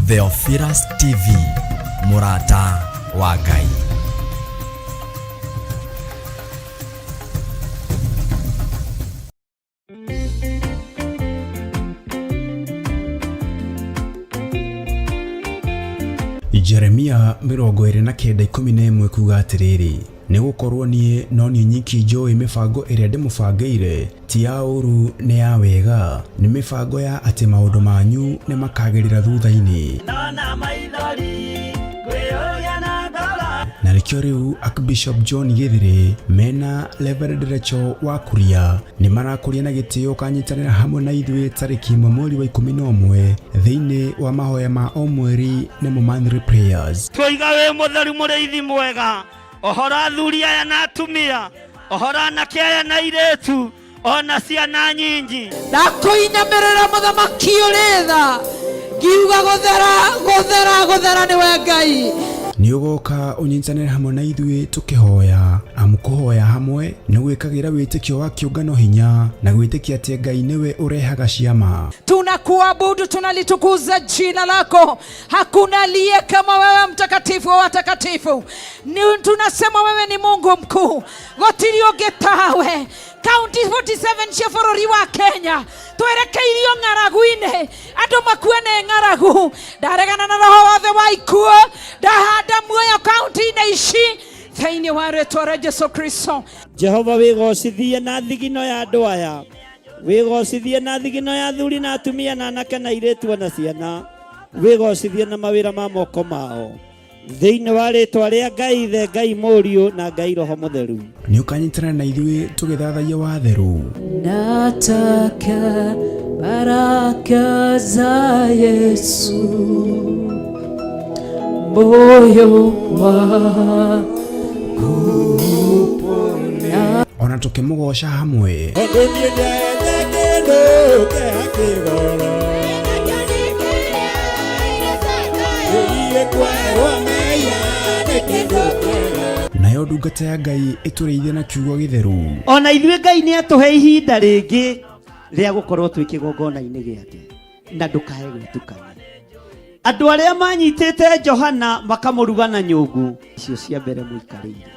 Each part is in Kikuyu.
Theophilus TV, mũrata wa Ngai. Jeremia 29:11 kuga atĩrĩrĩ, nĩ gũkorwo niĩ no niĩ nyiki njũĩ mĩbango ĩrĩa ndĩmũbangĩire, ti ya ũũru nĩ ya wega, nĩ mĩbango ya atĩ maũndũ manyu nĩ makagĩrĩra thutha-inĩ. Ndona maithori ngwĩyũria na ngoro. Na nĩkĩo rĩu Archbishop John Gĩthĩrĩ mena Reverend Rachel wa Kuria nĩ marakũria na gĩtĩo ũkanyitanĩra hamwe na ithuĩ tarĩki 1 mweri wa 11 thĩinĩ wa mahoya ma o mweri nĩmo monthly prayers. Twoiga wĩ mũtheru mũrĩithi mwega, ohora athuri aya na atumia, ohora anake aya na airĩtu, ona ciana nyinyi. Ndakũinamĩrĩra mũthamaki ũrĩ tha, ngiuga gũthera gũthera gũthera nĩwe Ngai. Nĩ ũgoka ũnyitanĩre hamwe na ithuĩ tũkĩhoya, amu kũhoya hamwe nĩ gwĩkagĩra wĩtĩkio wa kĩũngano hinya na gwĩtĩkia atĩ Ngai nĩwe ũrehaga ciama. Tunakuabudu, tunalitukuza jina lako. Hakuna aliye kama wewe, mtakatifu wa watakatifu. Ni, tunasema wewe ni Mungu mkuu, gũtirĩ ũngĩ tawe. Kaunti 47 cia bũrũri wa Kenya twerekeirio ng'aragu-inĩ, andũ makue nĩ ng'aragu. Ndaregana na roho wothe wa ikuũ, ndahanda muoyo kaunti-inĩ ici thĩinĩ wa rĩtwa rĩa Jesu Kristo. Jehova wĩgocithie na thigino ya andũ aya, wĩgocithie na thigino ya athuri na atumia na anake na airĩtu ona ciana, wĩgocithie na mawĩra ma moko mao, thĩinĩ wa rĩtwa rĩa Ngai Ithe, Ngai Mũriũ na Ngai Roho Mũtheru. Nĩ ũkanyitanĩra na ithuĩ tũgĩthathaiya watheru. Nataka baraka za Yesu, moyo wangu upone. Ona tũkĩmũgoca hamwe. Tondũ niĩ ndete kĩndũ kĩa kĩgoro. Ĩĩ kwerwo mehia nĩ kĩndũ kĩega. Nayo ndungata ya Ngai ĩtũrĩithie na kiugo gĩtheru. Ona ithuĩ Ngai nĩ atũhe ihinda rĩngĩ rĩa gũkorwo twĩ kĩgongona-inĩ gĩake, na ndũkae gwĩtukania. Andũ arĩa manyitĩte Johana makamũruga na nyũngũ icio cia mbere mũikarĩire,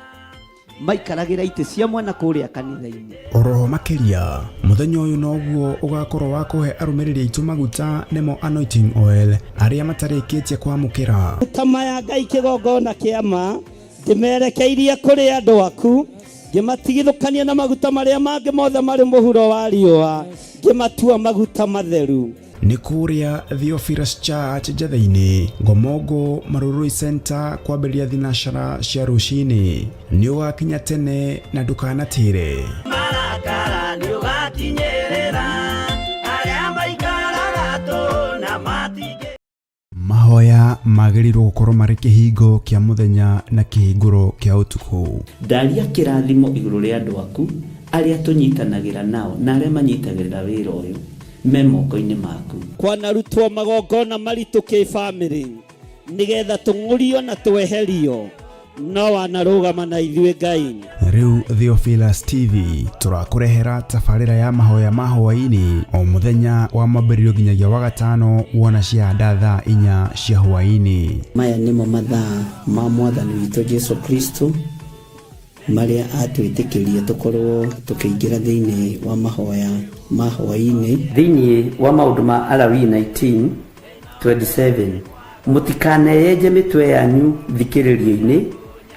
maikaragĩra itĩ cia mwena kũrĩa kanitha-inĩ. Oroho makĩria, mũthenya ũyũ noguo ũgakorwo wa kũhe arũmĩrĩri aitũ maguta nĩmo anointing oil arĩa matarĩkĩtie kwamũkĩra. Maguta maya Ngai kĩgongona kĩa ma ndĩmerekeirie kũrĩ andũ aku, ngĩmatigithũkania na maguta marĩa mangĩ mothe marĩ mũhuro wa riũa, ngĩmatua maguta matheru. Nĩ kũrĩa Theophilus Church Njatheinĩ, Ngomongo Marurui Center kwambĩrĩria thinacara cia rũcinĩ. Nĩ ũgakinya tene na ndũkanatĩre. Marakara nĩ ũgakinyĩrĩra arĩa maikaraga tũ na matingĩ. Mahoya magĩrĩirwo gũkorwo marĩ kĩhingo kĩa mũthenya na kĩhingũro kĩa ũtukũ. Ndaria kĩrathimo igũrũ rĩa andũ aku arĩa tũnyitanagĩra nao na arĩa manyitagĩrĩra wĩra ũyũ me moko-inĩ maku. Kwanarutwo magongona maritũ kĩbamĩrĩ nĩgetha tũng'ũrio na tweherio, no wanarũgama na ithuĩ Ngai. Rĩu Theophilus TV tũrakũrehera tabarĩra ya mahoya ma hwaĩ-inĩ o mũthenya wa mwambĩrĩrio nginyagia wa gatano wona ciahanda thaa 4 cia hwaĩ-inĩ. Maya nĩmo mathaa ma Mwathani witũ Jesu Kristo marĩa atwĩtĩkĩrie tũkorwo tũkĩingĩra thĩinĩ wa mahoya ma hwaĩ-inĩ. Thĩinĩ wa maũndũ ma Alawii 19:27, mũtikaneyenje mĩtwe yanyu thikĩrĩrio-inĩ,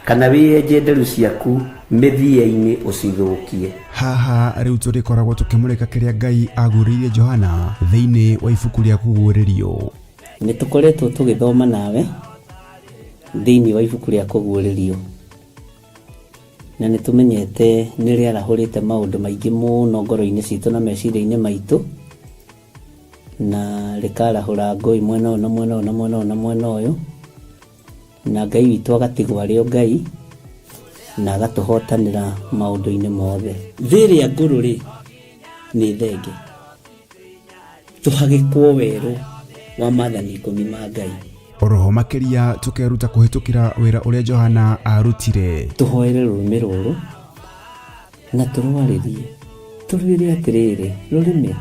kana wĩyenje nderu ciaku mĩthia-inĩ ũcithũkie. Haha rĩu tũrĩkoragwo tũkĩmũrĩka kĩrĩa Ngai aguũrĩirie Johana thĩinĩ wa ibuku rĩa Kũguũrĩrio. Nĩ tũkoretwo tũgĩthoma nawe thĩinĩ wa ibuku rĩa Kũguũrĩrio, na nĩ tũmenyete nĩ rĩarahũrĩte maũndũ maingĩ mũno ngoro-inĩ citũ na meciria-inĩ maitũ, na rĩkarahũra ngũĩ mwena ũyũ na mwena ũyũ na mwena ũyũ na mwena ũyũ, na Ngai witũ agatigwo arĩ o Ngai na agatũhotanĩra maũndũ-inĩ mothe. Thĩ ĩrĩa ngũrũ rĩ, nĩ thenge, tũhagĩkwo werũ wa maathani 10 ma Ngai. Oroho makĩria tũkeruta kũhĩtũkĩra wĩra ũrĩa Johana aarutire. Tũhoere rũrĩmĩ rũrũ na tũrwarĩrie, tũrwĩre atĩrĩrĩ, rũrĩmĩ,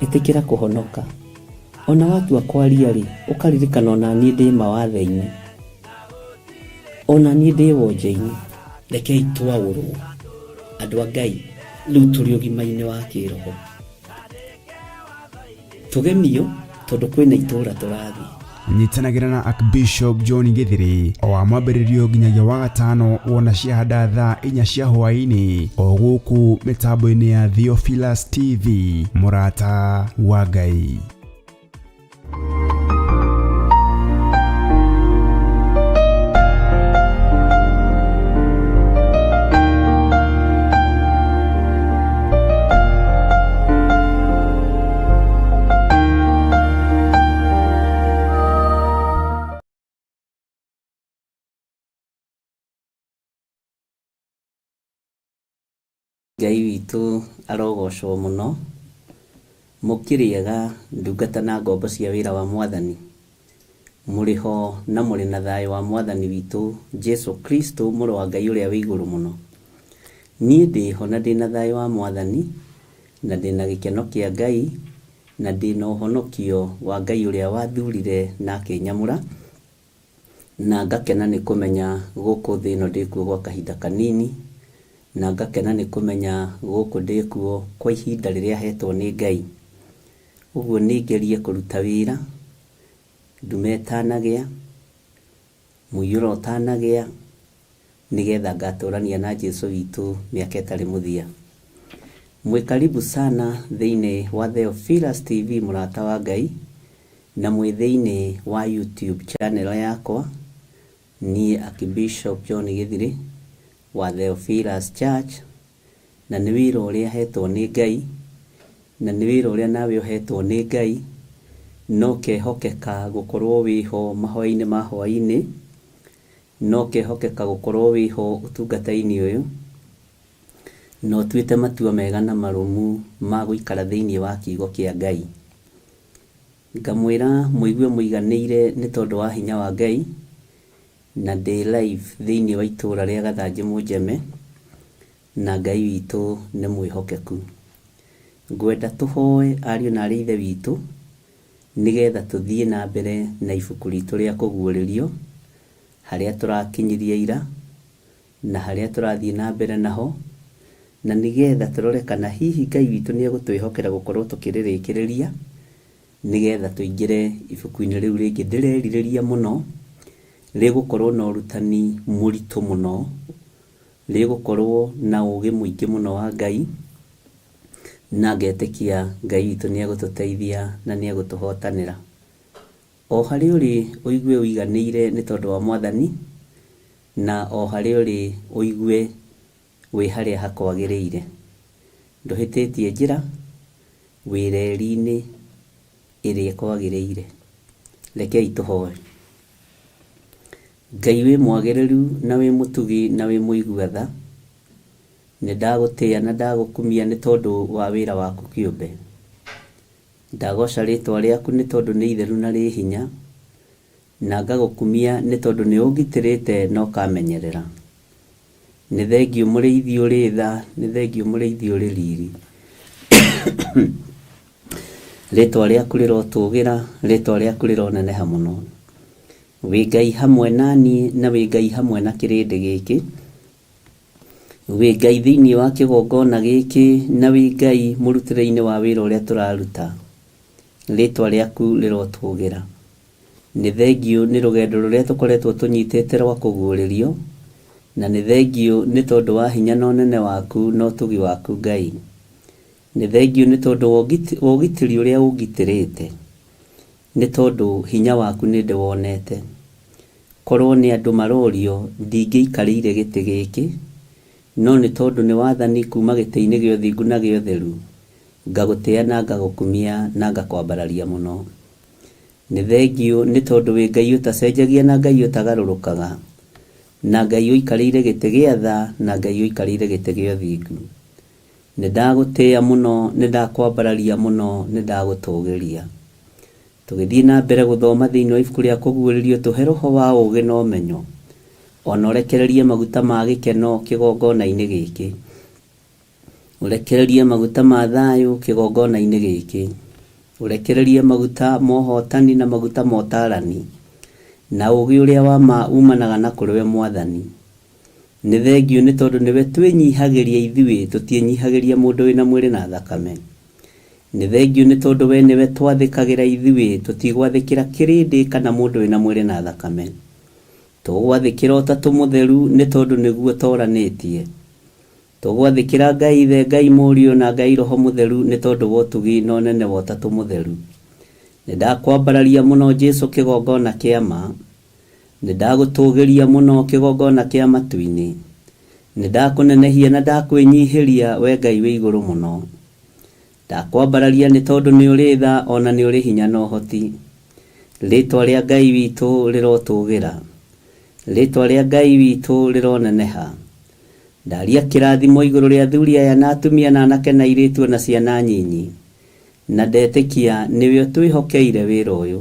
ĩtĩkĩra kũhonoka. Ona watua kwaria rĩ, ũkaririkana ona niĩ ndĩ mawathe-inĩ, ona niĩ ndĩ wonje-inĩ. Rekei twaũrwo andũ a Ngai, rĩu tũrĩ ũgima-inĩ wa kĩroho, tũgemio tondũ kwĩna itũra tũrathiĩ. Nyitanagĩra na Archbishop John Githiri o wa mwambĩrĩrio nginyagia wa gatano wona ciahanda thaa 4 cia hwaĩ-inĩ o gũkũ mĩtambo-inĩ ya Theophilus TV, mũrata wa Ngai. Ngai witũ arogocwo mũno. Mũkĩrĩega ndungata na ngombo cia wĩra wa Mwathani. Mũrĩ ho na mũrĩ na thayũ wa Mwathani witũ Jesu Kristo mũrũ wa Ngai ũrĩa wĩ igũrũ mũno. Niĩ ndĩho na ndĩna thayũ wa Mwathani, na ndĩna gĩkeno kĩa Ngai, na ndĩna ũhonokio wa Ngai ũrĩa wathurire na akĩnyamũra, na ngakena nĩ kũmenya gũkũ thĩ ĩno ndĩkuo gwa kahinda kanini, na ngakena nĩ kũmenya gũkũ ndĩkuo kwa ihinda rĩrĩa hetwo nĩ Ngai. Ũguo nĩ ngerie kũruta wĩra, ndume ĩtanagĩa, mũiyũro ũtanagĩa, nĩgetha ngatũrania na Jesu witũ mĩaka ĩtarĩ mũthia. Mwĩ karibu sana thĩinĩ wa Theophilus TV mũrata wa Ngai, na mwĩ thĩinĩ wa YouTube channel yakwa, niĩ Archbishop John Githiri wa Theophilus Church, na nĩ wĩra ũrĩa hetwo nĩ Ngai, na nĩ wĩra ũrĩa nawe ũhetwo nĩ Ngai, no kehokeka gũkorwo wĩho mahoya-inĩ ma hwaĩ-inĩ, no kehokeka gũkorwo wĩho ũtungata-inĩ ũyũ, na ũtuĩte matua mega na marũmu ma gũikara thĩinĩ wa kiugo kĩa Ngai. Ngamwĩra mũigue mũiganĩire nĩ tondũ wa hinya wa Ngai, na ndĩ live thĩinĩ wa itũra rĩa Gathanjĩ Mũnjeme, na Ngai witũ nĩ mwĩhokeku. Ngwenda tũhoe ariũ na arĩ ithe witũ, nĩgetha tũthiĩ na mbere na ibuku ritũ rĩa kũguũrĩrio, harĩa tũrakinyirie ira, na harĩa tũrathiĩ na mbere naho, na nĩgetha tũrore kana hihi Ngai witũ nĩ egũtwĩhokera gũkorwo tũkĩrĩrĩkĩrĩria, nĩgetha tũingĩre ibuku-inĩ rĩu rĩngĩ ndĩrerirĩria mũno, rĩgũkorwo na ũrutani mũritũ mũno, rĩgũkorwo na ũgĩ mũingĩ mũno wa Ngai, na ngetĩkia Ngai witũ nĩ egũtũteithia na nĩ egũtũhotanĩra. O harĩa ũrĩ ũigue ũiganĩire nĩ tondũ wa Mwathani, na o harĩa ũrĩ ũigue wĩ harĩa hakwagĩrĩire. Ndũhĩtĩtie njĩra, wĩ reri-inĩ ĩrĩa ĩkwagĩrĩire. Rekei tũhoe. Ngai wĩ mwagĩrĩru na wĩ mũtugi na wĩ mũigua tha, nĩ ndagũtĩĩa na ndagũkumia nĩ tondũ wa wĩra waku kĩũmbe. Ndagoca rĩtwa rĩaku nĩ tondũ nĩ itheru na rĩ hinya, na ngagũkumia nĩ tondũ nĩ ũngitĩrĩte na ũkamenyerera. Nĩ thengiũ mũrĩithi ũrĩ tha, nĩ thengiũ mũrĩithi ũrĩ riri. Rĩtwa rĩaku rĩrotũgĩra, rĩtwa rĩaku rĩroneneha mũno. Wĩ Ngai hamwe na niĩ na wĩ Ngai hamwe na kĩrĩndĩ gĩkĩ. Wĩ Ngai thĩinĩ wa kĩgongona gĩkĩ na wĩ Ngai mũrutĩre-inĩ wa wĩra ũrĩa tũraruta. Rĩtwa rĩaku rĩrotũgĩra. Nĩ thengiũ nĩ rũgendo rũrĩa tũkoretwo tũnyitĩte rwa kũguũrĩrio, na nĩ thengiũ nĩ tondũ wa hinya na ũnene waku na ũtugi waku Ngai. Nĩ thengiũ nĩ tondũ wa ũgitĩri ũrĩa ũngitĩrĩte, nĩ tondũ hinya waku nĩ ndĩwonete. Korwo nĩ andũ marorio ndingĩikarĩire gĩtĩ gĩkĩ, no nĩ tondũ nĩ wathani kuma gĩtĩ-inĩ gĩa ũthingu na gĩa ũtheru, ngagũtĩa na ngagũkumia na ngakwambararia mũno. Nĩ thengiũ nĩ tondũ wĩ Ngai ũtacenjagia na Ngai ũtagarũrũkaga, na Ngai ũikarĩire gĩtĩ gĩa tha na Ngai ũikarĩire gĩtĩ gĩa ũthingu. Nĩ ndagũtĩa mũno, nĩ ndakwambararia mũno, nĩ ndagũtũgĩria. Tũgĩthiĩ na mbere gũthoma thĩinĩ wa ibuku rĩa kũguũrĩrio, tũhe roho wa ũũgĩ na ũmenyo, o na ũrekererie maguta ma gĩkeno kĩgongona-inĩ gĩkĩ. Ũrekererie maguta ma thayũ kĩgongona-inĩ gĩkĩ. Ũrekererie maguta ma ũhotani na maguta ma ũtaarani, na ũũgĩ ũrĩa wa ma umanaga na kũrĩ we Mwathani. Nĩ thengiũ nĩ tondũ nĩwe twĩnyihagĩria ithuĩ, tũtiĩnyihagĩria mũndũ wĩna mwĩrĩ na thakame. Nĩ thengiũ nĩ tondũ we nĩwe twathĩkagĩra ithuĩ, tũtigwathĩkĩra kĩrĩndĩ kana mũndũ wĩna mwĩrĩ na thakame. Tũgwathĩkĩra Ũtatũ Mũtheru nĩ tondũ nĩguo ũtoranĩtie. Tũgwathĩkĩra Ngai Ithe, Ngai Mũriũ na Ngai Roho Mũtheru nĩ tondũ wa ũtugi na ũnene wa Ũtatũ Mũtheru. Nĩ ndakwambararia mũno Jesu kĩgongona kĩa ma. Nĩ ndagũtũgĩria mũno kĩgongona kĩa matu-inĩ. Nĩ ndakũnenehia na ndakwĩnyihĩria we Ngai wĩ igũrũ mũno. Ndakwambararia nĩ tondũ nĩ ũrĩ tha o na nĩ ũrĩ hinya na ũhoti. Rĩtwa rĩa Ngai witũ rĩrotũgĩra. Rĩtwa rĩa Ngai witũ rĩroneneha. Ndaria kĩrathimo igũrũ rĩa athuri aya na atumia na anake na airĩtu o na ciana nyinyi. Na ndetĩkia nĩwe ũtwĩhokeire wĩra ũyũ.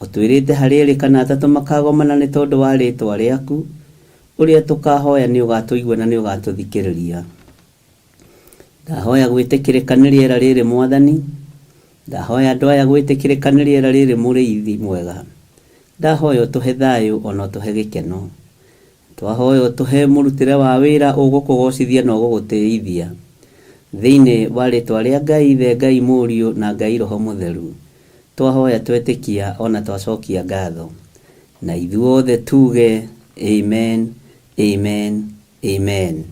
Ũtwĩrĩte harĩ erĩ kana atatũ makagomana nĩ tondũ wa rĩtwa rĩaku, ũrĩa tũkahoya nĩ ũgatũigua na nĩ ũgatũthikĩrĩria. Ndahoya gwĩtĩkĩrĩka nĩ rĩera rĩrĩ Mwathani. Ndahoya andũ aya gwĩtĩkĩrĩka nĩ rĩera rĩrĩ Mũrĩithi mwega. Ndahoya ũtũhe thayũ ona ũtũhe gĩkeno. Twahoya ũtũhe mũrutĩre wa wĩra ũgũkũgocithia na ũgũgũtĩithia. Thĩinĩ wa rĩtwa rĩa Ngai Ithe, Ngai Mũriũ na Ngai Roho Mũtheru, twahoya twetĩkia ona twacokia ngatho. Na ithuothe tuge Amen, Amen, Amen.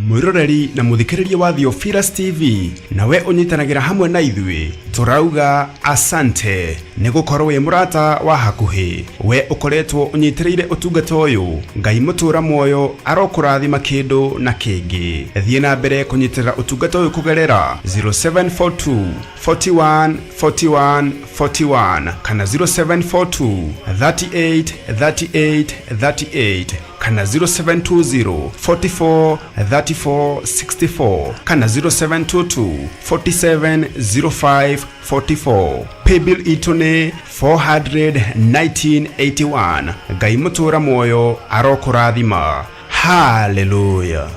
Mwiroreri na muthikiriria wa Theophilus TV, nawe unyitanagĩra hamwe na ithuĩ, tũrauga asante nĩ gũkorwo wĩ mũrata wa hakuhĩ. We ũkoretwo ũnyitĩrĩire ũtungata ũyũ, Ngai mũtũra muoyo arokũrathima kĩndũ na kĩngĩ. Thiĩ na mbere kũnyitĩrĩra ũtungata ũyũ kũgerera 0742 41 41 41 kana 0742 38 38 38 kana 0720 44 34 64 kana 0722 47 05 44. Paybill itũ nĩ 41981. Ngai mũtũra muoyo arokũrathima. Hallelujah.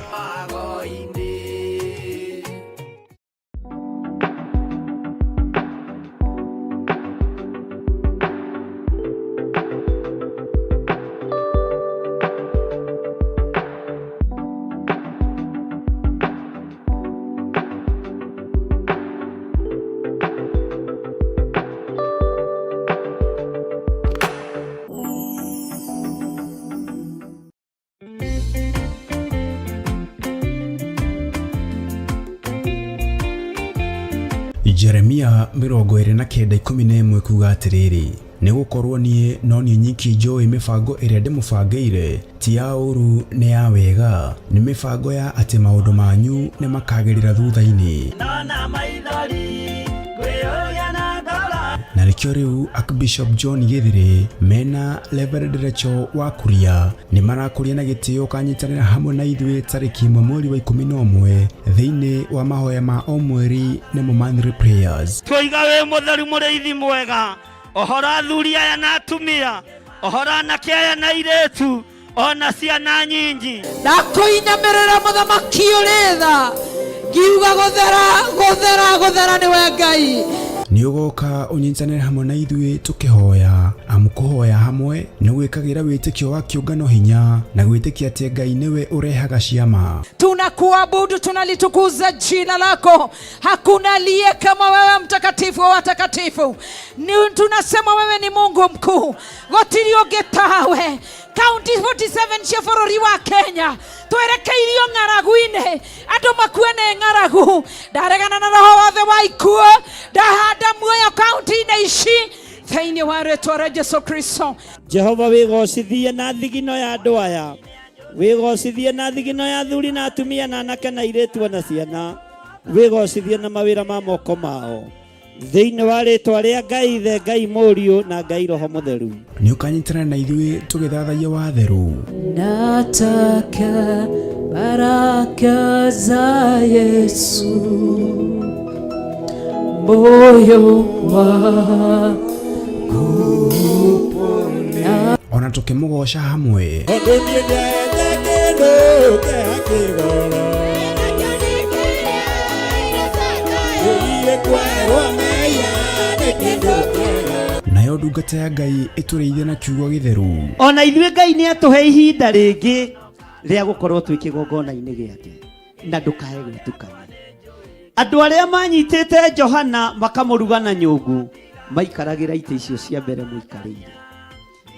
Jeremia 29:11 kuga atĩrĩrĩ, nĩ gũkorwo niĩ no niĩ nyiki njũĩ mĩbango ĩrĩa ndĩmũbangĩire, ti ya ũũru nĩ ya wega, nĩ mĩbango ya atĩ maũndũ manyu nĩ makagĩrĩra thutha-inĩ. Na nĩkĩo rĩu Archbishop John Gĩthĩrĩ mena Reverend Rachel wa Kuria nĩ marakũria na gĩtĩo ũkanyitanĩra hamwe na ithuĩ tarĩki 1 mweri wa 11 thĩinĩ wa mahoya ma o mweri nĩmo monthly prayers. Twoiga wĩ mũtheru mũrĩithi mwega, ũhoro athuri aya na atumia, ũhoro anake aya na airĩtu, ona ciana nyinyi. Ndakũinamĩrĩra mũthamaki ũrĩ tha, ngiuga gũthera, gũthera, gũthera nĩwe Ngai. Nĩ ũgoka ũnyitanĩre hamwe na ithuĩ tũkĩhoya, amu kũhoya hamwe nĩ gwĩkagĩra wĩtĩkio wa kĩũngano hinya na gwĩtĩkia atĩ Ngai nĩwe ũrehaga ciama. Tunakuabudu, tunalitukuza jina lako. Hakuna aliye kama wewe, mtakatifu wa watakatifu. Tunasema wewe ni Mungu mkuu, gũtirĩ ũngĩ tawe. Kaunti 47 cia bũrũri wa Kenya twerekeirio ng'aragu-inĩ, andũ makue nĩ ng'aragu. Ndaregana na roho wothe wa ikuũ, ndahanda muoyo kaunti-inĩ ici thĩinĩ wa rĩtwa rĩa Jesu Kristo. Jehova wĩgocithie na thigino ya andũ aya, wĩgocithie na thigino ya athuri na atumia na anake na airĩtu ona ciana, wĩgocithie na mawĩra ma moko mao, thĩinĩ wa rĩtwa rĩa Ngai Ithe, Ngai Mũriũ na Ngai Roho Mũtheru. Nĩ ũkanyitanĩra na ithuĩ tũgĩthathaiya watheru. Nataka baraka za Yesu, moyo wangu upone. Ona tũkĩmũgoca hamwe. Tondũ niĩ ndiaete kĩndũ kĩa kĩgoro. Ĩiye kwerwo mehia nĩ kĩndũ kĩega. Nayo ndungata ya Ngai ĩtũrĩithie na kiugo gĩtheru. Ona ithuĩ Ngai nĩ atũhe ihinda rĩngĩ rĩa gũkorwo twĩ kĩgongona-inĩ gĩake, na ndũkae gwĩtukania. Andũ arĩa manyitĩte Johana makamũruga na nyũngũ maikaragĩra itĩ icio cia mbere mũikarĩire,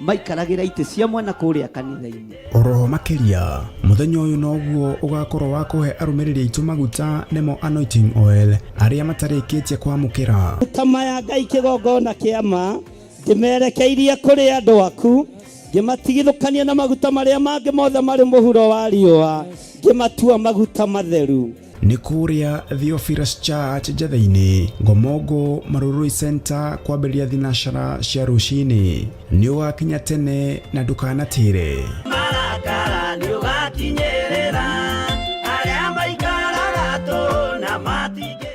maikaragĩra itĩ cia mwena kũrĩa kanitha-inĩ. Oroho makĩria mũthenya ũyũ noguo ũgakorwo wa kũhe arũmĩrĩri aitũ maguta nĩmo anointing oil arĩa matarĩkĩtie kwamũkĩra. Maguta maya Ngai kĩgongona kĩa ma ndĩmerekeirie kũrĩ andũ aku, ngĩmatigithũkania na maguta marĩa mangĩ mothe marĩ mũhuro wa riũa, ngĩmatua maguta matheru. Nĩ kũrĩa Theophilus Church Njetha-inĩ, Ngomongo Marurui Center kwambĩrĩria thinacara cia rũcinĩ. Nĩ ũgakinya tene na ndũkanatĩre. Marakara nĩ ũgakinyĩrĩra arĩa maikaraga tũ na matingĩ.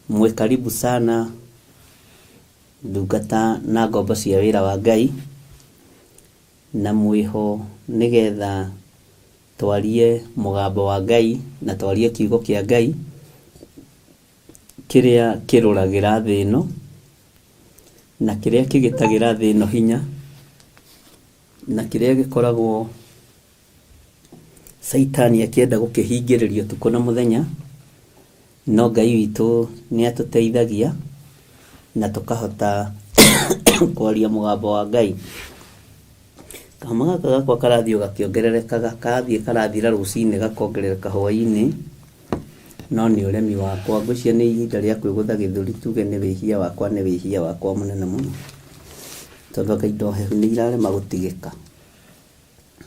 Mwĩ karibu sana ndungata na ngombo cia wĩra wa Ngai, na mwĩho nĩgetha twarie mũgambo wa Ngai na twarie kiugo kĩa Ngai kĩrĩa kĩrũragĩra thĩ ĩno na kĩrĩa kĩgĩtagĩra thĩ ĩno hinya na kĩrĩa gĩkoragwo Caitani akĩenda gũkĩhingĩrĩria ũtukũ na mũthenya, no Ngai witũ nĩ atũteithagia na tũkahota kwaria mũgambo wa Ngai. Kahoma gaka gakwa karathiĩ o gakĩongererekaga, karathiĩ karathira rũcinĩ gakongerereka hwaĩ-inĩ, no nĩ ũremi wakwa. Ngwĩciria nĩ ihinda rĩa kwĩgũtha gĩthũri tuge nĩ wĩhia wakwa, nĩ wĩhia wakwa mũnene mũno, tondũ anga indo hehu nĩ irarema gũtigĩka.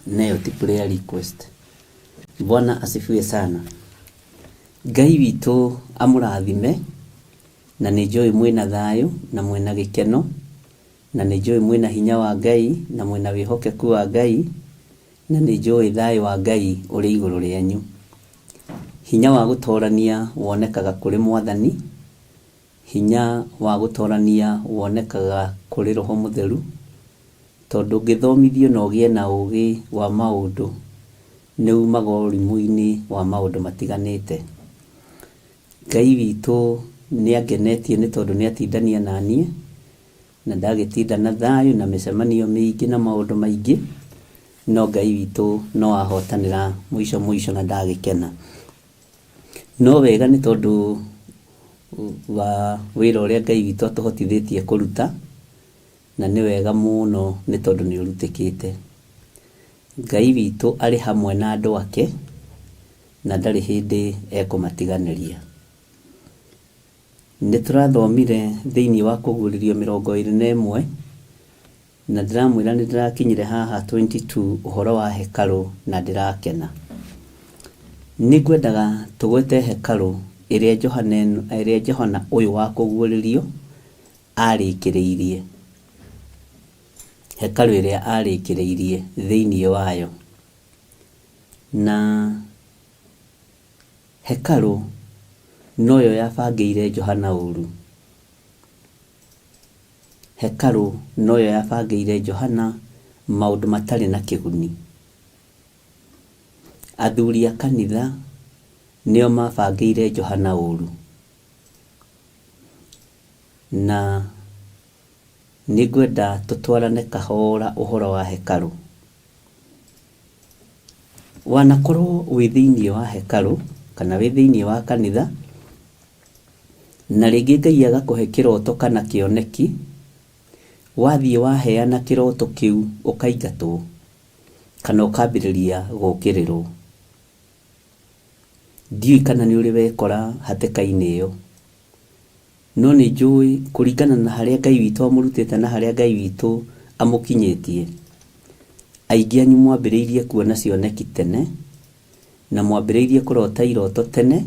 Na ĩyo ti prayer request. Bwana asifiwe sana. Ngai witũ amũrathime, na nĩ njũĩ mwĩna thayũ na mwĩna gĩkeno, na nĩ njũĩ mwĩna hinya wa Ngai na mwĩna wĩhokeku wa Ngai, na nĩ njũĩ thayũ wa Ngai ũrĩ igũrũ rĩanyu. Hinya wa gũtorania wonekaga kũrĩ Mwathani, hinya wa gũtorania wonekaga kũrĩ Roho Mũtheru, tondũ ũngĩthomithio na ũgĩe na ũgĩ wa maũndũ, nĩ umaga ũrimũ-inĩ wa maũndũ matiganĩte. Ngai witũ nĩ angenetie nĩ tondũ nĩ atindania na niĩ, na ndagĩtinda na thayũ na mĩcemanio mĩingĩ na maũndũ maingĩ, no Ngai witũ no ahotanĩra mũico mũico na ndagĩkena. No wega nĩ tondũ wa wĩra ũrĩa Ngai witũ atũhotithĩtie kũruta, na nĩ wega mũno nĩ tondũ nĩ ũrutĩkĩte. Ngai witũ arĩ hamwe na andũ ake, na ndarĩ hĩndĩ ekũmatiganĩria. Nĩ tũrathomire thĩinĩ wa kũguũrĩrio mĩrongo ĩrĩ na ĩmwe, na ndĩramwĩra nĩ ndĩrakinyire haha 22 ũhoro wa hekarũ na ndĩrakena. Nĩ ngwendaga tũgwete hekarũ ĩrĩa Johana ũyũ wa kũguũrĩrio arĩkĩrĩirie. Hekarũ ĩrĩa arĩkĩrĩirie thĩinĩ wayo. Na hekarũ noyo yabangĩire Johana ũru. Hekarũ noyo yabangĩire Johana maũndũ matarĩ na kĩguni. Athuri a kanitha nĩo mabangĩire Johana ũru. Na nĩngwenda tũtwarane kahora ũhoro wa hekarũ. Wanakorwo wĩ thĩinĩ wa hekarũ kana wĩ thĩinĩ wa kanitha, na rĩngĩ Ngai agakũhe kĩroto kana kĩoneki, wathiĩ waheana kĩroto kĩu ũkaingatwo kana ũkambĩrĩria gũkĩrĩrwo. Ndiũĩ kana nĩ ũrĩ wekora hatĩka-inĩ ĩyo, no nĩ njũĩ kũringana na harĩa Ngai witũ amũrutĩte na harĩa Ngai witũ amũkinyĩtie, aingĩ anyu mwambĩrĩirie kuona cioneki tene, na mwambĩrĩirie kũrota iroto tene,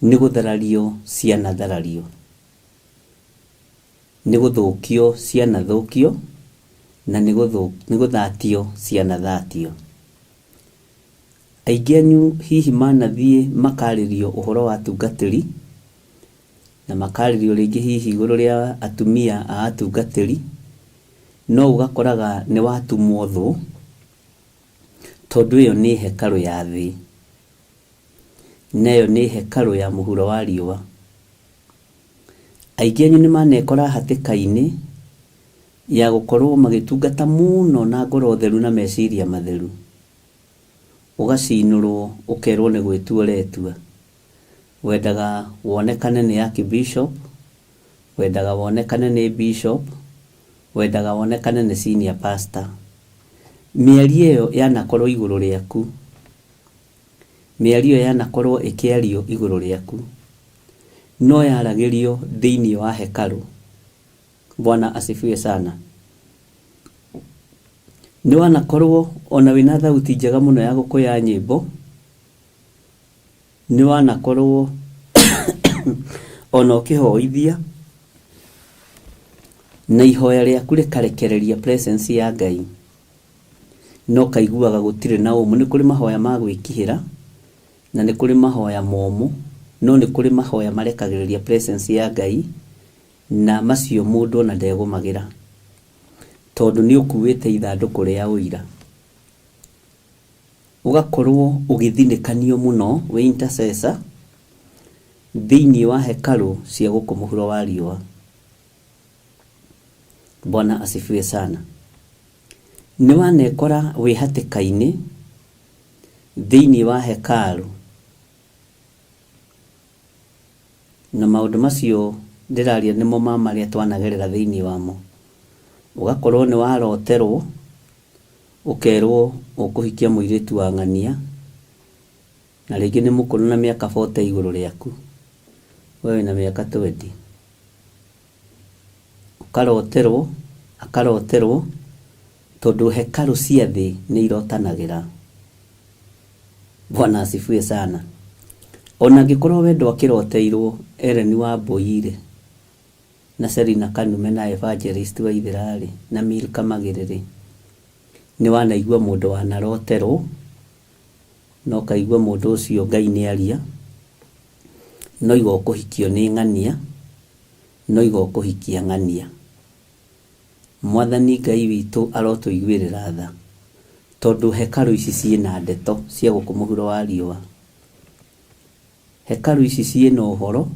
nĩ gũtharario cianatharario, nĩ gũthũkio cianathũkio, na nĩ gũthatio cianathatio. Aingĩ anyu hihi manathiĩ makarĩrio ũhoro wa atungatĩri, na makarĩrio rĩngĩ hihi igũrũ rĩa atumia a atungatĩri, no ũgakoraga nĩ watumwo thũ, tondũ ĩyo nĩ hekarũ ya thĩ, na ĩyo nĩ hekarũ ya mũhuro wa riũa. Aingĩ anyu nĩ manekora hatĩka-inĩ ya gũkorwo magĩtungata mũno na ngoro theru na meciria matheru, ũgacinũrwo ũkerwo nĩ gwĩtua ũretua. Wendaga wonekane nĩ archbishop, wendaga wonekane nĩ bishop, wendaga wonekane nĩ senior pastor. Mĩario ĩyo yanakorwo igũrũ rĩaku, mĩario ĩyo yanakorwo ĩkĩario igũrũ rĩaku, no yaragĩrio thĩinĩ wa hekarũ. Bwana asifiwe sana. Nĩ wanakorwo ona wĩna thauti njega mũno ya gũkũya nyĩmbo, nĩ wanakorwo ona ũkĩhoithia na ihoya rĩaku rĩkarekereria presence ya Ngai, no kaiguaga gũtirĩ na ũmũ. Nĩ kũrĩ mahoya ma gwĩkihĩra na nĩ kũrĩ mahoya momũ, no nĩ kũrĩ mahoya marekagĩrĩria presence ya Ngai, na macio mũndũ ona ndegũmagĩra, tondũ nĩ ũkuĩte ithandũkũ rĩa ũira. Ũgakorwo ũgĩthinĩkanio mũno wĩ intercessor thĩinĩ wa hekarũ cia gũkũ mũhuro wa riũa. Bwana asifiwe sana. Nĩ wanekora wĩ hatĩka-inĩ thĩinĩ wa hekarũ, na maũndũ macio ndĩraria nĩmo ma marĩa twanagerera thĩinĩ wamo. Ũgakorwo nĩ waroterwo ũkerwo ũkũhikia mũirĩtu wa ng'ania, na rĩngĩ nĩ mũkũrũ na mĩaka 40 igũrũ rĩaku, we wĩna mĩaka 20. Ũkaroterwo, akaroterwo, tondũ hekarũ cia thĩ nĩ irotanagĩra. Bwana asifiwe sana. Ona angĩkorwo we ndwakĩroteirwo Ellen Wambui-rĩ, na Selina Kanume na Evangelist Waithera-rĩ, na Milka Magĩrĩ-rĩ, nĩ wanaigua mũndũ wanaroterwo, na ũkaigua mũndũ ũcio Ngai nĩ aria, no iga ũkũhikio nĩ ng'ania, no iga ũkũhikia ng'ania. Mwathani Ngai witũ arotũiguĩrĩra tha, tondũ hekarũ ici ciĩna ndeto cia gũkũ mũhuro wa riũa. Hekarũ ici ciĩna ũhoro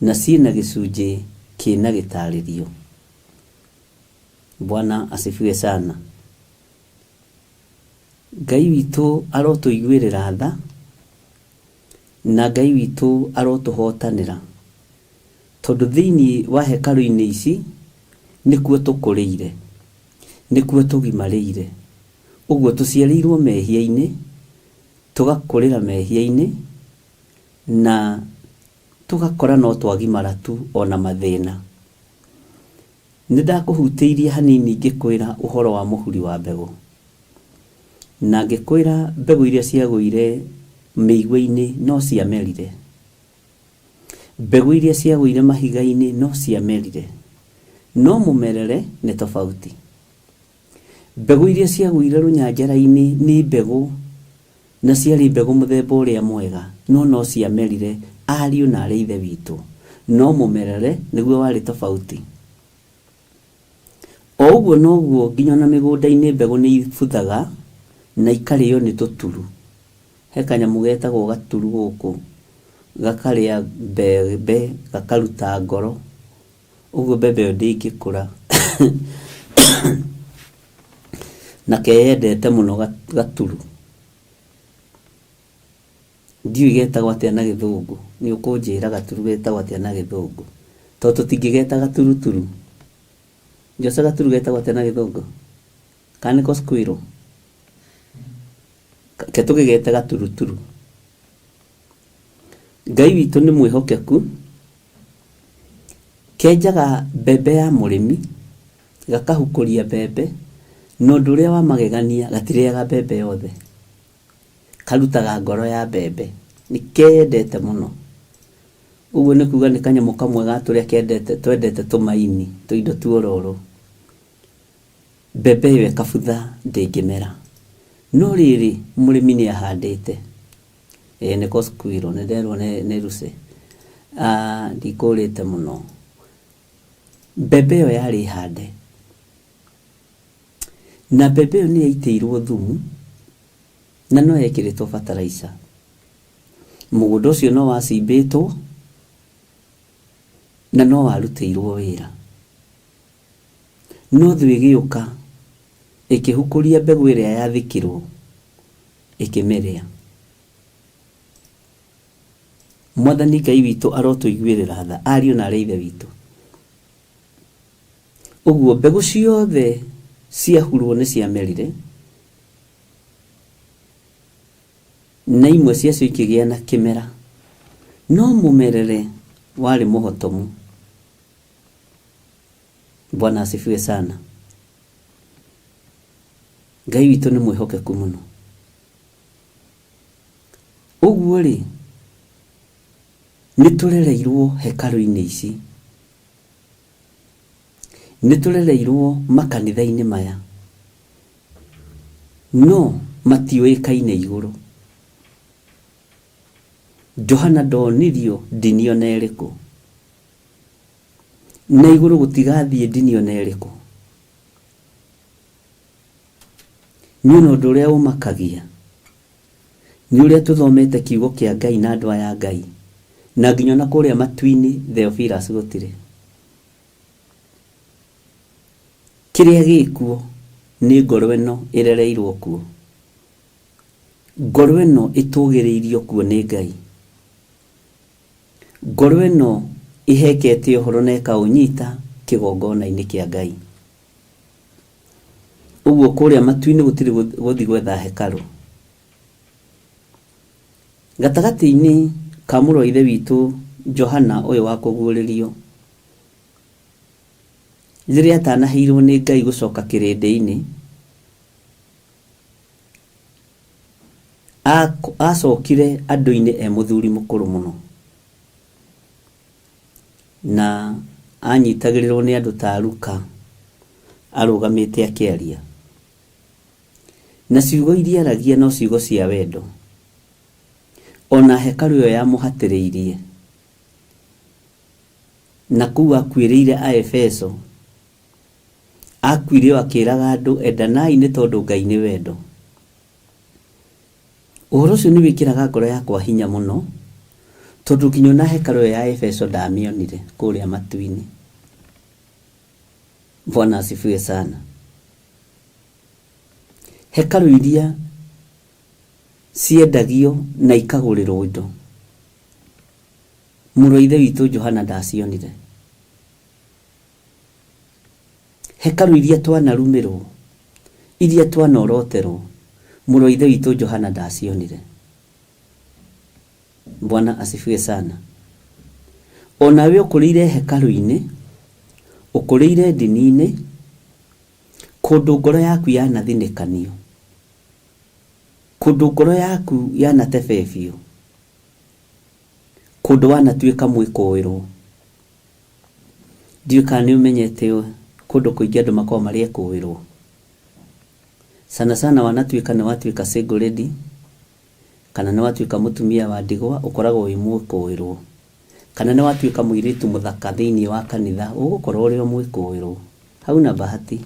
na ciĩna gĩcunjĩ kĩna gĩtarĩrio. Bwana asifiwe sana. Ngai witũ arotũiguĩrĩra tha, na Ngai witũ arotũhotanĩra, tondũ thĩinĩ wa hekarũ-inĩ ici nĩkuo tũkũrĩire, nĩkuo tũgimarĩire. Ũguo tũciarĩirwo mehia-inĩ, tũgakũrĩra mehia-inĩ, na tũgakora no twagimara tu ona mathĩna. Nĩ ndakũhutĩirie hanini ngĩkwĩra ũhoro wa mũhuri wa mbegũ, na ngĩkwĩra mbegũ iria ciagũire mĩigua-inĩ no ciamerire, mbegũ iria ciagũire mahiga-inĩ no ciamerire, no mũmerere nĩ tofauti. Mbegũ iria ciagũire rũnyanjara-inĩ nĩ mbegũ, na ciarĩ mbegũ mũthemba ũrĩa mwega, no no ciamerire ariũ na arĩ ithe witũ, no mũmerere nĩguo warĩ tofauti. O ũguo noguo nginya ona mĩgũnda-inĩ mbegũ nĩ ibuthaga Na ikarĩo nĩ tũturu. He kanyamũ getagwo gaturu gũkũ, gakarĩa mbembe, gakaruta ngoro, ũguo mbembe ĩyo ndĩngĩkũra. Na keyendete mũno gaturu. Ndiũĩ getagwo atĩa na gĩthũngũ, nĩ ũkũnjĩra gaturu getagwo atĩa na gĩthũngũ. Tondũ tũtingĩgeta gaturuturu. Jose gaturu getagwo atĩa na gĩthũngũ? Kana nĩko squirrel? Reke tũgĩgete gaturuturu. Ngai witũ nĩ mwĩhokeku, kenjaga mbembe ya mũrĩmi, gakahukũria mbembe, na ũndũ ũrĩa wa magegania gatirĩaga mbembe yothe. Karutaga ngoro ya mbembe. Nĩ keyendete mũno. Ũguo nĩ kuga nĩ kanyamũ kamwe ga tũrĩa kendete twendete tũmaini, tũindo tuororo. Mbembe ĩyo ĩkabutha ndĩngĩmera. No rĩrĩ, mũrĩmi nĩ ahandĩte. Ĩĩ nĩko squirrel, nĩ nderwo nĩ Lucy. Ndikũrĩte mũno. Mbembe ĩyo yarĩ hande. Na mbembe ĩyo nĩ yaitĩirwo thumu, na no yekĩrĩtwo fertilizer. Mũgũnda ũcio no wacimbĩtwo, na no warutĩirwo wĩra. No thũ ĩgĩũka, ĩkĩhukũria mbegũ ĩrĩa yathikirwo, ĩkĩmĩrĩa. Mwathani Ngai witũ arotũiguĩrĩra tha, ariũ na aarĩ a Ithe witũ. Ũguo mbegũ ciothe ciahurwo nĩ ciamerire, na imwe ciacio ikĩgĩa na kĩmera, no mũmerere warĩ mũhotomu. Bwana asifiwe sana. Ngai witũ nĩ mwĩhokeku mũno. Ũguo rĩ, nĩ tũrereirwo hekarũ-inĩ ici, nĩ tũrereirwo makanitha-inĩ maya, no matiũĩkaine igũrũ. Johana ndonirio ndini ona ĩrĩkũ. Na igũrũ gũtigathiĩ ndini ona ĩrĩkũ. Niĩ ona ũndũ ũrĩa ũmakagia nĩ ũrĩa tũthomete kiugo kĩa Ngai na andũ aya a Ngai, na nginya ona kũrĩa matu-inĩ Theophilus gũtirĩ. Kĩrĩa gĩkuo nĩ ngoro ĩno ĩrereirwo kuo. Ngoro ĩno ĩtũgĩrĩirio kuo nĩ Ngai. Ngoro ĩno ĩhekete ũhoro na ĩkaũnyita kĩgongona-inĩ kĩa Ngai. Ũguo kũrĩa matu-inĩ gũtirĩ gũthiĩ gwetha hekarũ. Gatagatĩ-inĩ ka mũrũ wa Ithe witũ Johana ũyũ wa kũguũrĩrio, rĩrĩa atanaheirwo nĩ Ngai gũcoka kĩrĩndĩ-inĩ, Acokire andũ-inĩ e mũthuri mũkũrũ mũno, na anyitagĩrĩrwo nĩ andũ ta Luka arũgamĩte akĩaria. Na ciugo iria aragia no ciugo cia wendo. Ona hekarũ ĩyo yamũhatĩrĩirie, na kũu akuĩrĩire Aefeso, akuire o akĩraga andũ endanai nĩ tondũ Ngai nĩ wendo. Ũhoro ũcio nĩ wĩkĩraga ngoro yakwa hinya mũno, tondũ nginya ona hekarũ ĩyo ya Efeso ndamĩonire kũrĩa matu-inĩ. Bwana asifiwe sana. Hekarũ iria ciendagio na ikagũrĩrwo indo, mũrũ wa ithe witũ Johana ndacionire. Hekarũ iria twanarumĩrwo, iria twanoroterwo, mũrũ wa ithe witũ Johana ndacionire. Bwana asifiwe sana. O nawe ũkũrĩire hekarũ-inĩ, ũkũrĩire ndini-inĩ, kũndũ ngoro yaku yanathinĩkanio, kũndũ ngoro yaku yanatebebio, kũndũ wanatuĩka mwĩkũĩrwo. Ndiũĩ kana nĩ ũmenyete kũndũ kũingĩ andũ makoragwo marĩ ekũĩrwo. Sana sana wanatuĩka nĩ watuĩka single lady, kana nĩ watuĩka mũtumia wa ndigwa, ũkoragwo wĩ mwĩkũĩrwo. Kana nĩ watuĩka mũirĩtu mũthaka thĩiniĩ wa kanitha, ũgũkorwo ũrĩ o mwĩkũĩrwo. Hauna bahati.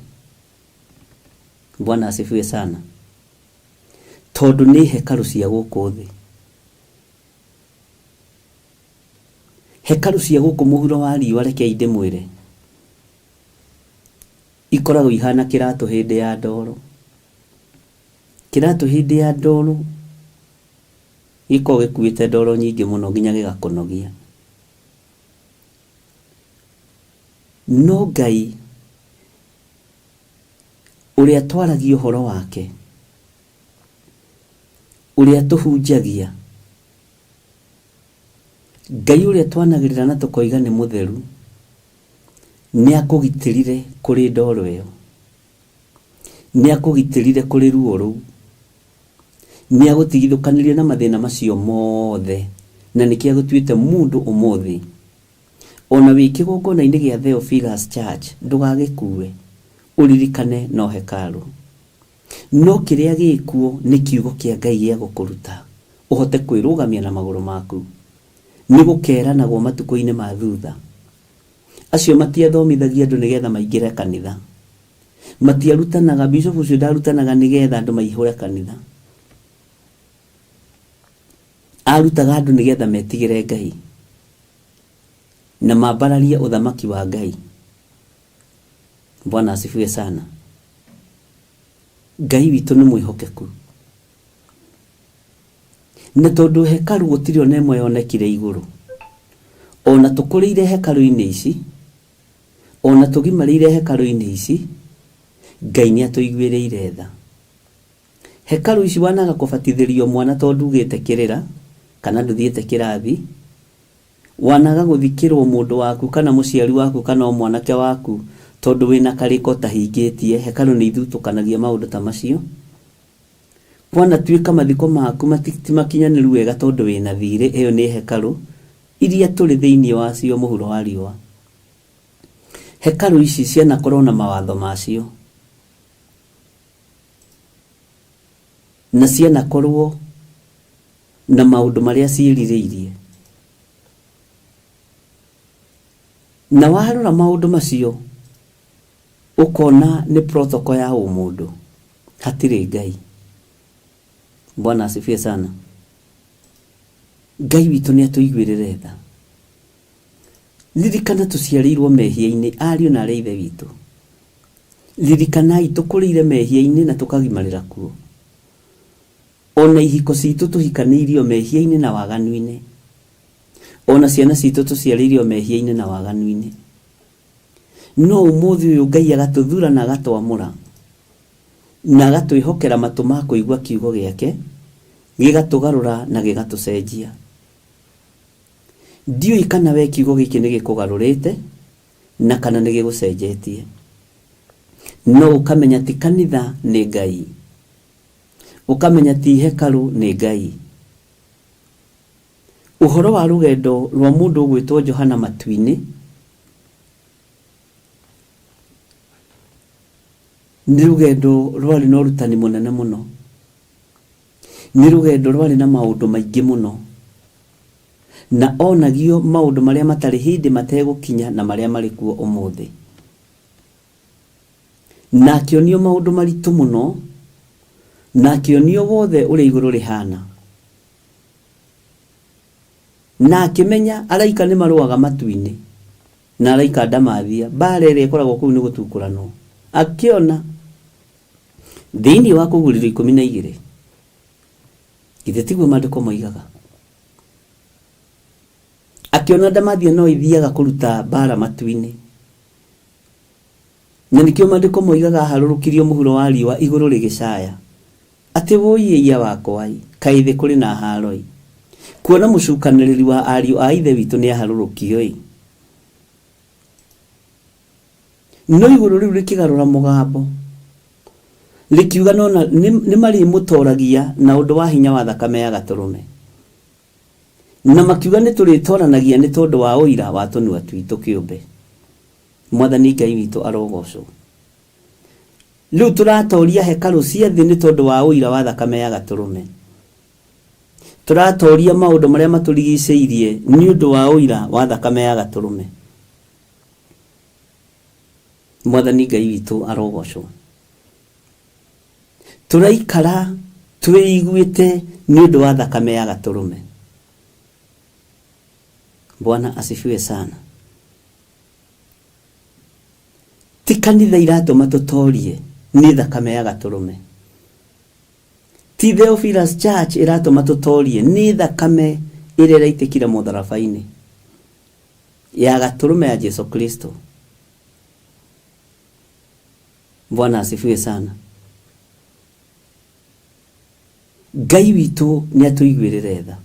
Bwana asifiwe sana. Tondũ nĩ hekarũ cia gũkũ thĩ. Hekarũ cia gũkũ mũhuro wa riũa rekei ndĩmwĩre, ikoragwo ihana kĩratũ hĩndĩ ya ndoro. Kĩratũ hĩndĩ ya ndoro gĩkoragwo gĩkuĩte ndoro nyingĩ mũno nginya gĩgakũnogia. No Ngai ũrĩa twaragia ũhoro wake, ũrĩa tũhunjagia, Ngai ũrĩa twanagĩrĩra na tũkoiga nĩ mũtheru, nĩ akũgitĩrire kũrĩ ndoro ĩyo. Nĩ akũgitĩrire kũrĩ ruo rũu. Nĩ agũtigithũkanirie na mathĩna macio mothe, na nĩkĩo agũtuĩte mũndũ ũmũthĩ. Ona wĩ kĩgongona-inĩ gĩa Theophilus Church, ndũgagĩkue, ũririkane no hekarũ. No kĩrĩa gĩkuo nĩ kiugo kĩa Ngai gĩa gũkũruta ũhote kwĩrũgamia na magũrũ maku. Nĩ gũkeranagwo matukũ-inĩ ma thutha. Acio matiathomithagia andũ nĩgetha maingĩre kanitha. Matiarutanaga, bishop ũcio ndarutanaga nĩgetha andũ maihũre kanitha. Arutaga andũ nĩgetha metigĩre Ngai na mambararie ũthamaki wa Ngai. Bwana asifiwe sana. Ngai witũ nĩ mwĩhokeku. Na tondũ hekarũ gũtirĩ ona ĩmwe yonekire igũrũ, ona tũkũrĩire hekarũ-inĩ ici, ona tũgimarĩire hekarũ-inĩ ici, Ngai nĩ atũiguĩrĩire tha. Hekarũ ici wanaga kũbatithĩrio mwana tondũ ndugĩte kĩrĩra, kana ndũthiĩte kĩrathi, wanaga gũthikĩrwo mũndũ waku kana mũciari waku kana o mwanake waku tondũ wĩna karĩko ũtahingĩtie, hekarũ nĩ ithutũkanagia maũndũ ta macio. Kwanatuĩka mathiko maku ti makinyanĩru wega tondũ wĩna thirĩ, ĩyo nĩ hekarũ iria tũrĩ thĩinĩ wacio mũhuro wa riũa. Hekarũ ici cianakorwo na mawatho macio, na cianakorwo na maũndũ marĩa ciĩrirĩirie. Na warora maũndũ macio ũkona nĩ protocol ya ũmũndũ, hatirĩ Ngai. Bwana asifiwe sana. Ngai witũ nĩ atũiguĩrĩre tha. Ririkana tũciarĩirwo mehia-inĩ, ariũ na arĩ a ithe witũ. Ririkanai tũkũrĩire mehia-inĩ na tũkagimarĩra kuo. Ona ihiko citũ tũhikanĩirio mehia-inĩ na waganu-inĩ. Ona ciana citũ tũciarĩirio mehia-inĩ na waganu-inĩ. No ũmũthĩ ũyũ Ngai agatũthura na agatwamũra na agatwĩhokera matũ ma kũigua kiugo gĩake, gĩgatũgarũra na gĩgatũcenjia. Ndiũĩ kana we kiugo gĩkĩ nĩ gĩkũgarũrĩte na kana nĩ gĩgũcenjetie. No ũkamenya ti kanitha nĩ Ngai. Ũkamenya ti hekarũ nĩ Ngai. Ũhoro wa rũgendo rwa mũndũ ũgwĩtwo Johana matu-inĩ nĩ rũgendo rwarĩ na ũrutani mũnene mũno. Nĩ rũgendo rwarĩ na maũndũ maingĩ mũno. Na onagio maũndũ marĩa matarĩ hĩndĩ mategũkinya na marĩa marĩ kuo ũmũthĩ. Na akĩonio maũndũ maritũ mũno, na akĩonio wothe ũrĩa igũrũ rĩhana. Na akĩmenya araika nĩ marũaga matu-inĩ, na araika ndamathia, mbara ĩrĩa ĩkoragwo kũu nĩ gũtukũranwo. Akĩona thĩinĩ wa Kũguũrĩrio 12, githĩ tiguo maandĩko moigaga? Akĩona ndamathia no ithiaga kũruta mbara matu-inĩ. Na nĩkĩo maandĩko moigaga aharũrũkirio mũhuro wa riũa igũrũ rĩgĩcaya, atĩ wũi ĩiya wakwa-ĩ, kaĩ thĩ kũrĩ na haaro-ĩ! Kuona mũcukanĩrĩri wa ariũ a ithe witũ nĩaharũrũkio-ĩ! No igũrũ rĩu rĩkĩgarũra mũgambo, rĩkiuga no nĩmarĩmũtoragia na ũndũ wa hinya wa thakame ya Gatũrũme. Na makiuga nĩtũrĩtoranagia nĩ tondũ wa ũira wa tũnua twitũ kĩũmbe. Mwathani Ngai witũ arogocwo. Rĩu tũratoria hekarũ cia thĩ nĩ tondũ wa ũira wa thakame ya Gatũrũme. Tũratoria maũndũ marĩa matũrigicĩirie nĩ ũndũ wa ũira wa thakame ya Gatũrũme. Mwathani Ngai witũ arogocwo. Tũraikara tũ Twĩiguĩte nĩ ũndũ wa thakame ya gatũrũme. Bwana asifiwe sana. Ti kanitha iratũma tũtorie, nĩ thakame ya gatũrũme. Ti Theophilus Church ĩratũma tũtorie, nĩ thakame ĩrĩa ĩraitĩkire mũtharaba-inĩ ya gatũrũme ya Jesu Kristo. Bwana asifiwe sana. Ngai witũ nĩ atũiguĩrĩre tha.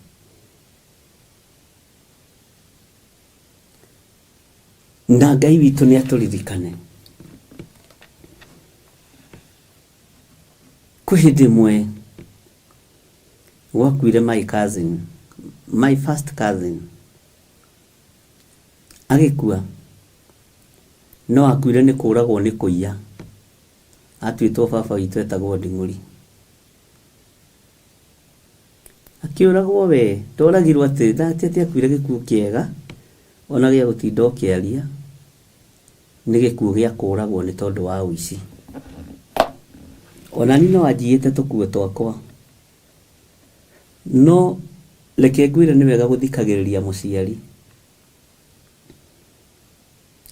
Na Ngai witũ nĩ atũririkane. Kwĩ hĩndĩ ĩmwe gwakuire my cousin, my first cousin, agĩkua, no akuire nĩ kũragwo nĩ kũiya. Atuĩtwo baba witũ etagwo Nding'ũri. Akĩũragwo we, ndoragirwo atĩ, ti atĩ akuire gĩkuũ kĩega, ona gĩa gũtinda ũkĩaria, nĩ gĩkuũ gĩa kũragwo nĩ tondũ wa ũici. Ona niĩ no anjiyĩte tũkuo twakwa. No reke ngwĩre nĩ wega gũthikagĩrĩria mũciari.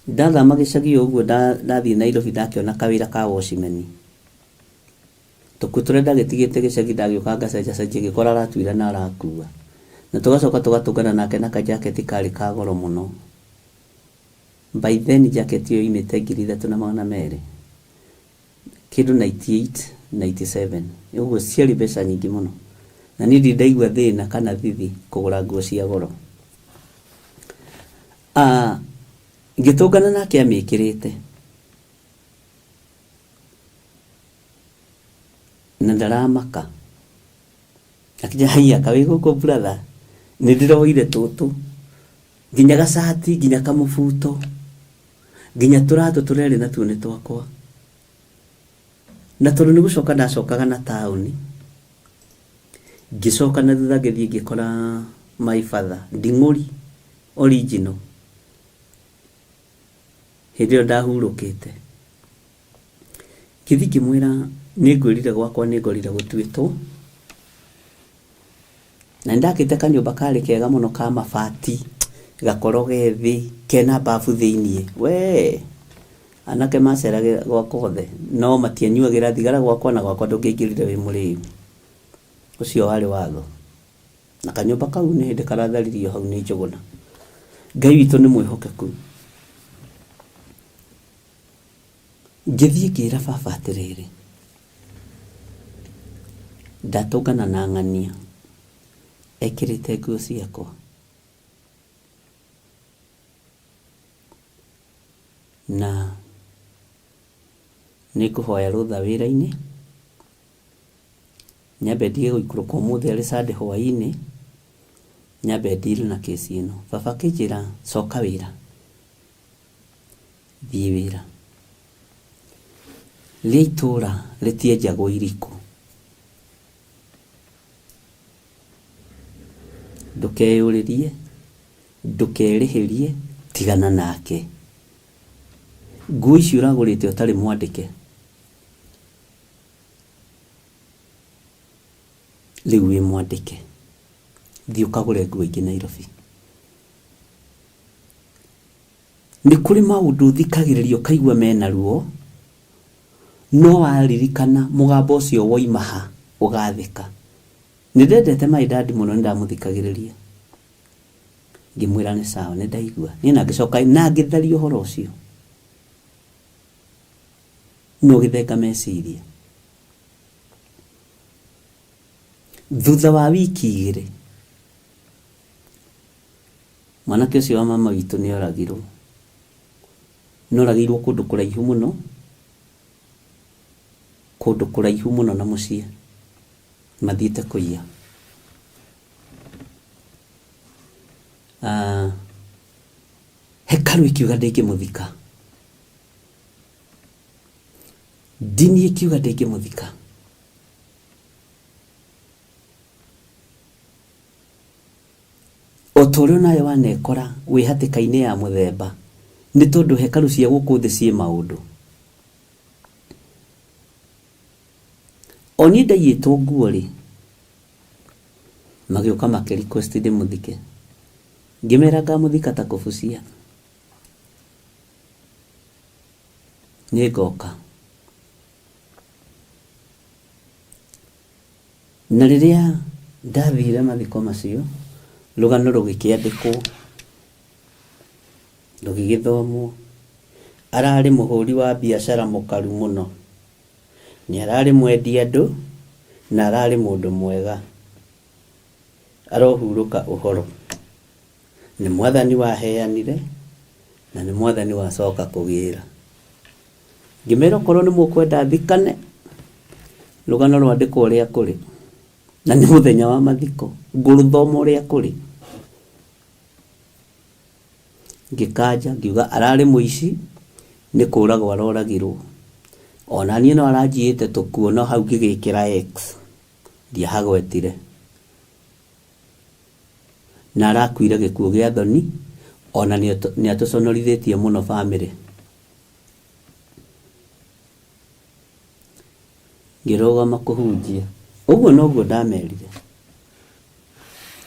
Ndathama gĩcagi o ũguo ndathiĩ Nairobi ndakĩona kawĩra ka watchman. Tũkuo tũrĩa ndagĩtigĩte gĩcagi ndagĩũka ngacenjacenjia ngĩkora aratuira na arakua. Na tũgacoka tũgatũngana nake na kajaketi karĩ ka goro mũno. By then jacket ĩyo yoimĩte 3200. Kĩndũ 98, 97. Ũguo ciarĩ mbeca nyingĩ mũno. Na niĩ ndirĩ ndaigua thĩna kana thithi kũgũra nguo cia goro. Ah, ngĩtũngana nake amĩkĩrĩte. Na ndaramaka. Akĩnjĩra haiya kaĩ wĩ gũkũ brother? Nĩ ndĩroire tũtũ. Nginya gacati, nginya kamũbuto, nginya tũratũ tũrĩa arĩ natuo nĩ twakwa. Na tondũ nĩ gũcoka ndacokaga na taũni, ngĩcoka na thutha ngĩthiĩ ngĩkora my father, Nding'ũri original. Hĩndĩ ĩyo ndahurũkĩte. Ngĩthiĩ ngĩmwĩra nĩ ngwĩrire gwakwa nĩ ngorire gũtuĩtwo. Na nĩ ndakĩte kanyũmba karĩ kega mũno ka mabati, gakoroge thĩ, kena bafu thĩiniĩ. Wee! Anake maceragĩra gwakwa othe, no matianyuagĩra thigara gwakwa na gwakwa ndũngĩaingĩrire wĩ mũrĩu. Ũcio warĩ watho. Na kanyũmba kau nĩ hĩndĩ karatharirio hau nĩ Njũgũna. Ngai witũ nĩ mwĩhokeku. Ngĩthiĩ ngĩra baba atĩrĩrĩ, ndatũngana na ng'ania ekĩrĩte nguo ciakwa. Na nĩ ngũhoya rũtha wĩra-inĩ, nyambe ndige gũikũrũka ũmũthĩ arĩ Sunday hwaĩ-inĩ, nyambe deal na case ĩno. Baba akĩnjĩra coka wĩra. Thiĩ wĩra. Rĩa itũũra rĩtienjagwo irikũ. Ndũkeyũrĩrie, ndũkerĩhĩrie, tigana nake. Nguo ici ũragũrĩte ũtarĩ mwandĩke, rĩu wĩ mwandĩke. Thiĩ ũkagũre nguo ingĩ Nairobi. Nĩ kũrĩ maũndũ ũthikagĩrĩria ũkaigua mena ruo, no waririkana mũgambo ũcio woima ha, ũgatheka. Nĩ ndendete my dad mũno nĩ ndamũthikagĩrĩria. Ngĩmwĩra nĩ sawa nĩ ndaigua. Niĩ na ngĩcoka na ngĩtharia ũhoro ũcio. Na ũgĩthenga meciria. Thutha wa wiki igĩrĩ, Mwanake ũcio wa mama witũ nĩ oragirwo. Nĩ oragĩirwo kũndũ kũraihu mũno, kũndũ kũraihu mũno na mũciĩ, mathiĩte kũiya. Ah, hekarũ ĩkiuga ndĩngĩmũthika. Ndini ĩkiuga ndĩngĩmũthika. O ta ũrĩa onawe wanekora wĩ hatĩka-inĩ ya mũthemba, nĩ tondũ hekarũ cia gũkũ thĩ ciĩ maũndũ. O niĩ ndaiyĩtwo nguo-rĩ, Magĩũka makĩ request ndĩmũthike. Ngĩmera ngamũthika ta kũbucia. Nĩngoka. Na rĩrĩa ndathire mathiko macio, rũgano rũgĩkĩandĩkwo, rũgĩgĩthomwo. Ararĩ mũhũri wa biacara mũkaru mũno. Nĩ ararĩ mwendi andũ na ararĩ mũndũ mwega. Arohurũka ũhoro. Nĩ Mwathani waheanire na nĩ Mwathani wacoka kũgĩra. Ngĩmera okorwo nĩ mũkwenda thikane, rũgano rwandĩkwo ũrĩa kũrĩ. Na nĩ mũthenya wa mathiko, ngũrũthoma ũrĩa kũrĩ. Ngĩkanja ngiuga ararĩ mũici, nĩ kũragwo aroragirwo. Ona niĩ no aranjiyĩte tũkuo no hau ngĩgĩkĩra X, ndiahagwetire. Na arakuire gĩkuũ gĩa thoni, ona nĩ atũconorithĩtie mũno bamĩrĩ. Ngĩrũgama kũhunjia. Ũguo noguo ndamerire.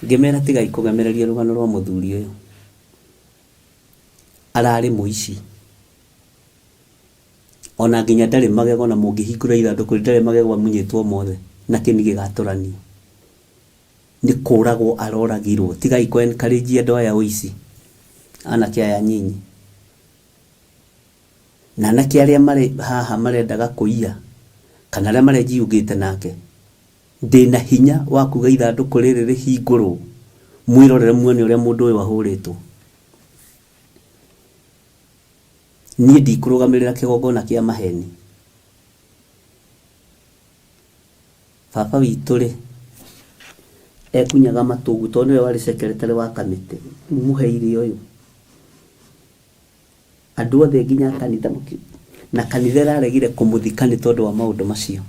Ngĩmera tigai kũgemereria rũgano rwa mũthuri ũyũ. Ararĩ mũici. Ona nginya ndarĩ magego na mũngĩhingũra ithandũkũ ndarĩ magego amunyĩtwo mothe na kĩni gĩgatũranio. Nĩ kũragwo aroragirwo. Tigai kũ encourage andũ aya ũici. Anake aya anyinyi. Na anake arĩa marĩ haha marendaga kũiya kana arĩa marenjiyungĩte nake, ndĩna hinya wa kuga ithandũkũ rĩrĩ rĩhingũrwo mwĩrorere muone ũrĩa mũndũ ũyũ ahũrĩtwo. Niĩ ndikũrũgamĩrĩra kĩgongona kĩa maheni. Baba witũ-rĩ, ekunyaga matũ ũguo tondũ nĩwe warĩ secretary wa kamĩtĩ, mũhe irio ũyũ. Andũ othe nginya a kanitha na kanitha ĩraregire kũmũthika nĩ tondũ wa maũndũ macio.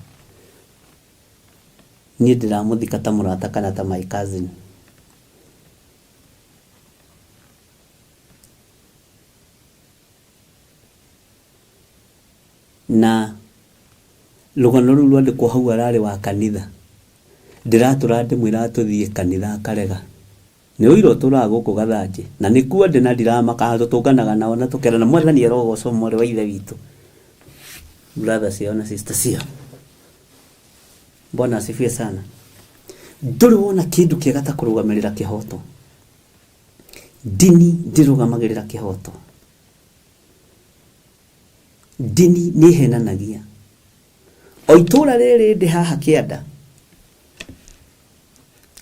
Niĩ ndĩramũthika ta mũrata kana ta my cousin. Na rũgano rũu rwandĩkwo hau ararĩ wa kanitha. Ndĩratũra ndĩmwĩraga tũthiĩ kanitha akarega. Nĩ ũira ũtũraga gũkũ Gathanjĩ, na nĩkuo ndĩ na ndiramaka, tũtũnganaga nao na tũkerana Mwathani arogocwo mwarĩ wa ithe witũ. Brother ciao na sister ciao. Bwana asifiwe sana. Ndũrĩ wona kĩndũ kĩega ta kũrũgamĩrĩra kĩhoto. Ndini ndĩrũgamagĩrĩra kĩhoto. Ndini nĩ ĩhenanagia. O itũra rĩrĩ ndĩ haha kĩanda,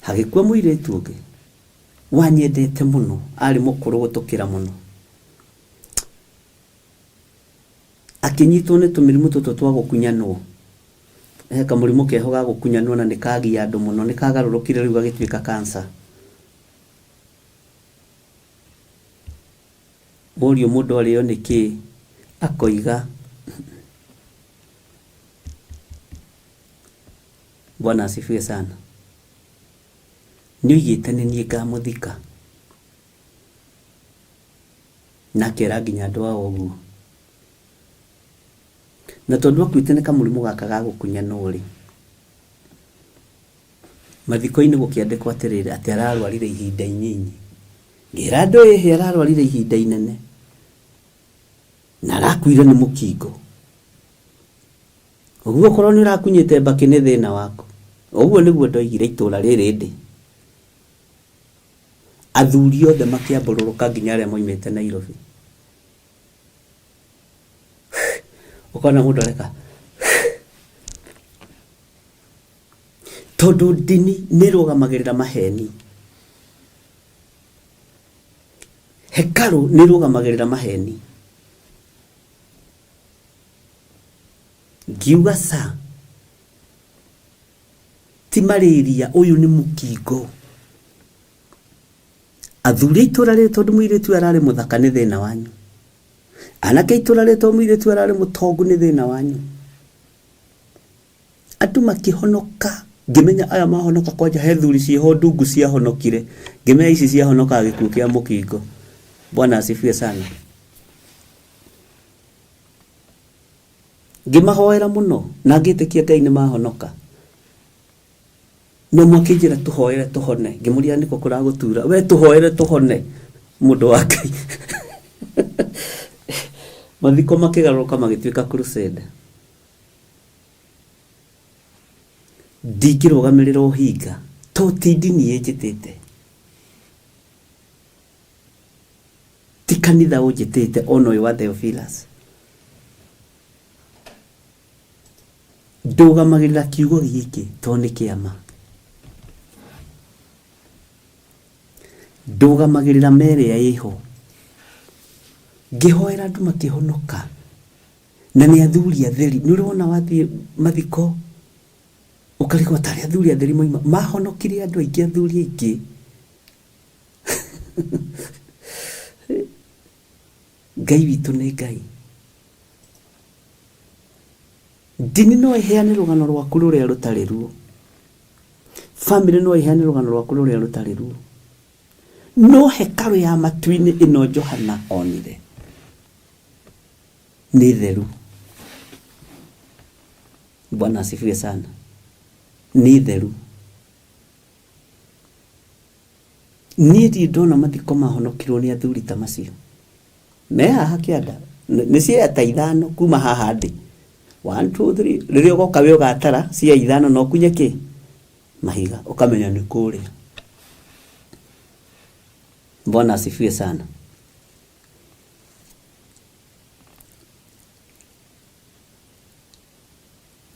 hagĩkua mũirĩtu ũngĩ wanyendete mũno, arĩ mũkũrũ gũtũkĩra mũno. Akĩnyitwo nĩ tũmĩrimũ tũtũ twa gũkunyanwo. He kamũrimũ keho ga gũkunyanwo na nĩ kagia andũ mũno, nĩ kagarũrũkire rĩu gagĩtuĩka cancer. Worio mũndũ arĩo nĩ kĩĩ, akoiga Bwana asifiwe sana. Nĩoigĩte nĩ niĩ ngamũthika. Na akera nginya andũ ao ũguo. Na tondũ akuĩte nĩ kamũrimũ gaka ga gũkunyanwo rĩ, mathiko-inĩ gũkĩandĩkwo atĩrĩrĩ, atĩ ararwarire ihinda inyinyi. Ngĩra andũ ĩhĩ ararwarire ihinda inene na arakuire nĩ mũkingo. Ũguo okorwo nĩ ũrakunyĩte mbakĩ nĩ thĩna waku. Ũguo nĩguo ndoigire itũra rĩrĩ ndĩ. Athuri othe makĩambũrũrũka nginya arĩa moimĩte Nairobi. Ũkona mũndũ areka tondũ ndini nĩ ĩrũgamagĩrĩra maheni. Hekarũ nĩ ĩrũgamagĩrĩra maheni. Ngiuga ca, ti malaria, ũyũ nĩ mũkingo. Athuri a itũra rĩrĩ tondũ mũirĩtu ũyũ ararĩ mũthaka nĩ thĩna wanyu. Anake a itũra rĩrĩ tondũ mũirĩtu ũyũ ararĩ mũtongu nĩ thĩna wanyu. Andũ makĩhonoka, ngĩmenya aya mahonoka kwanja he thuri ciĩho ndungu ciahonokire, ngĩmenya ici ciahonokaga gĩkuũ kĩa mũkingo. Bwana asifiwe sana. Ngĩmahoera mũno na ngĩtĩkia Ngai nĩ mahonoka. No makĩnjĩra tũhoere tũhone, ngĩmũria nĩkũ kũragũtura, we tũhoere tũhone mũndũ wa Ngai. Mathiko makĩgarũrũka magĩtuĩka crusade. Ndingĩrũgamĩrĩra ũhinga to ti ndini ĩnjĩtĩte, ti kanitha ũnjĩtĩte ona ũyũ wa Theophilus. Ndũgamagĩrĩra kiugo gĩkĩ tondũ nĩ kĩa ma. Ndũgamagĩrĩra ma ĩrĩa ĩho. Ngĩhoera andũ makĩhonoka na nĩ athuri atheri. Nĩ ũrĩ wona wathiĩ mathiko ũkarigwo tarĩ athuri atheri moima. Mahonokirie andũ aingĩ athuri aingĩ. Ngai witũ nĩ Ngai. Ndini no ĩheane rũgano rwaku rũrĩa rũtarĩ ruo. Famĩlĩ no ĩheane rũgano rwaku rũrĩa rũtarĩ ruo. No hekarũ ya matu-inĩ ĩno Johana onire nĩ theru. Bwana asifiwe sana. Nĩ theru. Niĩ ndirĩ ndona mathiko mahonokirwo nĩ athuri ta macio. Me haha kĩanda. Nĩ ciea ta ithano kuma haha ndĩ. One, two, three. Rĩrĩa ũgoka we ũgatara ciea ithano na ũkunye kĩ? Mahiga. Ũkamenya nĩ kũrĩa. Bwana asifiwe sana.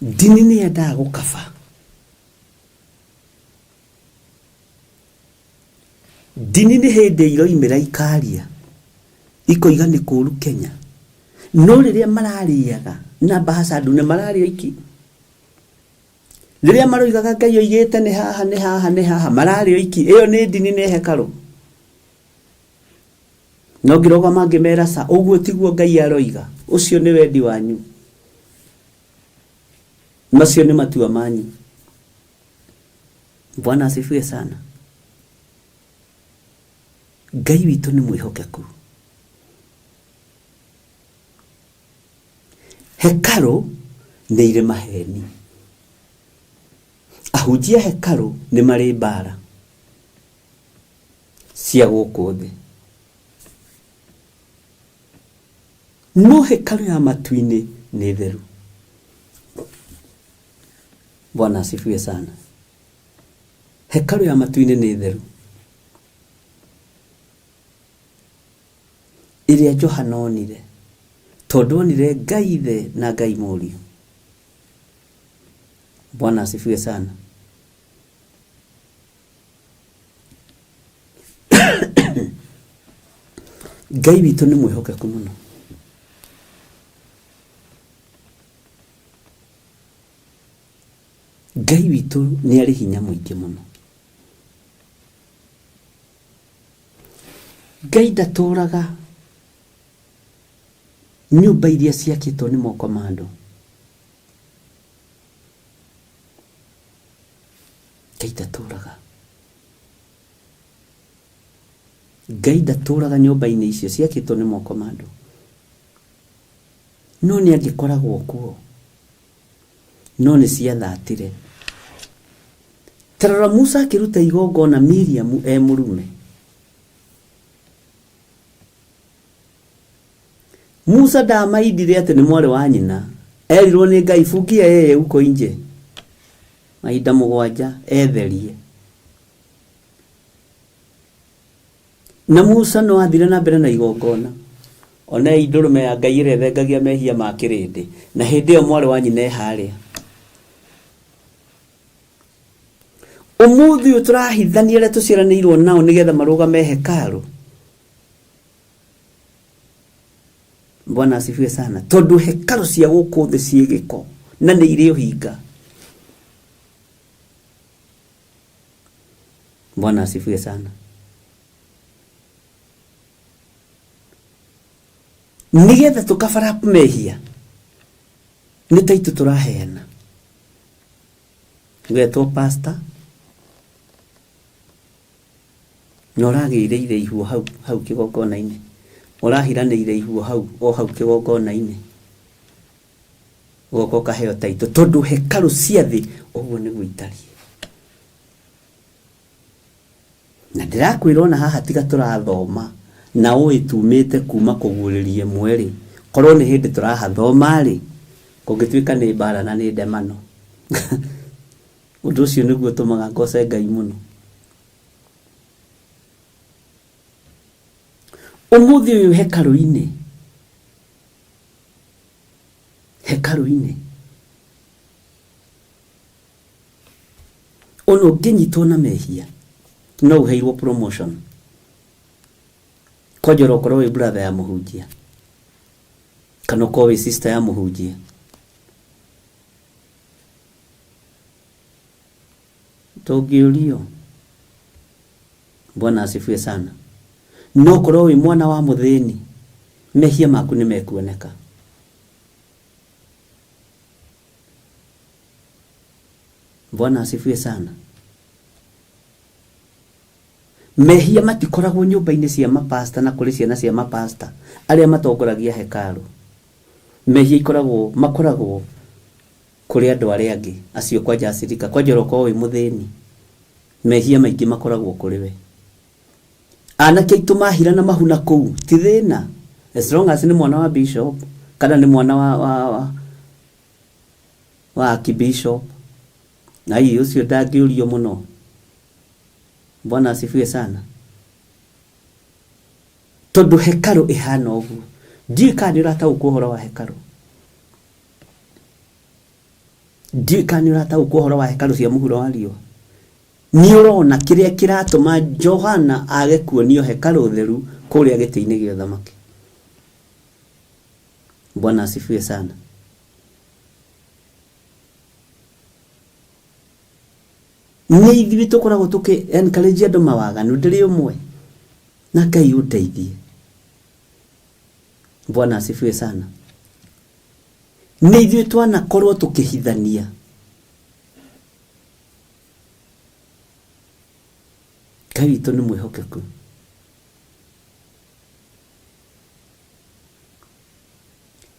Ndini nĩ yendaga gũkaba. Ndini nĩ hĩndĩ iroimĩra ikaria ikoiga nĩ kũru Kenya. No rĩrĩa mararĩaga na mbahaca ndune mararĩ oiki. Rĩrĩa maroigaga Ngai oigĩte nĩ haha nĩ haha nĩ haha mararĩ oiki. Ĩyo nĩ ndini nĩ hekarũ. No ngĩrũgama ngĩmera ca ũguo tiguo Ngai aroiga. Ũcio nĩ wendi wanyu. Macio nĩ matua manyu. Bwana asifiwe sana. Ngai witũ nĩ mwĩhokeku. Hekarũ nĩ irĩ maheni. Ahunjia hekarũ nĩ marĩ mbara cia gũkũ thĩ. No hekarũ ya matu-inĩ nĩ theru. Bwana asifiwe sana. Hekarũ ya matu-inĩ nĩ theru. Ĩrĩa Johana onire. Tondũ onire Ngai Ithe na Ngai Mũriũ. Bwana asifiwe sana. Ngai witũ nĩ mwĩhokeku mũno. Ngai witũ nĩ arĩ hinya mũingĩ mũno. Ngai ndatũraga nyũmba iria ciakĩtwo nĩ moko ma andũ. Ngai ndatũraga. Ngai ndatũraga nyũmba-inĩ icio ciakĩtwo nĩ moko ma andũ. No nĩ angĩkoragwo kuo. No nĩ ciathatire. Ta rora Musa akĩruta igongona Miriamu e mũrume. Musa ndamaindire atĩ nĩ mwarĩ wa nyina. Erirwo nĩ Ngai fungia yeye huko nje. Mahinda mũgwanja etherie. Na Musa no athire na mbere na igongona. Onei ndũrũme ya Ngai ĩrĩa ĩthengagia mehia ma kĩrĩndĩ. Na hĩndĩ ĩyo mwarĩ wa nyina e harĩa. Ũmũthĩ ũyũ tũrahithania arĩa tũciaranĩirwo nao nĩgetha marũgame hekarũ. Bwana asifiwe sana. Tondũ hekarũ cia gũkũ thĩ ciĩ gĩko na nĩ irĩ ũhinga. Bwana asifiwe sana. Nĩgetha tũkabara mehia nĩ ta itu tũraheana. Ũgetwo pastor na ũragĩrĩire ihuo hau hau kĩgongona-inĩ, ũrahiranĩire ihuo hau o hau kĩgongona-inĩ, ũgoka ũkaheo taitũ tondũ hekarũ cia thĩ ũguo nĩguo itariĩ. Ndĩrakwĩra ona haha tiga tũrathoma na ũĩ tumĩte kuma kũguũrĩria ĩmwe rĩ, korwo nĩ hĩndĩ tũrahathoma rĩ, kũngĩtuĩka nĩ mbara na nĩ ndemano. Ũndũ ũcio nĩguo ũtũmaga ngoce Ngai mũno. Ũmũthĩ ũyũ hekarũ-inĩ, hekarũ-inĩ, ona ũngĩnyitwo na mehia no ũheirwo promotion. Kwanja ũrokorwo wĩ brother ya mũhunjia kana ũkorwo wĩ sister ya mũhunjia. Ndũngĩũrio. Bwana asifiwe sana. No ũkorwo wĩ mwana wa mũthĩni, mehia maku nĩ mekuoneka. Bwana asifiwe sana. Mehia matikoragwo nyũmba-inĩ cia mapasta na kũrĩ ciana cia mapasta arĩa matongoragia hekarũ. Mehia ikoragwo makoragwo kũrĩ andũ arĩa angĩ acio kwanja acirika kwanja ũrokorwo wĩ mũthĩni mehia maingĩ makoragwo kũrĩ we. Anake aitũ mahira na mahu na kũu ti thĩna as long as nĩ mwana wa bishop kana nĩ mwana wa, wa, wa, wa archbishop ai ũcio ndangĩũrio mũno. Bwana asifiwe sana. Tondũ hekarũ ĩhana ũguo. Ndiũĩ kana nĩ ũrataũkwo ũhoro wa hekarũ. Ndiũĩ kana nĩ ũrataũkwo ũhoro wa hekarũ cia mũhuro wa riũa. Nĩ ũrona kĩrĩa kĩratũma Johana age kuonio hekarũ theru kũrĩa gĩtĩ-inĩ gĩa ũthamaki. Bwana asifiwe sana. Nĩ ithuĩ tũkoragwo tũkĩ encourage andũ mawaganu, ndĩrĩ ũmwe. Na Ngai ũndeithie. Bwana asifiwe sana. Nĩ ithuĩ twanakorwo tũkĩhithania. Ngai witũ nĩ mwĩhokeku.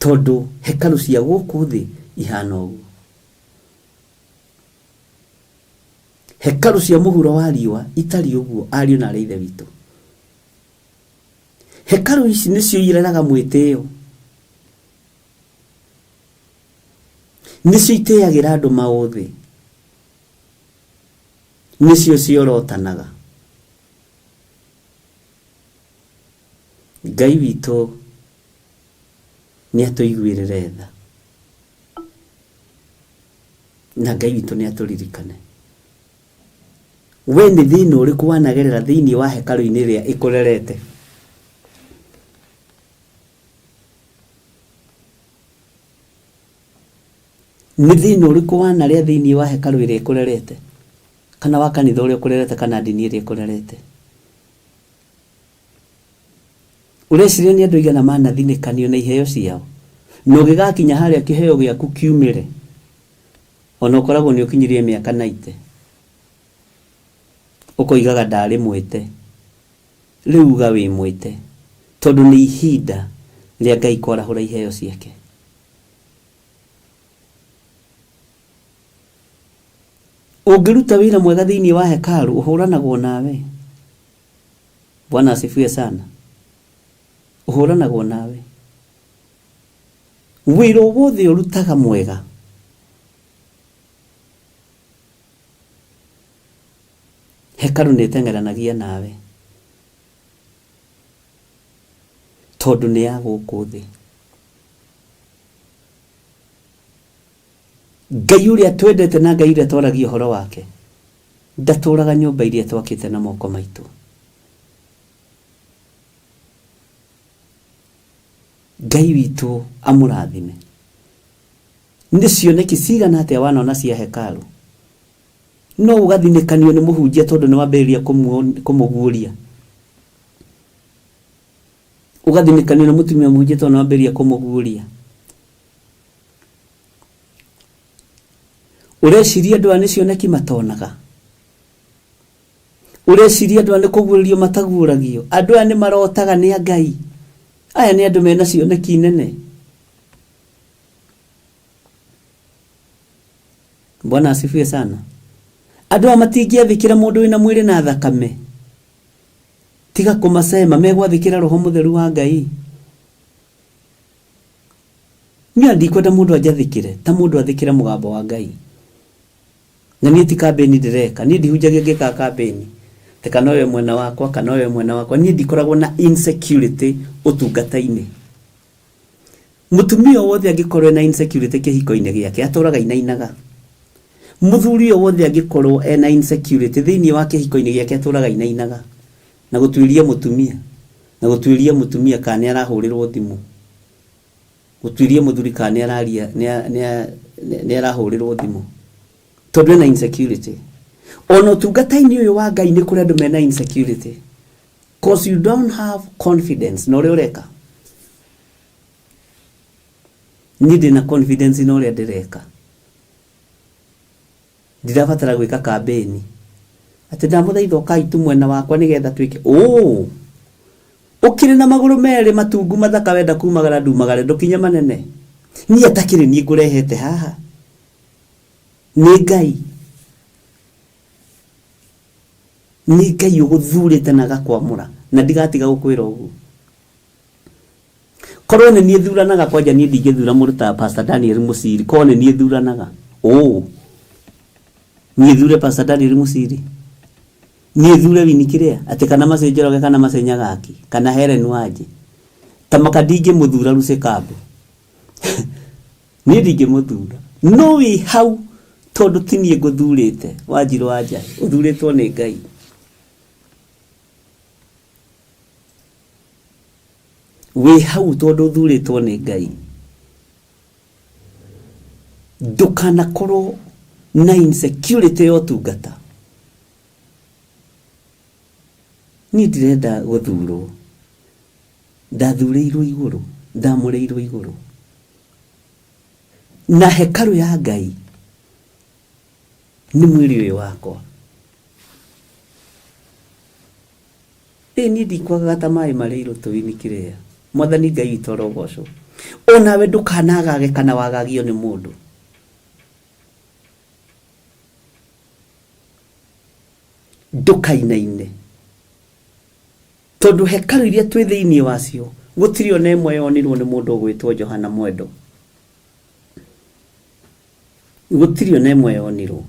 Tondũ hekarũ cia gũkũ thĩ ihana ũguo. Hekarũ cia mũhuro wa riũa itariĩ ũguo, ariũ na arĩ ithe witũ. Hekarũ ici nĩcio ireraga mwĩtĩo. Nĩcio itĩagĩra andũ maũthĩ. Nĩcio ciorotanaga. Ngai witũ nĩ atũiguĩrĩre tha. Na Ngai witũ nĩ atũririkane. We nĩ thĩna ũrĩkũ wanagerera thĩinĩ wa hekarũ-inĩ ĩrĩa ĩkũrerete? Nĩ thĩna ũrĩkũ wanarĩa thĩinĩ wa hekarũ ĩrĩa ĩkũrerete? Kana wa kanitha ũrĩa ũkũrerete kana ndini ĩrĩa ĩkũrerete? Ũreciria nĩ andũ aigana manathinĩkanio na iheo ciao? Na ũgĩgakinya harĩa kĩheo gĩaku kiumĩre, ona ũkoragwo nĩ ũkinyirie mĩaka 90. Ũkoigaga ndarĩ mwĩte. Rĩu uga wĩ mwĩte. Tondũ nĩ ihinda rĩa Ngai kwarahũra iheo ciake. Ũngĩruta wĩra mwega thĩinĩ wa hekaru ũhũranagwo nawe. Bwana asifiwe sana. Ũhũranagwo nawe. Wĩra o wothe ũrutaga mwega hekarũ nĩ ĩteng'eranagia nawe tondũ nĩ ya gũkũ thĩ. Ngai ũrĩa twendete na Ngai ũrĩa twaragia ũhoro wake ndatũraga nyũmba iria twakĩte na moko maitũ. Ngai witũ amũrathime. Nĩ cioneki cigana atĩa wanona cia hekarũ? No ũgathinĩkanio nĩ mũhunjia tondũ nĩ wambĩrĩria kũmũguũria. Ũgathinĩkanio nĩ mũtumia mũhunjia tondũ nĩ wambĩrĩria kũmũguũria. Ũreciria andũ aya nĩ cioneki matonaga? Ũreciria andũ aya nĩ kũguũrĩrio mataguũragio? Andũ aya nĩ marotaga nĩ a Ngai. Aya nĩ andũ mena cioneki nene. Bwana asifiwe sana. Andũ aya matingĩathĩkĩra mũndũ wĩna mwĩrĩ na thakame. Tiga kũmacema megwathĩkĩra roho mũtheru wa Ngai. Niĩ ndikwenda mũndũ anjathĩkĩre ta mũndũ athĩkĩre mũgambo wa Ngai. Na niĩ ti kambĩni ndĩreka, niĩ ndihunjagia ngĩkaga kambĩni atĩ kana ũyũ e mwena wakwa kana ũyũ e mwena wakwa. Niĩ ndikoragwo na insecurity ũtungata-inĩ. Mũtumia o wothe angĩkorwo ena insecurity kĩhiko-inĩ gĩake atũraga ainainaga. Mũthuri o wothe angĩkorwo ena insecurity thĩinĩ wa kĩhiko-inĩ gĩake atũraga ainainaga na gũtuĩria mũtumia, na gũtuĩria mũtumia kana nĩ arahũrĩrwo thimũ, gũtuĩria mũthuri kana nĩ araria, nĩ arahũrĩrwo thimũ tondũ ena insecurity. Ona ũtungata-inĩ ũyũ wa Ngai nĩ kũrĩ andũ mena insecurity, cause you don't have confidence na ũrĩa ũreka. Niĩ ndĩna confidence na ũrĩa ndĩreka, ndirabatara gwĩka kambĩni atĩ ndamũthaitha ũkai tu mwena wakwa nĩgetha twĩke ũũ. Ũkĩrĩ na magũrũ merĩ matungu mathaka wenda kumagara ndumagare ndũkinye manene. Niĩ atakĩrĩ niĩ ngũrehete haha nĩ Ngai, nĩ Ngai ũgũthurĩte na agakwamũra, na ndigatiga gũkwĩra ũguo. Korwo nĩ niĩ thuranaga kwanja niĩ ndingĩthura mũndũ ta Pastor Daniel Mũciri. Korwo nĩ niĩ thuranaga, ũũ niĩ thure Pastor Daniel Mũciri, niĩ thure Winnie Kĩrĩa atĩ kana Macĩ Njoroge kana Macĩ Nyagaki kana Helen Wanje, ta maka ndingĩmũthura Lucy Kambo. Niĩ ndingĩmũthura, no wĩ hau tondũ ti niĩ ngũthurĩte, Wanjirũ wa Njahi, ũthurĩtwo nĩ Ngai. Wĩ hau tondũ ũthurĩtwo nĩ Ngai. Ndũkanakorwo na insecurity ya ũtungata. Niĩ ndirenda gũthurwo, ndathurĩirwo igũrũ, ndamũrĩirwo igũrũ. Na hekarũ ya Ngai nĩ mwĩrĩ ũyũ wakwa. Ĩ niĩ ndikwagaga ta maĩ marĩ irũtũ-inĩ kĩrĩa. Mwathani Ngai witũ arogocwo. Onawe ndũkanagage kana wagagio nĩ mũndũ. Ndũkainaine. Tondũ hekarũ iria twĩ thĩinĩ wacio, gũtirĩ ona ĩmwe yonirwo nĩ mũndũ ũgwĩtwo Johana Mwendo. Gũtirĩ ona ĩmwe yonirwo.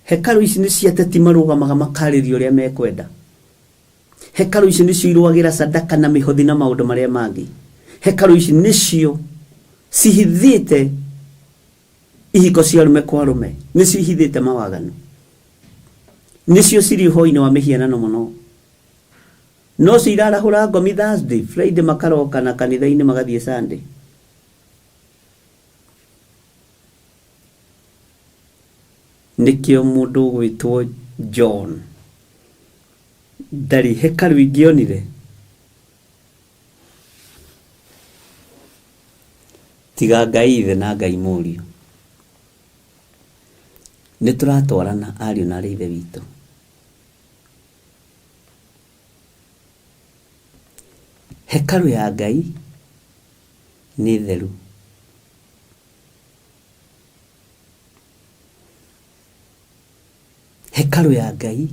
Hekarũ ici nĩ cia ateti marũgamaga makarĩria ũrĩa mekwenda. Hekarũ ici nĩcio irũagĩra sadaka na mĩhothi na maũndũ marĩa mangĩ. Hekarũ ici nĩcio cihithĩte ihiko cia arũme kwa arũme, nĩcio ihithĩte mawaganu, nĩcio cirĩ ũhoi-inĩ wa mĩhianano mũno. No cio irarahũra ngomi Thursday, Friday makaroka na kanitha-inĩ magathiĩ Sunday. Nĩkĩo mũndũ ũgwĩtwo John ndarĩ hekarũ ingĩonire tiga Ngai Ithe na Ngai Mũriũ. Nĩ tũratwarana ariũ na arĩ Ithe witũ. Hekarũ ya Ngai nĩ theru. Hekarũ ya Ngai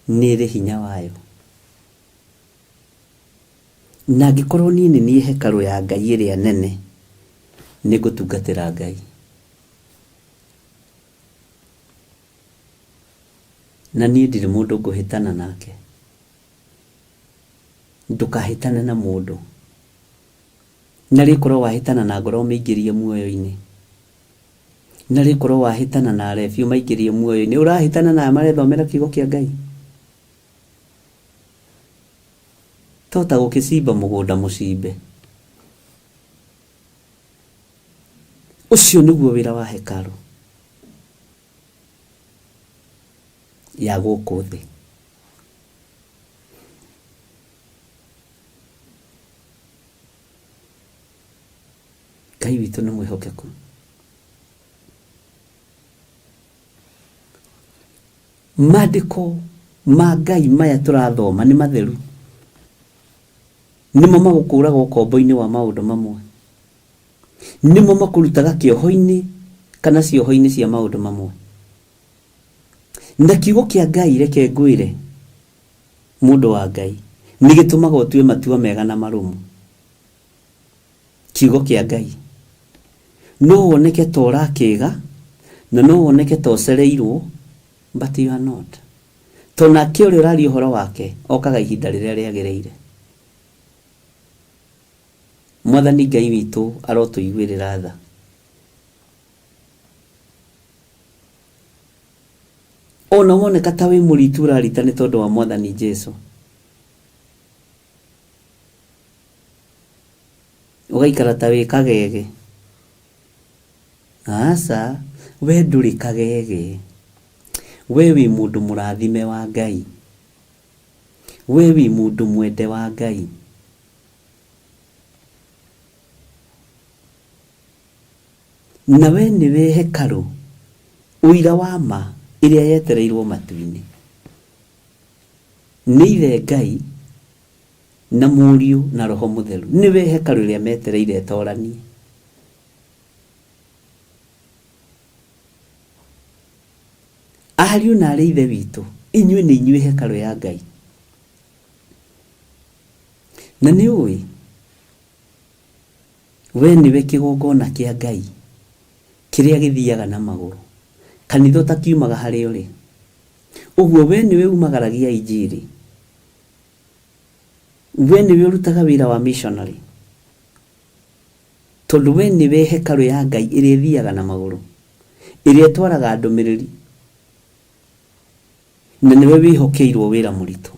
nĩ ĩrĩ hinya wayo. Na angĩkorwo niĩ nĩ niĩ hekarũ ya Ngai ĩrĩa nene, nĩ ngũtungatĩra Ngai. Na niĩ ndirĩ mũndũ ngũhĩtana nake. Ndũkahĩtane na mũndũ. Na rĩkorwo wahĩtana na ngoro ũmĩingĩrie muoyo-inĩ. Na rĩkorwo wahĩtana na arebi ũmaingĩrie muoyo-inĩ. Ũrahĩtana na aya marethomera kiugo kĩa Ngai. To ta gũkĩcimba mũgũnda mũcimbe. Ũcio nĩguo wĩra wa hekarũ ya gũkũ thĩ. Ngai witũ nĩ mwĩhokeku. Maandĩko ma Ngai maya tũrathoma nĩ matheru. Nĩmo magũkũraga ũkombo-inĩ wa maũndũ mamwe. Nĩmo makũrutaga kĩoho-inĩ kana cioho-inĩ cia maũndũ mamwe. Na kiugo kĩa Ngai reke ngwĩre mũndũ wa Ngai nĩ gĩtũmaga ũtue matua mega na marũmu. Kiugo kĩa Ngai no woneke ta ũrakĩga na no woneke ta ũcereirwo but you are not. To nake ũrĩa ũraria ũhoro wake okaga ihinda rĩrĩa rĩagĩrĩire. Mwathani Ngai witũ arotũiguĩrĩra tha. Ona woneka ta wĩ mũritu ũrarita nĩ tondũ wa Mwathani Jesu. Ũgaikara ta wĩ kagege. Aca, we ndũrĩ kagege. We wĩ mũndũ mũrathime wa Ngai. We wĩ mũndũ mwende wa Ngai. Na we nĩwe hekarũ, ũira wa ma, ĩrĩa yetereirwo matu-inĩ. Nĩ Ithe Ngai, na Mũriũ, na Roho Mũtheru. Nĩwe hekarũ ĩrĩa metereire ĩtoranie. Ariũ na aarĩ a Ithe witũ, inyuĩ nĩ inyuĩ hekarũ ya Ngai. Na nĩ ũĩ, we nĩwe kĩgongona kĩa Ngai kĩrĩa gĩthiaga na magũrũ, kanitha ũtakiumaga harĩa ũrĩ. Ũguo we nĩwe umagaragia injiri. We nĩwe ũrutaga wĩra wa missionary. Tondũ we nĩwe hekarũ ya Ngai ĩrĩa ĩthiaga na magũrũ, ĩrĩa ĩtwaraga ndũmĩrĩri, na nĩwe wĩhokeirwo wĩra mũritũ.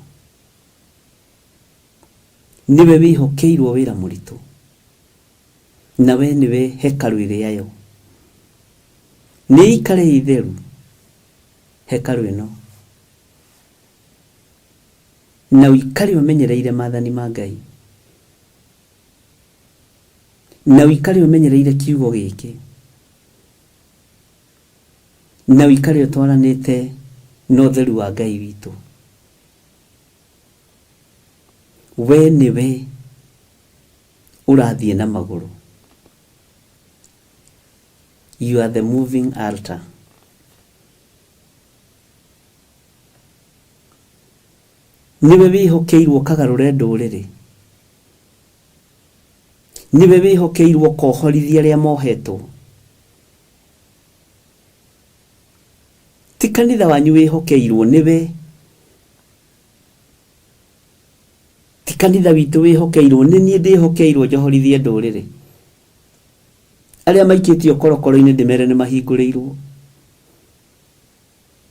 Nĩwe wĩhokeirwo wĩra mũritũ, na we nĩwe hekarũ ĩrĩa yo. Nĩ ĩikare ĩ theru hekarũ ĩno, na ũikare ũmenyereire maathani ma Ngai, na ũikare ũmenyereire kiugo gĩkĩ, na ũikare ũtwaranĩte na ũtheru wa Ngai witũ. We nĩwe ũrathiĩ na magũrũ. You are the moving altar. Nĩwe wĩhokeirwo ũkagarũre ndũrĩrĩ. Nĩwe wĩhokeirwo ũkohorithia arĩa mohetwo. Ti kanitha wanyu wĩhokeirwo, nĩwe. Ti kanitha witũ wĩhokeirwo, nĩ niĩ ndĩhokeirwo njohorithie ndũrĩrĩ. Arĩa maikĩtio korokoro-inĩ ndĩmere nĩ mahingũrĩirwo.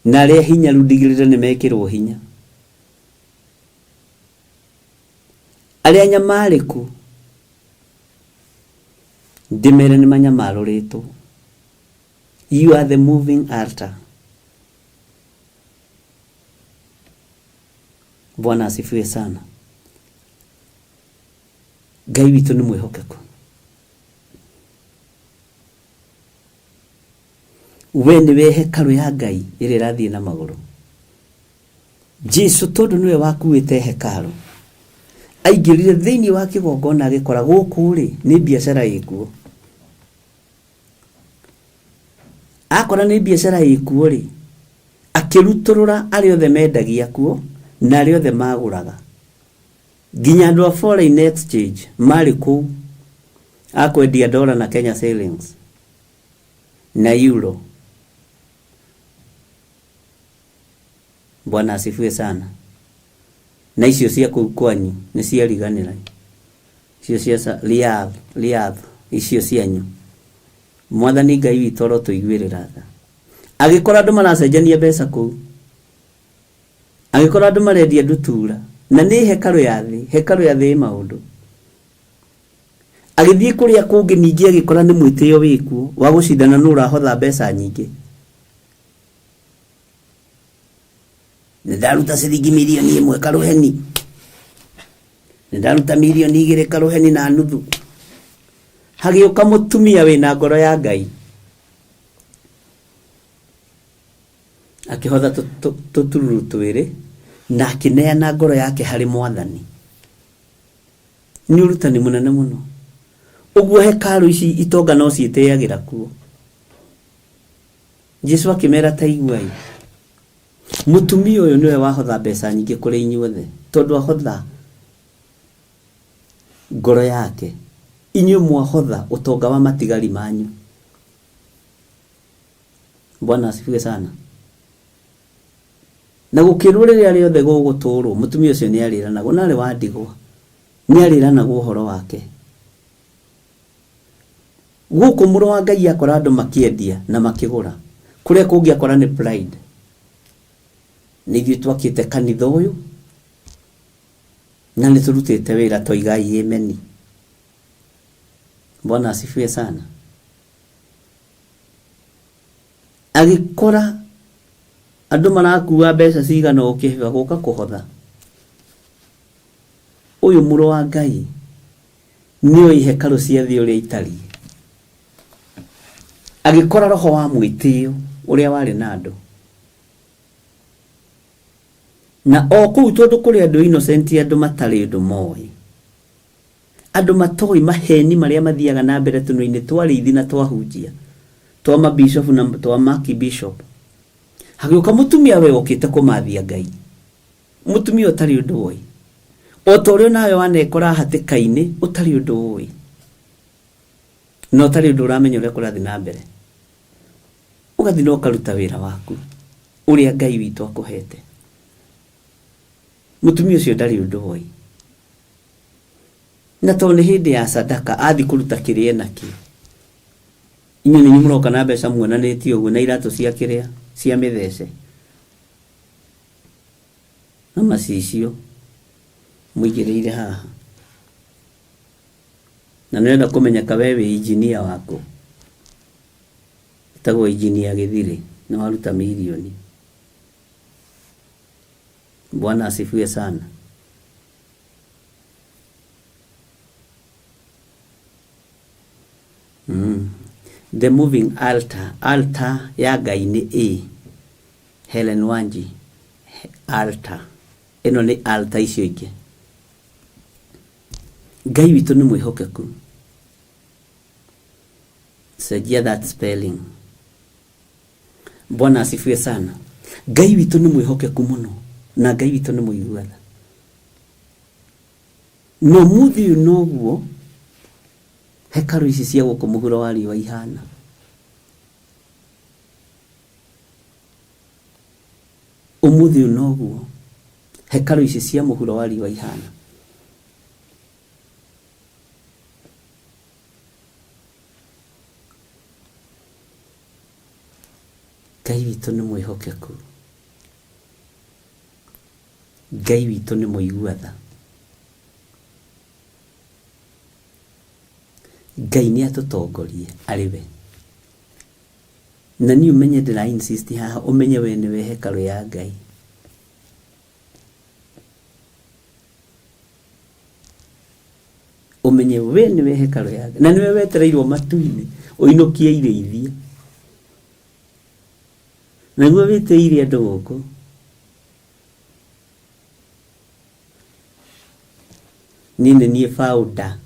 Na arĩa hinyaru ndigĩrĩre nĩ mekĩrwo hinya. Arĩa anyamarĩku ndĩmere nĩ manyamarũrĩtwo. You are the moving altar. Bwana asifiwe sana. Ngai witũ nĩ mwĩhokeku. We nĩwe hekarũ ya Ngai ĩrĩa ĩrathiĩ na magũrũ. Jesu tondũ nĩwe wakuĩte hekarũ, aingĩrire thĩinĩ wa kĩgongona agĩkora gũkũ rĩ nĩ biacara ĩkuo. Akora nĩ biacara ĩkuo rĩ, akĩrutũrũra arĩa othe mendagia kuo na arĩa othe magũraga. Nginya andũ a foreign exchange marĩ kũu a kwendia dollar na Kenya shillings na euro. Bwana asifiwe sana. Na icio cia kũu kwanyu nĩ ciariganĩra. Icio cia Riyadh, Riyadh, icio cianyu. Mwathani Ngai witũ arotũiguĩrĩra tha. Agĩkora andũ maracenjania mbeca kũu. Agĩkora andũ marendia ndutura. Na nĩ hekarũ ya thĩ, hekarũ ya thĩ ĩ maũndũ. Agĩthiĩ kũrĩa kũngĩ ningĩ agĩkora nĩ mwĩtĩo wĩkuo wa gũcindana nũ ũrahotha mbeca nyingĩ. Nĩ ndaruta ciringi mirioni ĩmwe karũheni. Nĩ ndaruta mirioni igĩrĩ karũheni na nuthu. Hagĩũka mũtumia wĩna ngoro ya Ngai. Akĩhotha tũtururu twĩrĩ na akĩneana ngoro yake harĩ Mwathani. Nĩ ũrutani mũnene mũno. Ũguo hekarũ ici itonga no ciĩtĩagĩra kuo. Jesu akĩmera ta iguai. Mũtumia ũyũ nĩwe wahotha mbeca nyingĩ kũrĩ inyuothe, tondũ ahotha ngoro yake. Inyuĩ mwahotha ũtonga wa matigari manyu. Bwana asifiwe sana. Na gũkĩrwo rĩrĩa rĩothe gũgũtũrwo, mũtumia ũcio nĩ arĩranagwo, na arĩ wa ndigwa, nĩ arĩranagwo ũhoro wake. Gũkũ mũrũ wa Ngai akora andũ makĩendia na makĩgũra, kũrĩa kũngĩ akora nĩ pride. Nĩ ithuĩ twakĩte kanitha ũyũ na nĩ tũrutĩte wĩra, toigai ameni. Bwana asifiwe sana. Agĩkora andũ marakua mbeca cigana ũũ kĩhĩba gũka kũhotha. Ũyũ mũrũ wa Ngai nĩoĩ hekarũ cia thĩ ũrĩa itariĩ. Agĩkora roho wa mwĩtĩo ũrĩa warĩ na andũ. Na o kũu tondũ kũrĩ andũ innocent, andũ matarĩ ũndũ moĩ, andũ matoĩ maheni marĩa mathiaga na mbere tũnua-inĩ twa arĩithi na twahunjia, twa mabishop na twa makibishop. Hagĩũka mũtumia we ũkĩte kũmathia Ngai, mũtumia ũtarĩ ũndũ ũĩ, o ta ũrĩa nawe wanekora hatĩka-inĩ ũtarĩ ũndũ ũĩ na ũtarĩ ũndũ ũramenya ũrĩa kũrathiĩ na mbere, ũgathiĩ na ũkaruta wĩra waku ũrĩa Ngai witũ akũhete. Mũtumia ũcio ndarĩ ũndũ ũĩ, na tondũ nĩ hĩndĩ ya sadaka athiĩ kũruta kĩrĩa enakĩo. Inyuĩ nĩ inyuĩ mũroka na mbeca muonanĩtie ũguo na iratũ cia kĩrĩa cia mĩthece na macicio mũigĩrĩire haha, na nĩũrenda kũmenyeka we wĩ injinia waku, ĩtagwo injinia Gĩthirĩ, nĩ waruta mirioni. Bwana asifiwe sana. The moving altar, altar ya Ngai nĩ ĩ? Helen Wanji, altar ĩno nĩ altar icio ingĩ. Ngai witũ nĩ mwĩhokeku. Cenjia that spelling. Bwana asifiwe sana. Ngai witũ nĩ mwĩhokeku mũno na Ngai witũ nĩ mũigua tha. Na ũmũthĩ ũyũ noguo hekarũ ici cia gũkũ mũhuro wa riũa ihana. Ũmũthĩ ũyũ noguo hekarũ ici cia mũhuro wa riũa ihana. Ngai witũ nĩ mwĩhokeku. Ngai witũ nĩ mũigua tha. Ngai nĩ atũtongorie arĩ we. Na niĩ ũmenye ndĩra insist haha, ũmenye we nĩwe hekarũ ya Ngai. Ũmenye we nĩwe hekarũ ya Ngai. Na nĩwe wetereirwo matu-inĩ ũinũkie irĩithia. Naguo wĩtĩire andũ gũkũ. Niĩ nĩ niĩ founder.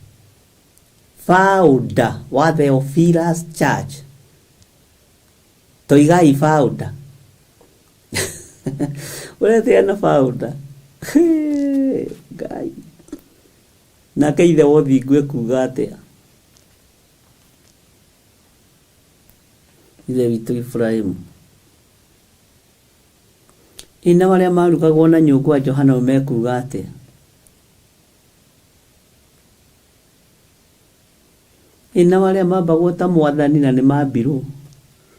Founder wa Theophilus Church. Toigai founder. Ũretĩa na founder. Ngai. Nake ithe wa ũthingu ekuga atĩa? Ithe witũ Iburahĩmu. Ĩ nao arĩa maarugagwo na nyũngũ a Johana o mekuuga atĩa? Ĩ nao arĩa maambagwo ta Mwathani na nĩ maambirwo,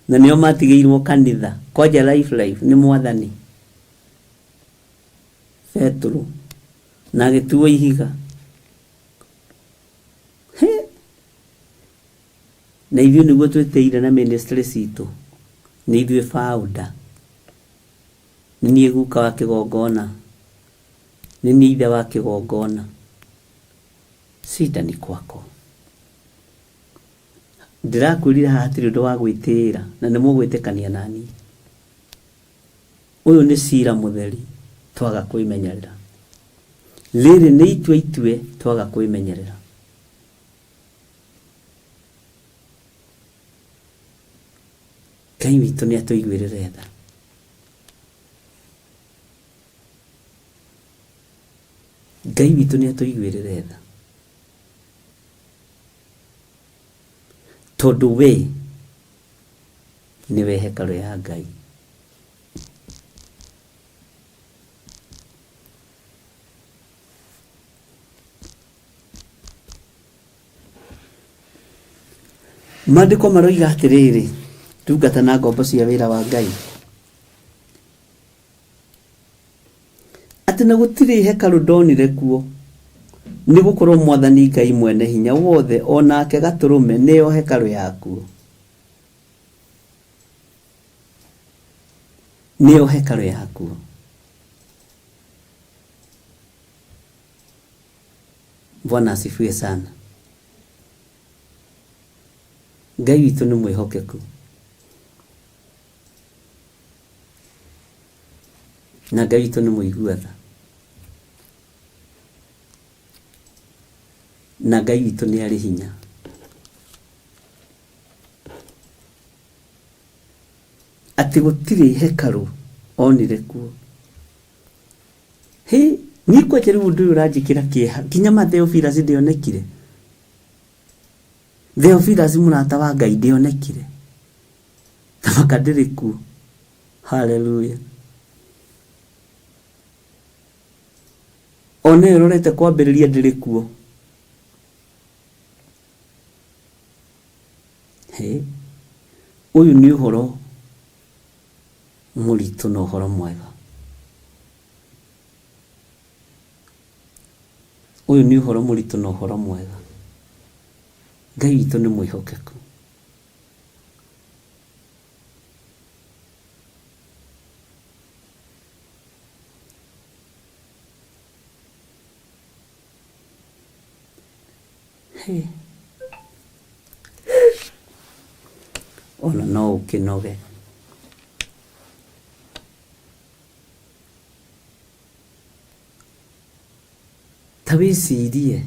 na nĩo maatigĩirwo kanitha, kwanja life life nĩ Mwathani Petero, na agĩtuo ihiga. Hĩ! Na ithuĩ nĩguo twĩtĩire na ministry citũ, nĩ ithuĩ founder. Nĩ niĩ guka wa kĩgongona, nĩ niĩ ithe wa kĩgongona. Shida ni kwako. Ndĩrakwĩrire haha hatirĩ ũndũ wa gwĩtĩĩra na nĩ mũgwĩtĩkania na niĩ. Ũyũ nĩ cira mũtheri twaga kwĩmenyerera. Rĩrĩ nĩ itua itue twaga kwĩmenyerera. Ngai witũ nĩ atũiguĩrĩre tha. Ngai witũ nĩ atũiguĩrĩre tha tondũ we nĩwe hekarũ ya Ngai. Maandĩko maroiga atĩrĩrĩ, ndungata na ngombo cia wĩra wa Ngai, atĩ na gũtirĩ hekarũ ndonire kuo, nĩ gũkorwo Mwathani Ngai mwene hinya wothe o nake Gatũrũme nĩo hekarũ yakuo. Nĩo hekarũ yakuo. Bwana asifiwe sana. Ngai witũ nĩ mwĩhokeku. Na Ngai witũ nĩ mũigua tha. Na Ngai witũ nĩ arĩ hinya. Atĩ gũtirĩ hekarũ onire kuo. Hĩ, niĩ kwanja rĩu ũndũ ũyũ ũranjĩkĩra kĩeha. Nginya ma Theophilus ndĩonekire. Theophilus mũrata wa Ngai ndĩonekire. Thamaka ndĩrĩ kuo. Haleluya. Ona ĩyo ĩrorete kwambĩrĩria ndĩrĩ kuo. Hĩ, ũyũ nĩ ũhoro mũritũ na ũhoro mwega. Ũyũ nĩ ũhoro mũritũ na ũhoro mwega. Ngai witũ nĩ mwĩhokeku. Hĩ. Ona no ũkĩnoge. Ta wĩcirie.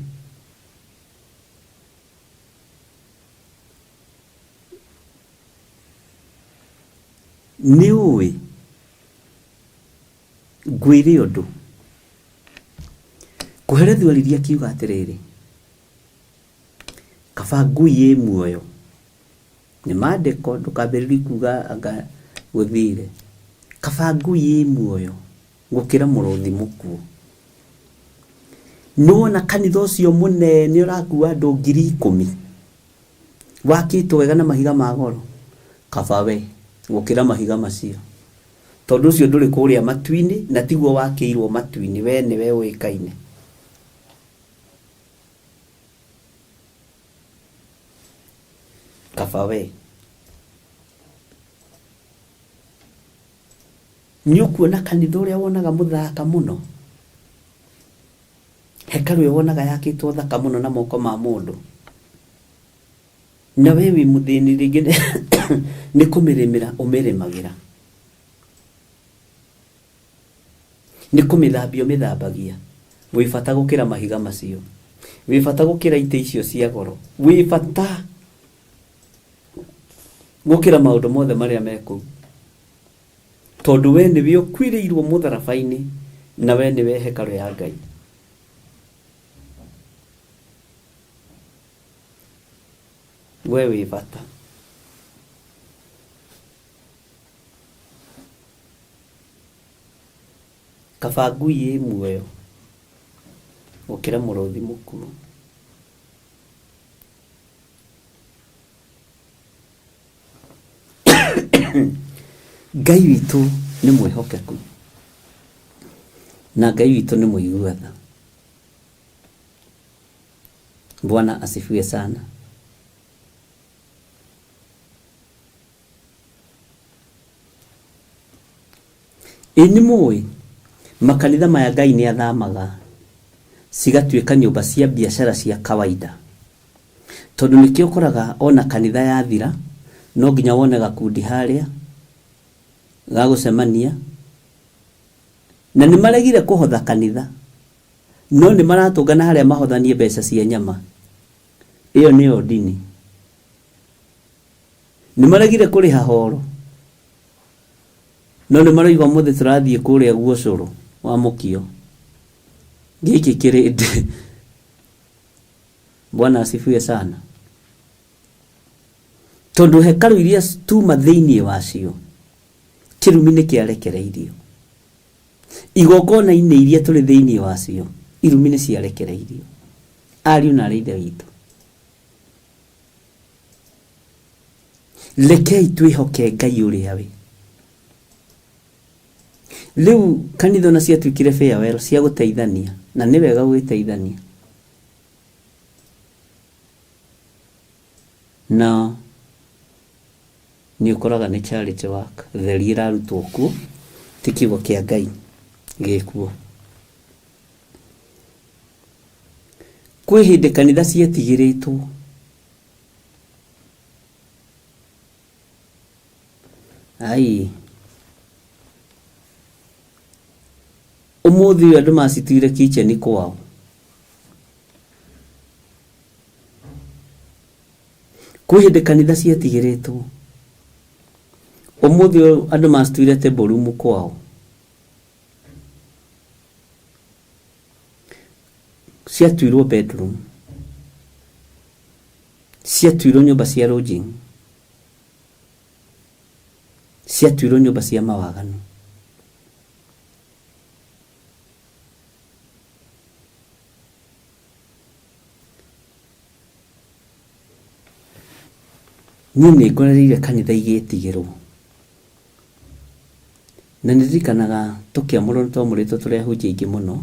Nĩ ũĩ ngwĩre ũndũ. Kohelethu aririe akiuga atĩrĩrĩ, kaba ngui ĩ muoyo. Nĩ maandĩko ndũkambĩrĩrie kuga anga gũthire. Kaba ngui ĩ muoyo gũkĩra mũrũthi mũkuũ. Nĩ wona kanitha ũcio mũnene ũrakua andũ 10,000 wakĩtwo wega na mahiga ma goro, kaba we gũkĩra mahiga macio. Tondũ ũcio ndũrĩ kũrĩa matu-inĩ na tiguo wakĩirwo matu-inĩ, we nĩwe ũĩkaine. Kaba we. Nĩ ũkuona kanitha ũrĩa wonaga mũthaka mũno, hekarũ ĩyo wonaga yakĩtwo thaka mũno na moko ma mũndũ, na we wĩ mũthĩni rĩngĩ nĩ kũmĩrĩmĩra ũmĩrĩmagĩra, nĩ kũmĩthambia ũmĩthambagia, wĩ bata gũkĩra mahiga macio, wĩ bata gũkĩra itĩ icio cia goro, wĩ bata gũkĩra maũndũ mothe marĩa me kũu, tondũ we nĩwe ũkuĩrĩirwo mũtharaba-inĩ na we nĩwe hekarũ ya Ngai. We wĩ bata. Kaba ngui ĩ muoyo gũkĩra mũrũthi mũkuũ. Ngai witũ nĩ mwĩhokeku na Ngai witũ nĩ mũigua tha. Bwana asifiwe sana. Ĩ nĩ mũĩ makanitha maya Ngai nĩ athamaga cigatuĩka nyũmba cia biacara cia kawaida. Tondũ nĩkĩo ũkoraga ona kanitha yathira no nginya wone gakundi harĩa ga gũcemania na nĩ maregire kũhotha kanitha no nĩ maratũngana harĩa mahothanie mbeca cia nyama. Ĩyo nĩyo ndini. Nĩ maregire kũrĩha horo no nĩ maroiga ũmũthĩ tũrathiĩ kũrĩa guo cũrũ wa mũkio. Gĩkĩ kĩrĩndĩ. Bwana asifiwe sana. Tondũ hekarũ iria tuma thĩinĩ wacio kĩrumi nĩ kĩarekereirio. Igongona-inĩ iria tũrĩ thĩinĩ wacio irumi nĩ ciarekereirio. Ariũ na arĩ ithe witũ, rekei twĩhoke Ngai ũrĩa wĩ. Rĩu kanitha ona ciatuĩkire farewell cia gũteithania, na nĩ wega gũgĩteithania. Na nĩ ũkoraga nĩ charity work theri ĩrarutwo kuo, ti kiugo kĩa Ngai gĩkuo. Kwĩ hĩndĩ kanitha cietigĩrĩtwo ai ũmũthĩ ũyũ andũ macituire kitchen kwao. Kwĩ hĩndĩ kanitha cietigĩrĩtwo, ũmũthĩ ũyũ andũ macituire table room kwao. Ciatuirwo bedroom, ciatuirwo nyũmba cia lodging, ciatuirwo nyũmba cia mawaganu. Niĩ nĩ ngorereire kanitha igĩtigĩrwo, na nĩ ndirikanaga tũkĩamũrwo nĩ twamũrĩtwo tũrĩ ahunjia aingĩ mũno,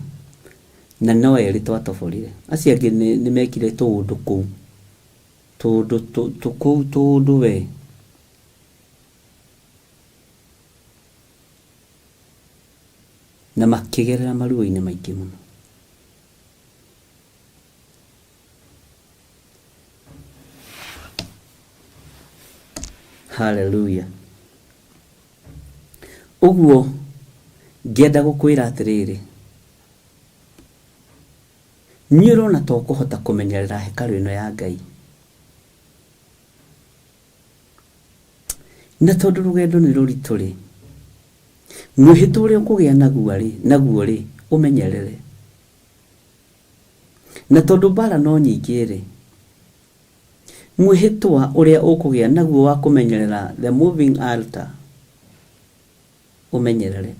na no erĩ twatoborire. Acio angĩ nĩ mekire tũũndũ kũu, tũũndũ kũu tũũndũ we. Na makĩgerera maruo-inĩ maingĩ mũno. Hallelujah. Ũguo ngĩenda gũkwĩra atĩrĩrĩ, niĩ ũrona ta ũkũhota kũmenyerera hekarũ ĩno ya Ngai. Na tondũ rũgendo nĩ rũritũ rĩ, mwĩhĩtwa ũrĩa ũkũgĩa naguo rĩ, ũmenyerere. Na tondũ mbara no nyingĩ rĩ, mwĩhĩtwa ũrĩa ũkũgĩa naguo wa kũmenyerera the moving altar, ũmenyerere.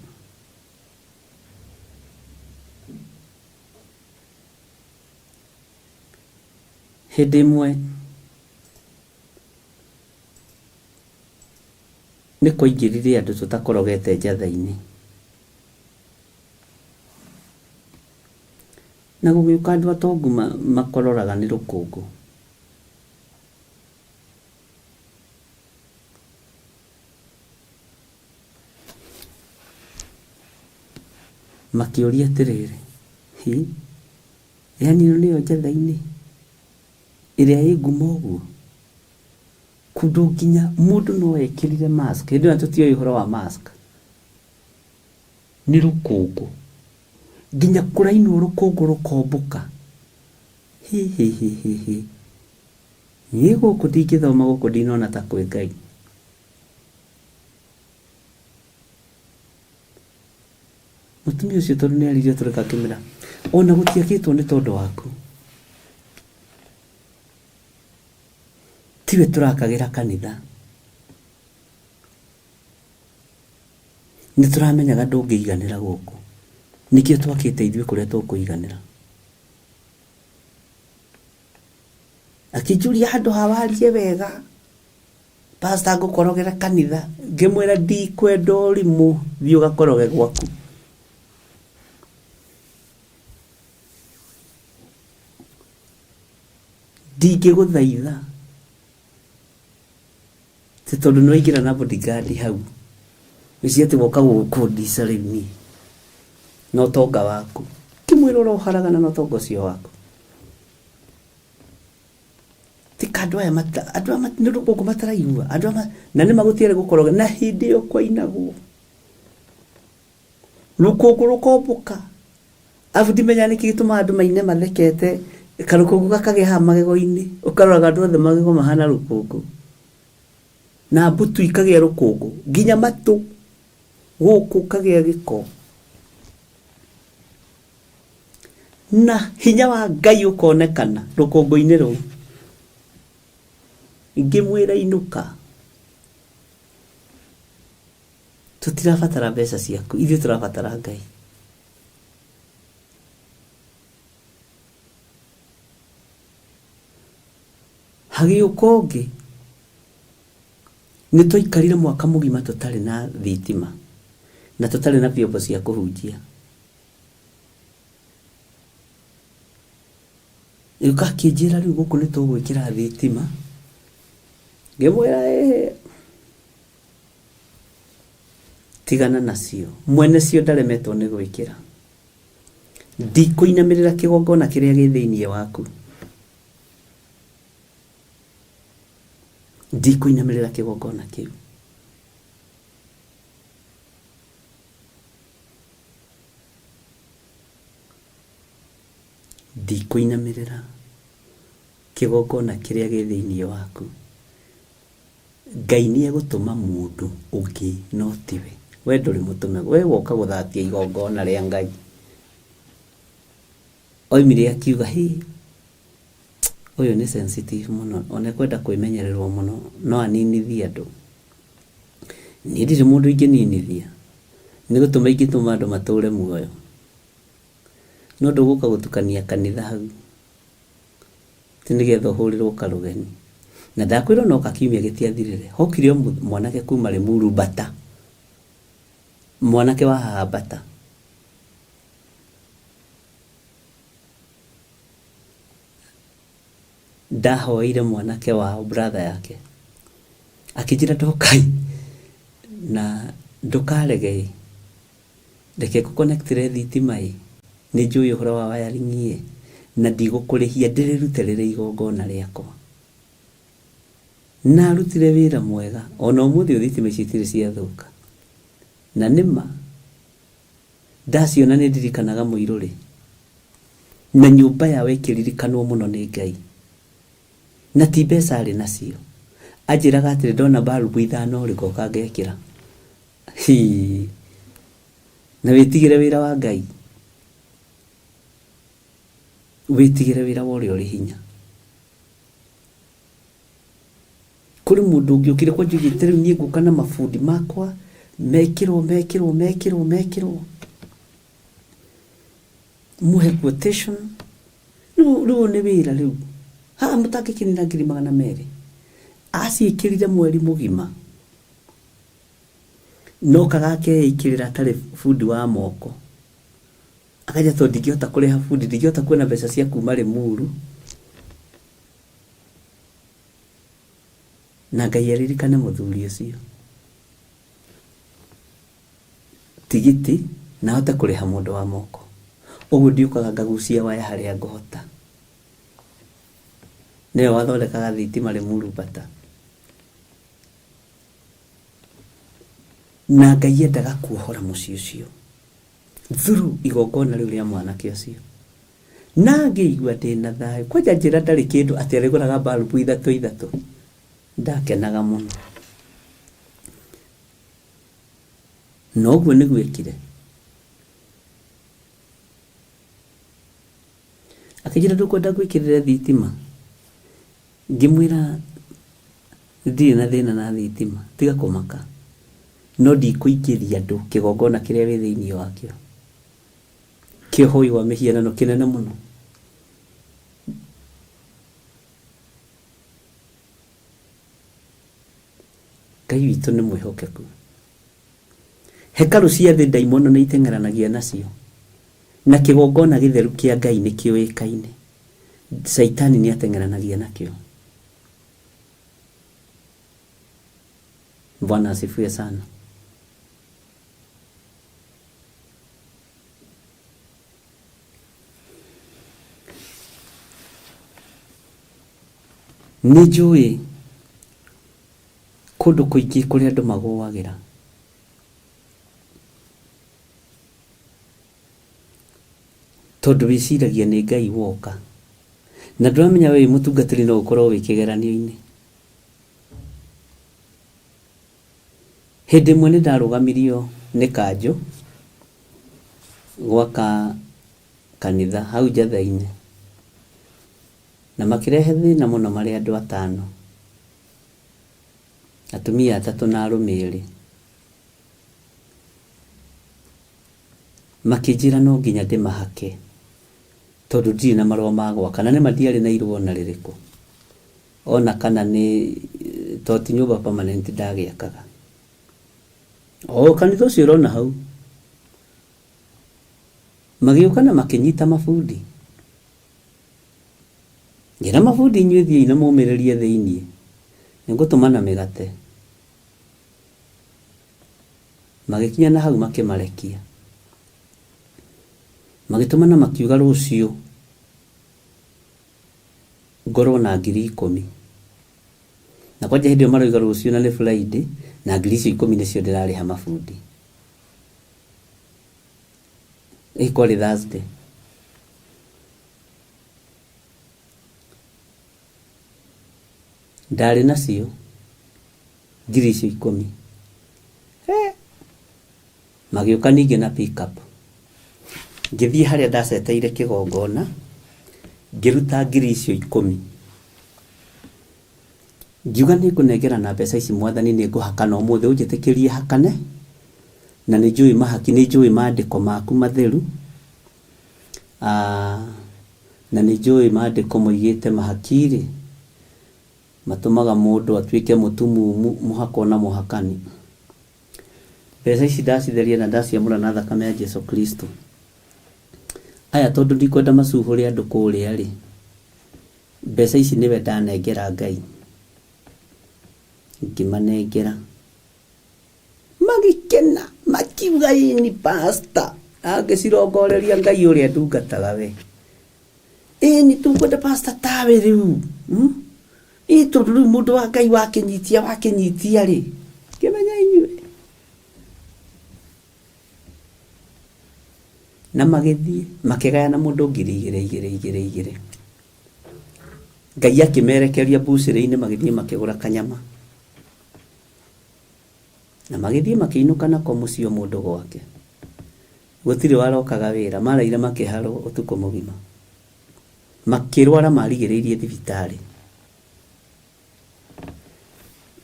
Hĩndĩ ĩmwe nĩ kwaingĩrire andũ tũtakorogete njatha-inĩ, na gũgĩũka andũ atongu makororaga nĩ rũkũngũ. Makĩũria atĩrĩrĩ, hi, yani ĩno nĩyo njatha-inĩ ĩrĩa ĩ ngumo ũguo? Kũndũ nginya mũndũ no ekĩrire mask, hĩndĩ ĩyo tũtiũĩ ũhoro wa mask, nĩ rũkũngũ, nginya kũrainwo rũkũngũ rũkombũka. Hi hi hi hi hi, niĩ gũkũ ndingĩthoma, gũkũ ndinona ta kwĩ Ngai. Mũtumia ũcio tondũ nĩ aririe tũreka akĩmwĩra, ona gũtiakĩtwo nĩ tondũ waku, tiwe tũrakagĩra kanitha, nĩ tũramenyaga ndũngĩiganĩra gũkũ, nĩkĩo twakĩte ithuĩ kũrĩa tũkũiganĩra. Akĩnjũria handũ ha warie wega, pastor ngũkorogera kanitha, ngĩmwĩra ndikwenda ũrimũ, thiĩ ũgakoroge gwaku. Ndingĩgũthaitha ti tondũ nĩ waingĩra na bodyguard hau, wĩcirie atĩ woka gũkũndica rĩu niĩ na ũtonga waku. Ngĩmwĩra ũroharagana na ũtonga ũcio waku. Tika andũ aya andũ aya nĩ rũkũngũ mataraigua, andũ aya na nĩ magũtigare gũkoroga, na hĩndĩ ĩyo kwainagwo rũkũngũ rũkombũka. Arabu ndimenya nĩkĩ gĩtũmaga andũ maine mathekete, karũkũngũ gakagĩa haha magego-inĩ, ũkaroraga andũ othe magego mahana rũkũngũ, na mbutu ikagĩa rũkũngũ, nginya matũ gũkũ kagĩa gĩko. Na hinya wa Ngai ũkonekana rũkũngũ-inĩ rũu. Ngĩmwĩra inũka. Tũtirabatara mbeca ciaku, ithuĩ tũrabatara Ngai. Hagĩũka ũngĩ, nĩ twaikarire mwaka mũgima tũtarĩ na thitima na tũtarĩ na vyombo cia kũhunjia. Gĩũka akĩnjĩra rĩu gũkũ nĩ tũgwĩkĩra thitima. Ngĩmwĩra ĩĩ, tigana nacio, mwene cio ndaremetwo nĩ gwĩkĩra. Ndikũinamĩrĩra kĩgongona kĩrĩa gĩ thĩinĩ waku. Ndikũinamĩrĩra kĩgongona kĩu. Ndikũinamĩrĩra kĩgongona kĩrĩa gĩ thĩinĩ waku. Ngai nĩ egũtũma mũndũ ũngĩ no tiwe. We ndũrĩ mũtũme, we woka gũthatia igongona rĩa Ngai. Oimire akiuga, hĩ, ũyũ nĩ sensitive mũno, ona ekwenda kwĩmenyererwo mũno, no aninithie andũ. Niĩ ndirĩ mũndũ ingĩninithia, nĩ gũtũma ingĩtũma andũ matũre muoyo. No ndũgũka gũtukania kanitha hau, atĩ nĩgetha ũhũrĩrwo karũgeni. Na ndakwĩra ona oka kiumia gĩtiathirire, hokire o mwanake kuma Limuru Mbata, mwanake wa haha Mbata. Ndahoeire mwanake wao brother yake, akĩnjĩra ndokai na ndũkarege ĩ, reke ngũ connect ĩre thitima ĩ, nĩ njũĩ ũhoro wa wiring ĩ, na ndigũkũrĩhia ndĩrĩrute rĩrĩ igongona rĩakwa. Na arutire wĩra mwega, ona ũmũthĩ ũyũ thitima icio itirĩ ciathũka. Na nĩma Ndaciona nĩ ndirikanaga mũirũrĩ, na nyũmba yao ĩkĩririkanwo mũno nĩ Ngai. Na ti mbeca arĩ nacio. Anjĩraga atĩrĩ, ndona mbarubu ithano-rĩ, ngoka ngekĩra. Hii! Na wĩtigĩre wĩra wa Ngai. Wĩtigĩre wĩra wa ũrĩa ũrĩ hinya. Kũrĩ mũndũ ũngĩ ũkire kwa njugĩte rĩu niĩ ngũka na mabundi makwa mekĩrwo mekĩrwo mekĩrwo mekĩrwo mũhe quotation rĩu rĩu nĩ wĩra rĩu haha mũtangĩkĩnina 200,000 aciĩkĩrire mweri mũgima no kaga akeĩkĩrĩra atarĩ bundi wa moko akanja tondũ ndingĩhota kũrĩha bundi ndingĩhota kuona mbeca cia kuma Limuru Na Ngai aririkane mũthuri ũcio tigiti na ahote kũrĩha mũndũ wa moko. Ũguo ndiũkaga ngagucia waya harĩa ngũhota. Nĩwe wathondekaga thitima Limuru Bata. Na Ngai endaga kuohora mũciĩ ũcio through igongona rĩu rĩa mwanake ũcio. Na ngĩigua ndĩ na thayũ. Kwanja anjĩra ndarĩ kĩndũ atĩ arĩgũraga mbarubu ithatũ ithatũ. Ndakenaga mũno. Na ũguo nĩguo ekire. Akĩnjĩra ndũkwenda ngwĩkĩrĩre thitima? Ngĩmwĩra ndirĩ na thĩna na thitima, tiga kũmaka. No ndikũingĩria andũ kĩgongona kĩrĩa wĩ thĩinĩ wakĩo. Kĩa ũhoi wa mĩhianano kĩnene mũno. Ngai witũ nĩ mwĩhokeku. Hekarũ cia thĩ ndaimono nĩ iteng'eranagia nacio, na kĩgongona gĩtheru kĩa Ngai nĩ kĩũĩkaine. Caitani nĩ ateng'eranagia nakĩo. Bwana asifiwe sana. Nĩ njũĩ kũndũ kũingĩ kũrĩa andũ magũagĩra. Tondũ wĩciragia nĩ Ngai woka. Na ndũramenya we wĩ mũtungatĩri no ũkorwo wĩ kĩgeranio-inĩ. Hĩndĩ ĩmwe nĩ ndarũgamirio nĩ kanjũ gwaka Kanitha hau njatha-inĩ, na makĩrehe thĩna mũno marĩ andũ atano, atumia atatũ na arũme erĩ. Makĩnjĩra no nginya ndĩmahake tondũ ndirĩ na marũa ma gwaka, na nĩma ndiarĩ na irũa ona rĩrĩkũ, ona kana nĩ to ti nyũmba permanent ndagĩakaga. O kanitha ũcio ũrona hau, Magĩũka na makĩnyita mabundi. Ngĩra mabundi inyuĩ thiĩi na mũmĩrĩrie thĩinĩ, nĩngũtũmana mĩgate. Magĩkinya na hau makĩmarekia. Magĩtũmana makiuga rũciũ ngorwo na 10,000. Na kwanja hĩndĩ ĩyo maroiga rũciũ na nĩ Friday, na ngiri icio ikũmi nĩcio ndĩrarĩha mabundi. Ĩ kwarĩ Thursday. Ndarĩ nacio 10,000. Magĩũka ningĩ na pick up. Ngĩthiĩ harĩa ndaceteire kĩgongona, ngĩruta 10,000. Ngiuga nĩngũnengerana mbeca ici Mwathani nĩngũhakana ũmũthĩ ũnjĩtĩkĩrie hakane na nĩnjũĩ mahaki nĩnjũĩ mandĩko maku matheru ah, na nĩnjũĩ mandĩko moigĩte mahaki-rĩ matũmaga mũndũ atuĩke mũtumumu mũhakwo na mũhakani. Mbeca ici ndacitheria na ndaciamũra na thakame ya Jesu Kristo. Aya tondũ ndikwenda macuhũre andũ kũrĩa-rĩ, Mbeca ici nĩwe ndanengera Ngai. Ngĩmanengera. Magĩkena, makiuga ĩni pastor. Na ngĩcirongoreria Ngai ũrĩa ndungataga we. Ĩni tũkwenda pastor tawe rĩu. Hmm? Ĩ tondũ rĩu mũndũ wa Ngai wakĩnyitia wakĩnyitia rĩ. Ngĩmenya inyuĩ. Na magĩthiĩ makĩgayana mũndũ ngiri igĩrĩ igĩrĩ igĩrĩ igĩrĩ. Ngai akĩmerekeria mbucĩrĩ-inĩ magĩthiĩ makĩgũra kanyama. Na magĩthiĩ makĩinũka nako mũciĩ o mũndũ gwake. Gũtirĩ warokaga wĩra, maraire makĩharwo ũtukũ mũgima. Makĩrwara marigĩrĩirie thibitarĩ.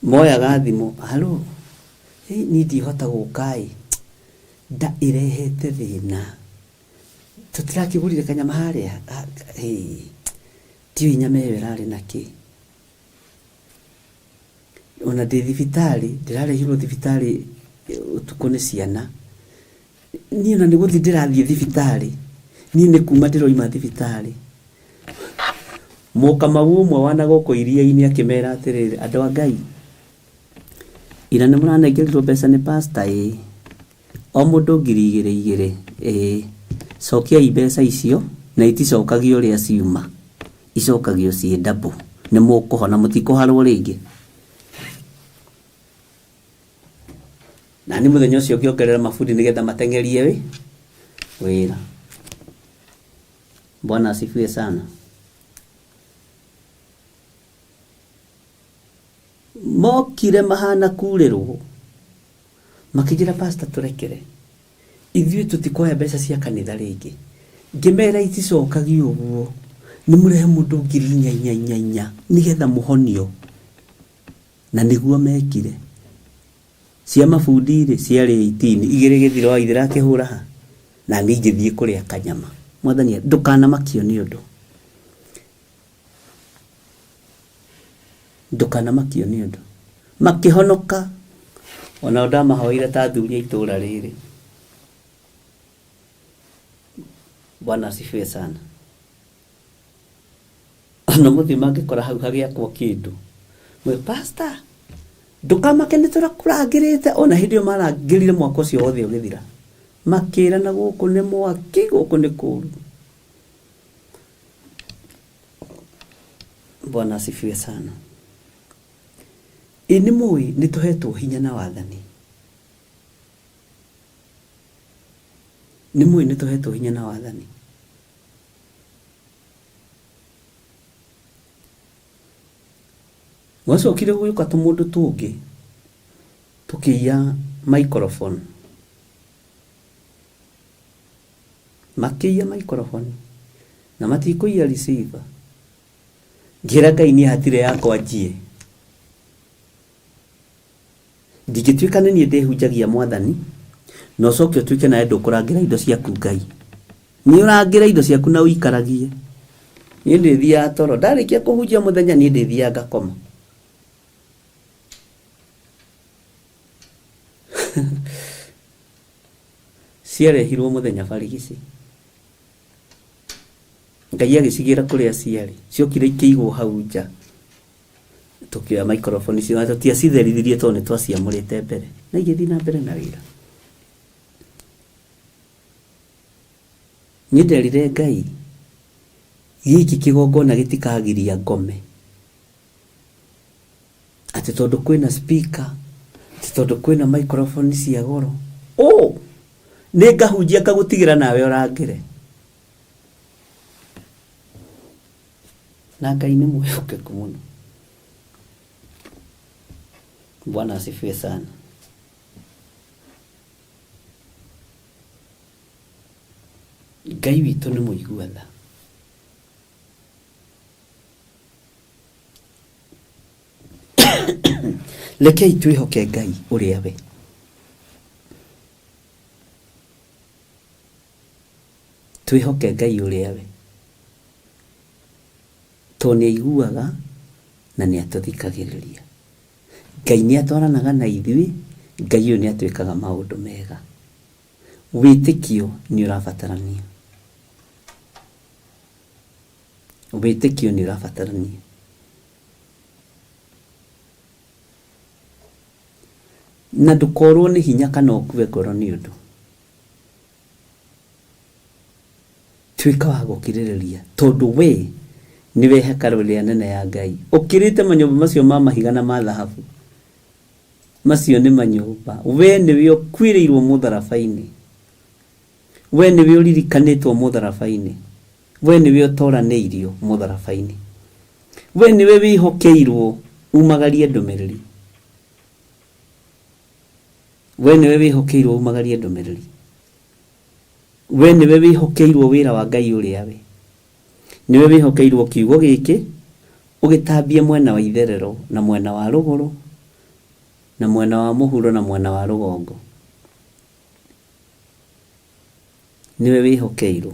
Moyaga thimũ, haro, niĩ ndihota gũka ĩ, nda ĩrehete thĩna. Tũtirakĩgũrire kanyama harĩa, ndiũĩ nyama ĩyo ĩrarĩ na kĩ. Ona ndĩ thibitarĩ, ndĩrarehirwo thibitarĩ ũtukũ nĩ ciana. Niĩ ona nĩ gũthiĩ ndĩrathiĩ thibitarĩ, niĩ nĩ kuma ndĩroima thibitarĩ. Mũkamau ũmwe wa na gũkũ iria-inĩ akĩmera atĩrĩrĩ, andũ a Ngai, ira nĩ mũranengerirwo mbeca nĩ pastor? Ĩĩ. O mũndũ 2000 igĩrĩ? Ĩĩ. Cokiai mbeca icio na iticokagio ũrĩa ciuma, icokagio ciĩ double. Nĩ mũkũhona, mũtikũharwo rĩngĩ. Na niĩ mũthenya ũcio ngĩongerera mabundi nĩgetha mateng'erie wĩra. Bwana asifiwe sana. Mokire mahana kurĩrwo makĩnjĩra pastor tũrekere ithuĩ tũtikoya mbeca cia kanitha rĩngĩ. Ngĩmera iticokagio ũguo, nĩ mũrehe mũndũ ngiri inya inya inya inya nĩgetha mũhonio. Na nĩguo mekire. Cia mabundi-rĩ, ciarĩ 18, igĩrĩ gĩthiro wa ithira akĩhũra ha? Na niĩ ngĩthiĩ kũrĩa kanyama. Mwathani, ndũkanamakio nĩ ũndũ. Ndũkanamakio nĩ ũndũ. Makĩhonoka. Onao ndamahoeire ta athuri a itũũra rĩrĩ. Bwana asifiwe sana. Ona mũthiĩ mangĩkora hau hagĩakwo kĩndũ. Mwĩ pastor, ndũkamake nĩ tũrakũrangĩrĩte. Ona hĩndĩ ĩyo marangĩrire mwaka ũcio wothe ũgĩthira. Makĩrana gũkũ nĩ mwaki, gũkũ nĩ kũru. Bwana asifiwe sana. Ĩ nĩ mũĩ nĩ tũhetwo hinya na wathani. Nĩ mũĩ nĩ tũhetwo hinya na wathani. Gwacokire gũgĩũka tũmũndũ tũngĩ tũkĩiya microphone. Makĩiya maikoroboni na matikũiya receiver. Ngĩra Ngai niĩ hatirĩ yakwa njie. Ndingĩtuĩka nĩ niĩ ndĩhunjagia mwathani na ũcoke ũtuĩke nawe ndũkũrangĩra indo ciaku Ngai. Nĩ ũrangĩra indo ciaku na ũikaragie. Niĩ ndĩthiaga toro ndarĩkia kũhunjia mũthenya niĩ ndĩthiaga ngakoma. Ciarehirwo mũthenya barigici. Ngai agĩcigĩra kũrĩa ciarĩ. Ciokire ikĩigwo hau nja. Tũkĩoya microphone icio na tũtiacitherithirie tondũ nĩ twaciamũrĩte mbere. Na igĩthiĩ na mbere na wĩra. Niĩ nderire Ngai, gĩkĩ kĩgongona gĩtikagiria ngome. Atĩ tondũ kwĩna speaker, atĩ tondũ kwĩna microphone cia goro. Ũ! Nĩ ngahunjia ngagũtigĩra nawe ũrangĩre. Na Ngai nĩ mwĩhokeku mũno. Bwana asifiwe sana. Ngai witũ nĩ mũigua tha. Rekei twĩhoke Ngai ũrĩa we. Twĩhoke Ngai ũrĩa we. Tondũ nĩ aiguaga na nĩ atũthikagĩrĩria. Ngai nĩ atwaranaga na ithuĩ, Ngai ũyũ nĩ atwĩkaga maũndũ mega. Wĩtĩkio nĩ ũrabatarania. Wĩtĩkio nĩ ũrabatarania. Na ndũkorwo nĩ hinya kana ũkue ngoro nĩ ũndũ. Tuĩka wa gũkirĩrĩria tondũ we nĩwe hekarũ ĩrĩa nene ya Ngai. Ũkĩrĩte manyũmba macio ma mahiga na ma thahabu. Macio nĩ manyũmba. We nĩwe ũkuĩrĩirwo mũtharaba-inĩ. We nĩwe ũririkanĩtwo mũtharaba-inĩ. We nĩwe ũtoranĩirio mũtharaba-inĩ. We nĩwe wĩhokeirwo umagarie ndũmĩrĩri. We nĩwe wĩhokeirwo umagarie ndũmĩrĩri. We nĩwe wĩhokeirwo wĩra wa Ngai ũrĩa we. Nĩwe wĩhokeirwo kiugo gĩkĩ ũgĩtambie mwena wa itherero na mwena wa rũgũrũ na mwena wa mũhuro na mwena wa rũgongo. Nĩwe wĩhokeirwo.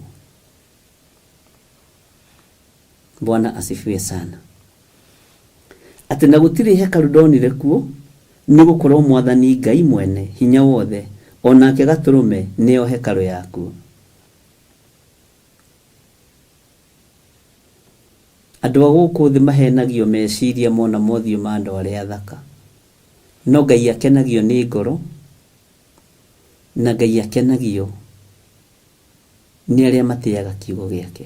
Bwana asifiwe sana. Atĩ na gũtirĩ hekarũ ndonire kuo, nĩ gũkorwo Mwathani Ngai mwene hinya wothe o nake Gatũrũme nĩo hekarũ yakuo. Andũ a gũkũ thĩ mahenagio meciria mona mothiũ ma andũ arĩa athaka. No Ngai akenagio nĩ ngoro, na Ngai akenagio nĩ arĩa matĩaga kiugo gĩake.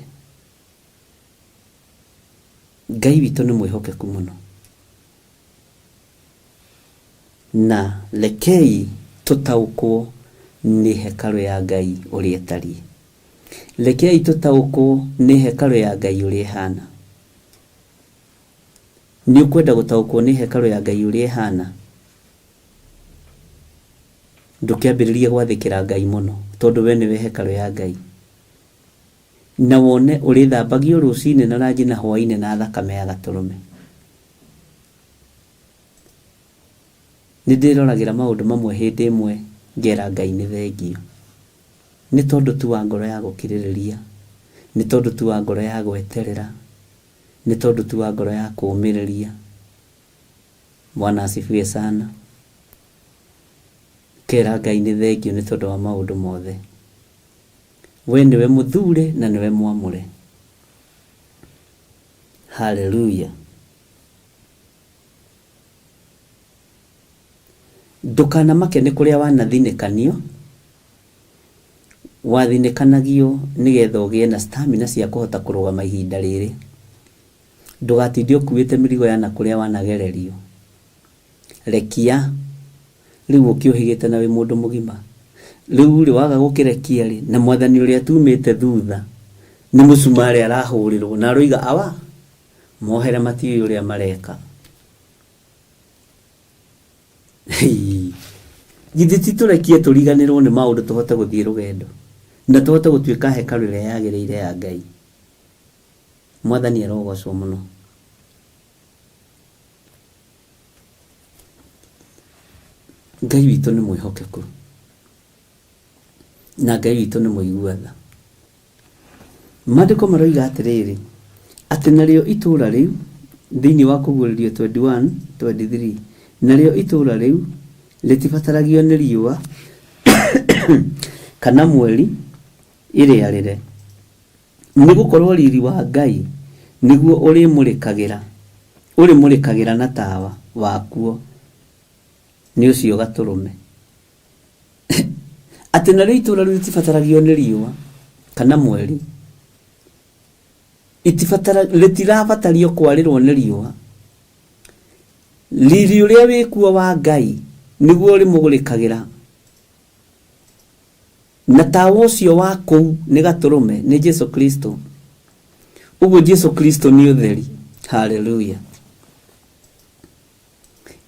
Ngai witũ nĩ mwĩhokeku mũno. Na rekei tũtaũkwo nĩ hekarũ ya Ngai ũrĩa ĩtariĩ. Rekei tũtaũkwo nĩ hekarũ ya Ngai ũrĩa ĩhana. Nĩ ũkwenda gũtaũkwo nĩ hekarũ ya Ngai ũrĩa ĩhana? Ndũkĩambĩrĩrie gwathĩkĩra Ngai mũno, tondũ we nĩwe hekarũ ya Ngai. Na wone ũrĩthambagio rũcinĩ na ranji na hwaĩ-inĩ na thakame ya gatũrũme. Nĩ ndĩroragĩra maũndũ mamwe hĩndĩ ĩmwe ngera Ngai nĩ thengiũ. Nĩ tondũ tu wa ngoro ya gũkirĩrĩria, nĩ tondũ tu wa ngoro ya gweterera, nĩ tondũ tu wa ngoro ya kũũmĩrĩria. Bwana asifiwe sana. Ngera Ngai nĩ thengiũ nĩ tondũ wa maũndũ mothe. We nĩwe mũthure na nĩwe mwamũre. Haleluya. Ndũkanamake nĩ kũrĩa wanathinĩkanio, wathinĩkanagio nĩgetha ũgĩe na stamina cia kũhota kũrũgama ihinda rĩrĩ. Ndũgatinde ũkuĩte mĩrigo ya nakũrĩa wanagererio. Rekia. Rĩu ũkĩũhĩgĩte na wĩ mũndũ mũgima. Rĩu rĩ, waga gũkĩrekia rĩ, na mwathani ũrĩa tumĩte thutha nĩ mũcumarĩ arahũrĩrwo na aroiga awa, mohere matiũĩ ũrĩa mareka. Githĩ ti tũrekie tũriganĩrwo nĩ maũndũ tũhote gũthiĩ rũgendo? Na tũhote gũtuĩka hekarũ ĩrĩa yagĩrĩire ya Ngai. Mwathani arogocwo mũno. Ngai witũ nĩ mwĩhokeku na Ngai witũ nĩ mũigua tha. Maandĩko maroiga atĩrĩrĩ, atĩ narĩo itũũra rĩu, thĩinĩ wa Kũguũrĩrio 21, 23, narĩo itũũra rĩu rĩtibataragio nĩ riũa kana mweri ĩrĩarĩre, nĩ gũkorwo riri wa Ngai nĩguo ũrĩmũrĩkagĩra, ũrĩmũrĩkagĩra na tawa wakuo nĩ ũcio Gatũrũme. Atĩ narĩo itũũra rĩu rĩtibataragio nĩ riũa kana mweri, itibatara rĩtirabatario kwarĩrwo nĩ riũa. Riri ũrĩa wĩkuo wa Ngai nĩguo ũrĩmũrĩkagĩra, na tawa ũcio wa kũu nĩ Gatũrũme, nĩ Jesu Kristo. Ũguo Jesu Kristo nĩ ũtheri. Haleluya!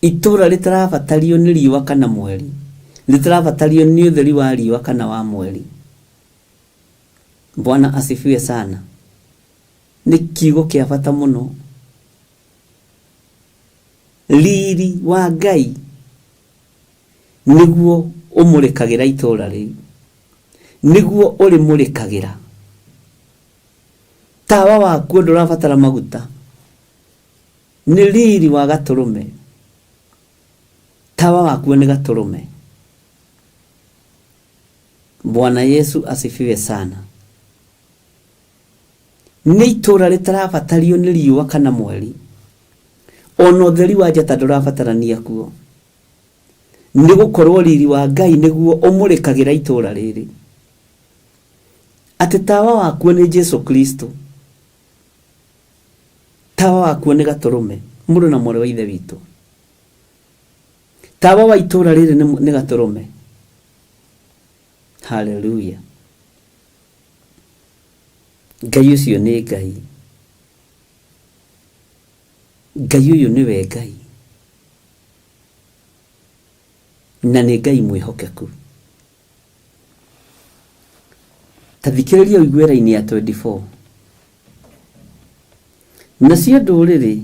Itũũra rĩtarabatario nĩ riũa kana mweri, rĩtarabatario nĩ ũtheri wa riũa kana wa mweri. Bwana asifiwe sana. Nĩ kiugo kĩa bata mũno. Riri wa Ngai nĩguo ũmũrĩkagĩra itũũra rĩu, nĩguo ũrĩmũrĩkagĩra. Tawa wakuo ndũrabatara maguta, nĩ riri wa Gatũrũme. Tawa wakuo nĩ Gatũrũme. Bwana Yesu asifiwe sana. Nĩ itũũra rĩtarabatario nĩ riũa kana mweri, ona ũtheri wa njata ndũrabatarania kuo, nĩ gũkorwo riri wa Ngai nĩguo ũmũrĩkagĩra itũũra rĩrĩ. Atĩ tawa wakuo nĩ Jesu Kristo, tawa wakuo nĩ Gatũrũme. Mũrũ na mwarĩ wa Ithe witũ, tawa wa itũũra rĩrĩ nĩ Gatũrũme. Haleluya! Ngai ũcio nĩ Ngai. Ngai ũyũ nĩwe Ngai, na nĩ Ngai mwĩhokeku. Ta thikĩrĩria ũigue raini ya 24. Nacio ndũrĩrĩ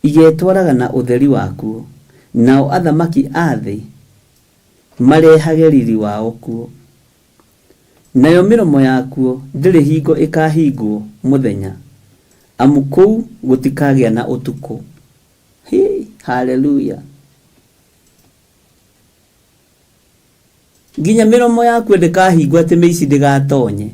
igetwaraga na ũtheri wakuo, nao athamaki a thĩ marehage riri wao kuo. Nayo mĩromo yakuo ndĩrĩ hingo ĩkahingwo mũthenya, amu kũu gũtikagĩa na ũtukũ. Hĩ, haleluya! Nginya mĩromo yakuo ndĩkahingwo atĩ mĩici ndĩgatonye.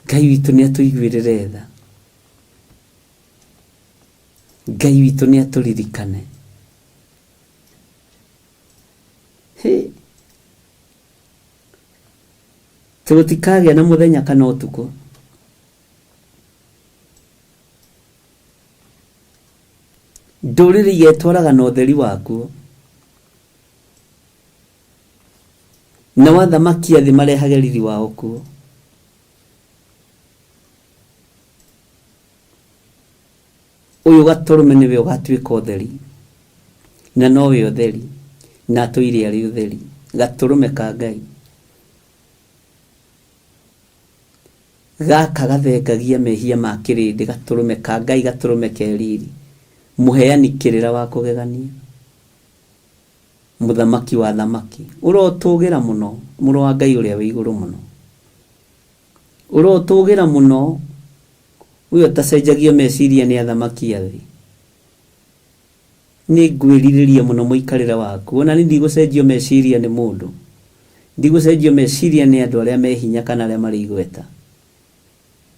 Ngai witũ nĩ atũiguĩrĩre tha. Ngai witũ nĩ atũririkane. Hĩ! Tũtikagĩa na mũthenya kana ũtukũ. Ndũrĩrĩ igetwaraga na ũtheri wakuo, nao athamaki a thĩ marehage riri wao kuo. Ũyũ Gatũrũme nĩwe ũgatuĩka ũtheri, na nowe ũtheri, na atũire arĩ ũtheri, Gatũrũme ka Ngai. Gaka gathengagia mehia ma kĩrĩndĩ, Gatũrũme ka Ngai, Gatũrũme ke riri, mũheani kĩrĩra wa kũgegania, Mũthamaki wa athamaki. Ũrotũgĩra mũno, Mũrũ wa Ngai ũrĩa wĩ igũrũ mũno. Ũrotũgĩra mũno, we ũtacenjagio meciria nĩ athamaki a thĩ. Nĩ ngwĩrirĩria mũno mũikarĩre waku. O na niĩ ndigũcenjio meciria nĩ mũndũ. Ndigũcenjio meciria nĩ andũ arĩa me hinya kana arĩa marĩ igweta.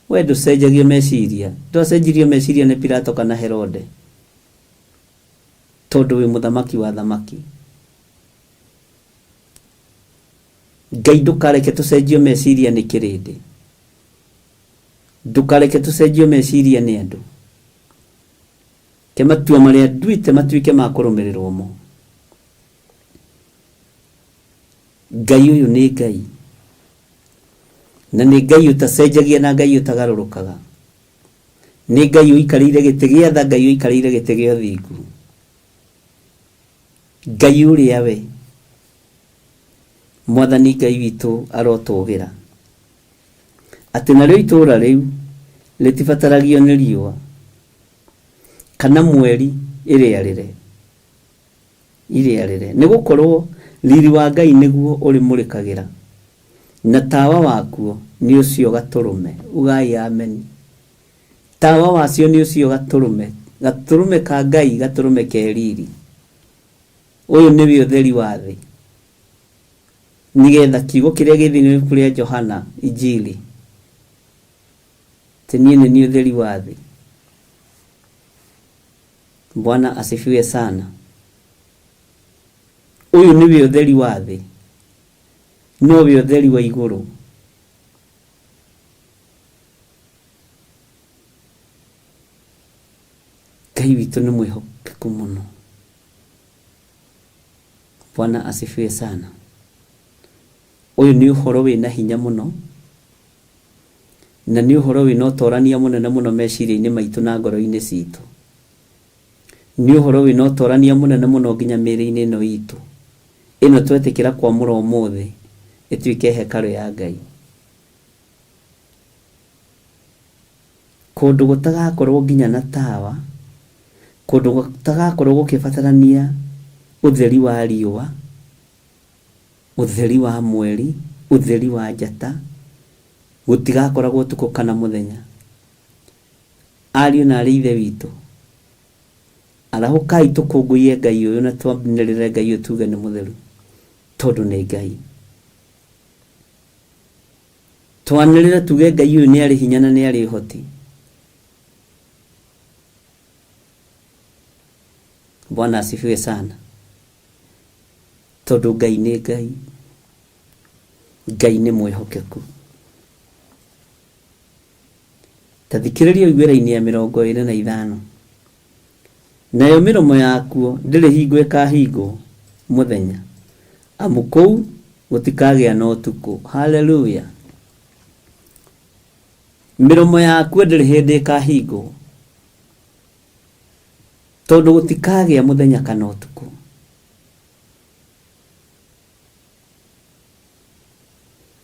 We ndũcenjagio meciria. Ndwacenjirio meciria nĩ Pilato kana Herode, tondũ wĩ mũthamaki wa athamaki. Ngai ndũkareke tũcenjio meciria nĩ kĩrĩndĩ. Ndũkareke tũcenjio meciria nĩ andũ. Ke matua marĩa nduĩte matuĩke ma kũrũmĩrĩrwo mo. Ngai ũyũ nĩ Ngai. Na nĩ Ngai ũtacenjagia na Ngai ũtagarũrũkaga. Nĩ Ngai ũikarĩire gĩtĩ gĩa tha, Ngai ũikarĩire gĩtĩ gĩa ũthingu. Ngai ũrĩa we Mwathani Ngai witũ arotũgĩra, atĩ narĩo itũũra rĩu rĩtibataragio nĩ riũa kana mweri ĩrĩarĩre, irĩarĩre, nĩ gũkorwo riri wa Ngai nĩguo ũrĩmũrĩkagĩra, na tawa wakuo nĩ ũcio Gatũrũme. Ugai ameni. Tawa wacio nĩ ũcio Gatũrũme, Gatũrũme ka Ngai, Gatũrũme ke riri. Ũyũ nĩwe ũtheri wa thĩ, nĩgetha kiugo kĩrĩa gĩ thĩinĩ wa ibuku rĩa Johana Injili, atĩ niĩ nĩ niĩ ũtheri wa thĩ. Bwana asifiwe sana. Ũyũ nĩwe ũtheri wa thĩ, nowe ũtheri wa igũrũ. Ngai witũ nĩ mwĩhokeku mũno. Bwana asifiwe sana. Ũyũ nĩ ũhoro wĩna hinya mũno, na nĩ ũhoro wĩna ũtorania mũnene mũno meciria-inĩ maitũ na ngoro-inĩ citũ. Nĩ ũhoro wĩna ũtorania mũnene mũno nginya mĩĩrĩ-inĩ ĩno itũ, ĩno twetĩkĩra kwamũra ũmũthĩ ĩtuĩke hekarũ ya Ngai. Kũndũ gũtagakorwo nginya na tawa, kũndũ gũtagakorwo gũkĩbatarania ũtheri wa riũa, ũtheri wa mweri, ũtheri wa njata, gũtigakoragwo ũtukũ kana mũthenya. Ariũ na aarĩ a Ithe witũ, arahũkai tũkũngũiye Ngai ũyũ na twanĩrĩre Ngai ũyũ tuge nĩ mũtheru, tondũ nĩ Ngai. Twanĩrĩre tuge Ngai ũyũ nĩ arĩ hinya na nĩ arĩ ũhoti. Bwana asifiwe sana. Tondũ Ngai nĩ Ngai. Ngai nĩ mwĩhokeku. Ta thikĩrĩria ũigue raini ya 25. Nayo mĩromo yakuo ndĩrĩ hingo ĩkahingwo mũthenya, amu kũu gũtikagĩa na ũtukũ. Haleluya! Mĩromo yakuo ndĩrĩ hĩndĩ ĩkahingwo, tondũ gũtikagĩa mũthenya kana ũtukũ.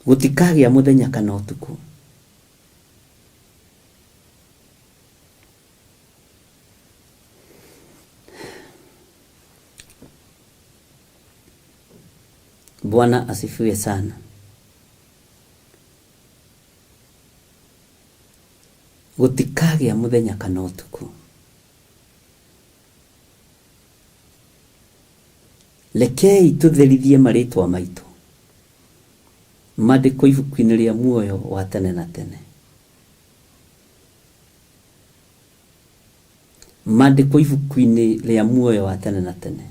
Gũtikagĩa mũthenya kana ũtukũ. Bwana asifiwe sana. Gũtikagĩa mũthenya kana ũtukũ. Rekei tũtherithie marĩtwa maitũ mandĩkwo ibuku-inĩ rĩa muoyo wa tene na tene. Mandĩkwo ibuku-inĩ rĩa muoyo wa tene na tene.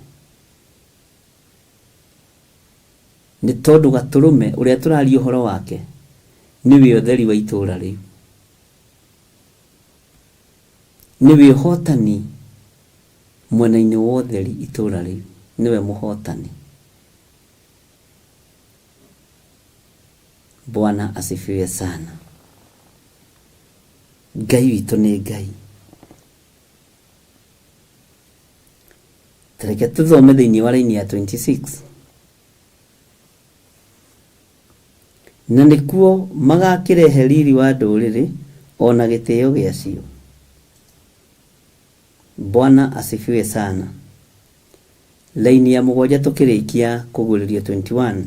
Nĩ tondũ Gatũrũme ũrĩa tũraria ũhoro wake nĩwe ũtheri wa itũũra rĩu. Nĩwe ũhotani mwena-inĩ wa ũtheri itũũra rĩu. Nĩwe mũhotani. Bwana asifiwe sana. Ngai witũ nĩ Ngai. Tareke tũthome thĩinĩ wa raini ya 26. Na nĩkuo magakĩrehe riri wa ndũrĩrĩ o na gĩtĩo gĩacio. Bwana asifiwe sana. Raini ya mũgwanja tũkĩrĩkia kũguũrĩrio 21.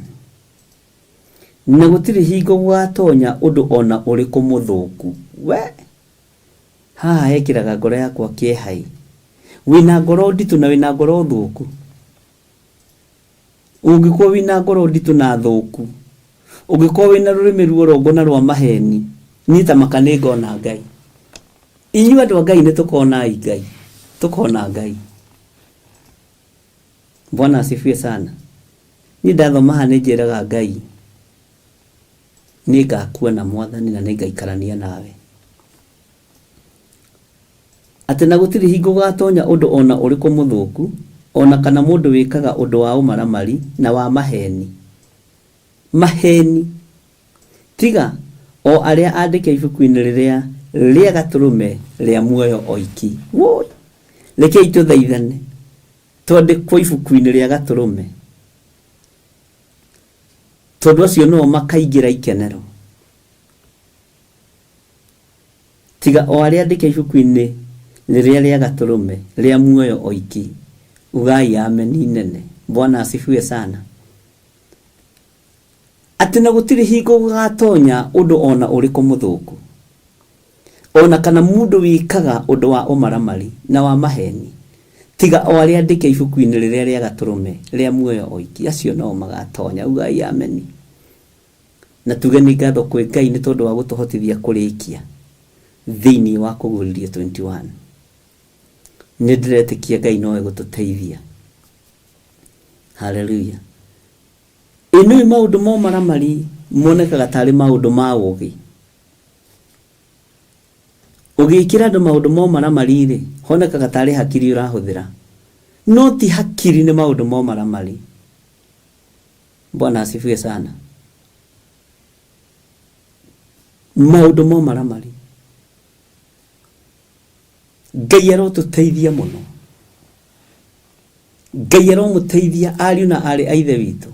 Na gũtirĩ hingo gũgatonya ũndũ o na ũrĩkũ mũthũku. We! Haha hekĩraga ngoro yakwa kĩeha-ĩ. Wĩna ngoro nditũ na wĩna ngoro thũku. Ũngĩkorwo wĩna ngoro nditũ na thũku, ũngĩkorwo wĩna rũrĩmĩ ruorongo na rwa maheni, niĩ ta maka nĩ ngona Ngai. Inyuĩ andũ a Ngai nĩ tũkonai Ngai, tũkona Ngai. Bwana asifiwe sana. Niĩ ndathoma haha nĩ njĩraga Ngai, nĩ ngakuona Mwathani na nĩ ngaikarania nawe. Atĩ na gũtirĩ hingo gũgatonya ũndũ o na ũrĩkũ mũthũku, o na kana mũndũ wĩkaga ũndũ wa ũmaramari na wa maheni, maheni, tiga o arĩa aandĩke ibuku-inĩ rĩrĩa rĩa Gatũrũme rĩa muoyo oiki. Wũi! Rekei tũthaithane. Twandĩkwo ibuku-inĩ rĩa Gatũrũme, tondũ acio nĩo makaingĩra ikenero. Tiga o arĩa andĩke ibuku-inĩ rĩrĩa rĩa Gatũrũme rĩa muoyo oiki. Ugai ameni nene. Bwana asifiwe sana. Atĩ na gũtirĩ hingo gũgatonya ũndũ o na ũrĩkũ mũthũku, o na kana mũndũ wĩkaga ũndũ wa ũmaramari na wa maheni, tiga o arĩa andĩke ibuku-inĩ rĩrĩa rĩa Gatũrũme rĩa muoyo oiki, acio no magatonya. Ugai ameni. Na tuge nĩ ngatho kwĩ Ngai nĩ tondũ wa gũtũhotithia kũrĩkia thĩinĩ wa Kũguũrĩrio 21. Nĩ ndĩretĩkia Ngai no egũtũteithia. Haleluya. Ĩ nĩũĩ maũndũ ma ũmaramari monekaga tarĩ maũndũ ma ũũgĩ? Ũgĩkĩra andũ maũndũ ma ũmaramari-rĩ, honekaga tarĩ hakiri ũrahũthĩra. No ti hakiri nĩ maũndũ ma ũmaramari. Bwana asifiwe sana. Maũndũ ma ũmaramari. Ngai arotũteithia mũno. Ngai aromũteithia ariũ na aarĩ a Ithe witũ.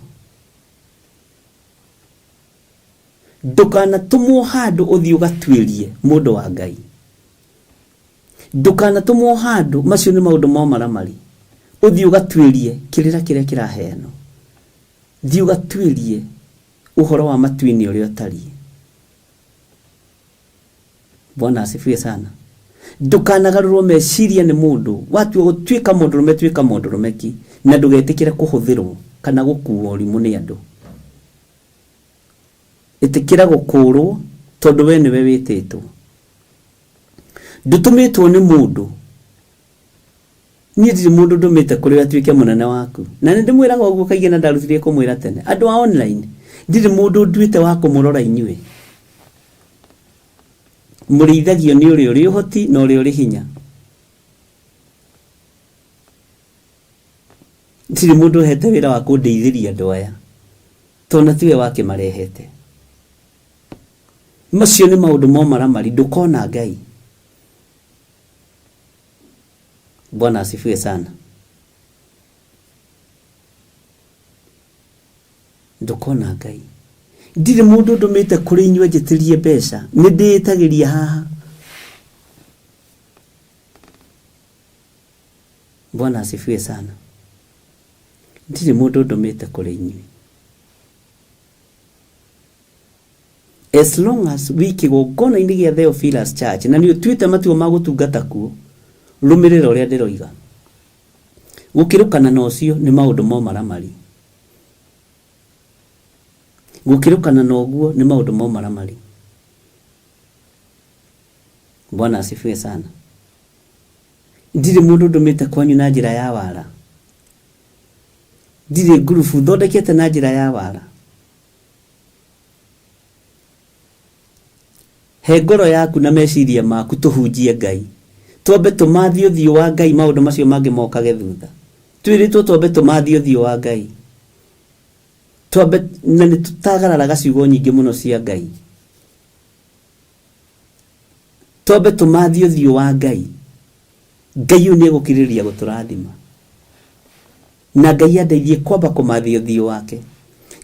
Ndũkanatũmwo handũ ũthiĩ ũgatuĩrie mũndũ wa Ngai. Ndũkanatũmwo handũ, macio nĩ maũndũ ma ũmaramari, ũthiĩ ũgatuĩrie kĩrĩra kĩrĩa kĩraheanwo. Thiĩ ũgatuĩrie ũhoro wa matu-inĩ ũrĩa ũtariĩ. Bwana asifiwe sana. Ndũkanagarũrwo meciria nĩ mũndũ. Watua gũtuĩka mũndũrũme tuĩka mũndũrũme ki, na ndũgetĩkĩre kũhũthĩrwo kana gũkuo ũrimũ nĩ andũ. Ĩtĩkĩra gũkũũrwo tondũ we nĩwe wĩtĩtwo. Ndũtũmĩtwo nĩ mũndũ. Niĩ ndirĩ mũndũ ndũmĩte kũrĩ we atuĩke mũnene waku. Na nĩ ndĩmwĩraga ũguo kaingĩ na ndarutirie kũmwĩra tene. Andũ a online, ndirĩ mũndũ nduĩte wa kũmũrora inyuĩ. Mũrĩithagio nĩ ũrĩa ũrĩ ũhoti na ũrĩa ũrĩ hinya. Ndirĩ mũndũ ũhete wĩra wa kũndĩithĩria andũ aya, tondũ na tiwe wakĩmarehete. Macio nĩ maũndũ ma ũmaramari, ndũkona Ngai. Bwana asifiwe sana. Ndũkona Ngai. Ndirĩ mũndũ ndũmĩte kũrĩ inyuĩ anjĩtĩrie mbeca, nĩ ndĩĩtagĩria haha. Bwana asifiwe sana. Ndirĩ mũndũ ndũmĩte kũrĩ inyuĩ. As long as wĩ kĩgongona-inĩ gĩa Theophilus Church na nĩ ũtuĩte matua ma gũtungata kuo, rũmĩrĩra ũrĩa ndĩroiga. Gũkĩrũkana na ũcio nĩ maũndũ ma ũmaramari. Gũkĩrũkana na ũguo nĩ maũndũ ma ũmaramari. Bwana asifiwe sana. Ndirĩ mũndũ ndũmĩte kwanyu na njĩra ya wara. Ndirĩ ngurubu thondekete na njĩra ya wara. He ngoro yaku na meciria maku tũhunjie Ngai. Twambe tũmathie ũthiũ wa Ngai maũndũ macio mangĩ mokage thutha. Twĩrĩtwo twambe tũmathie ũthiũ wa Ngai. Twambe na nĩ tũtagararaga ciugo nyingĩ mũno cia Ngai. Twambe tũmathie ũthiũ wa Ngai. Ngai ũyũ nĩ egũkirĩrĩria gũtũrathima. Na Ngai andeithie kwamba kũmathia ũthiũ wake.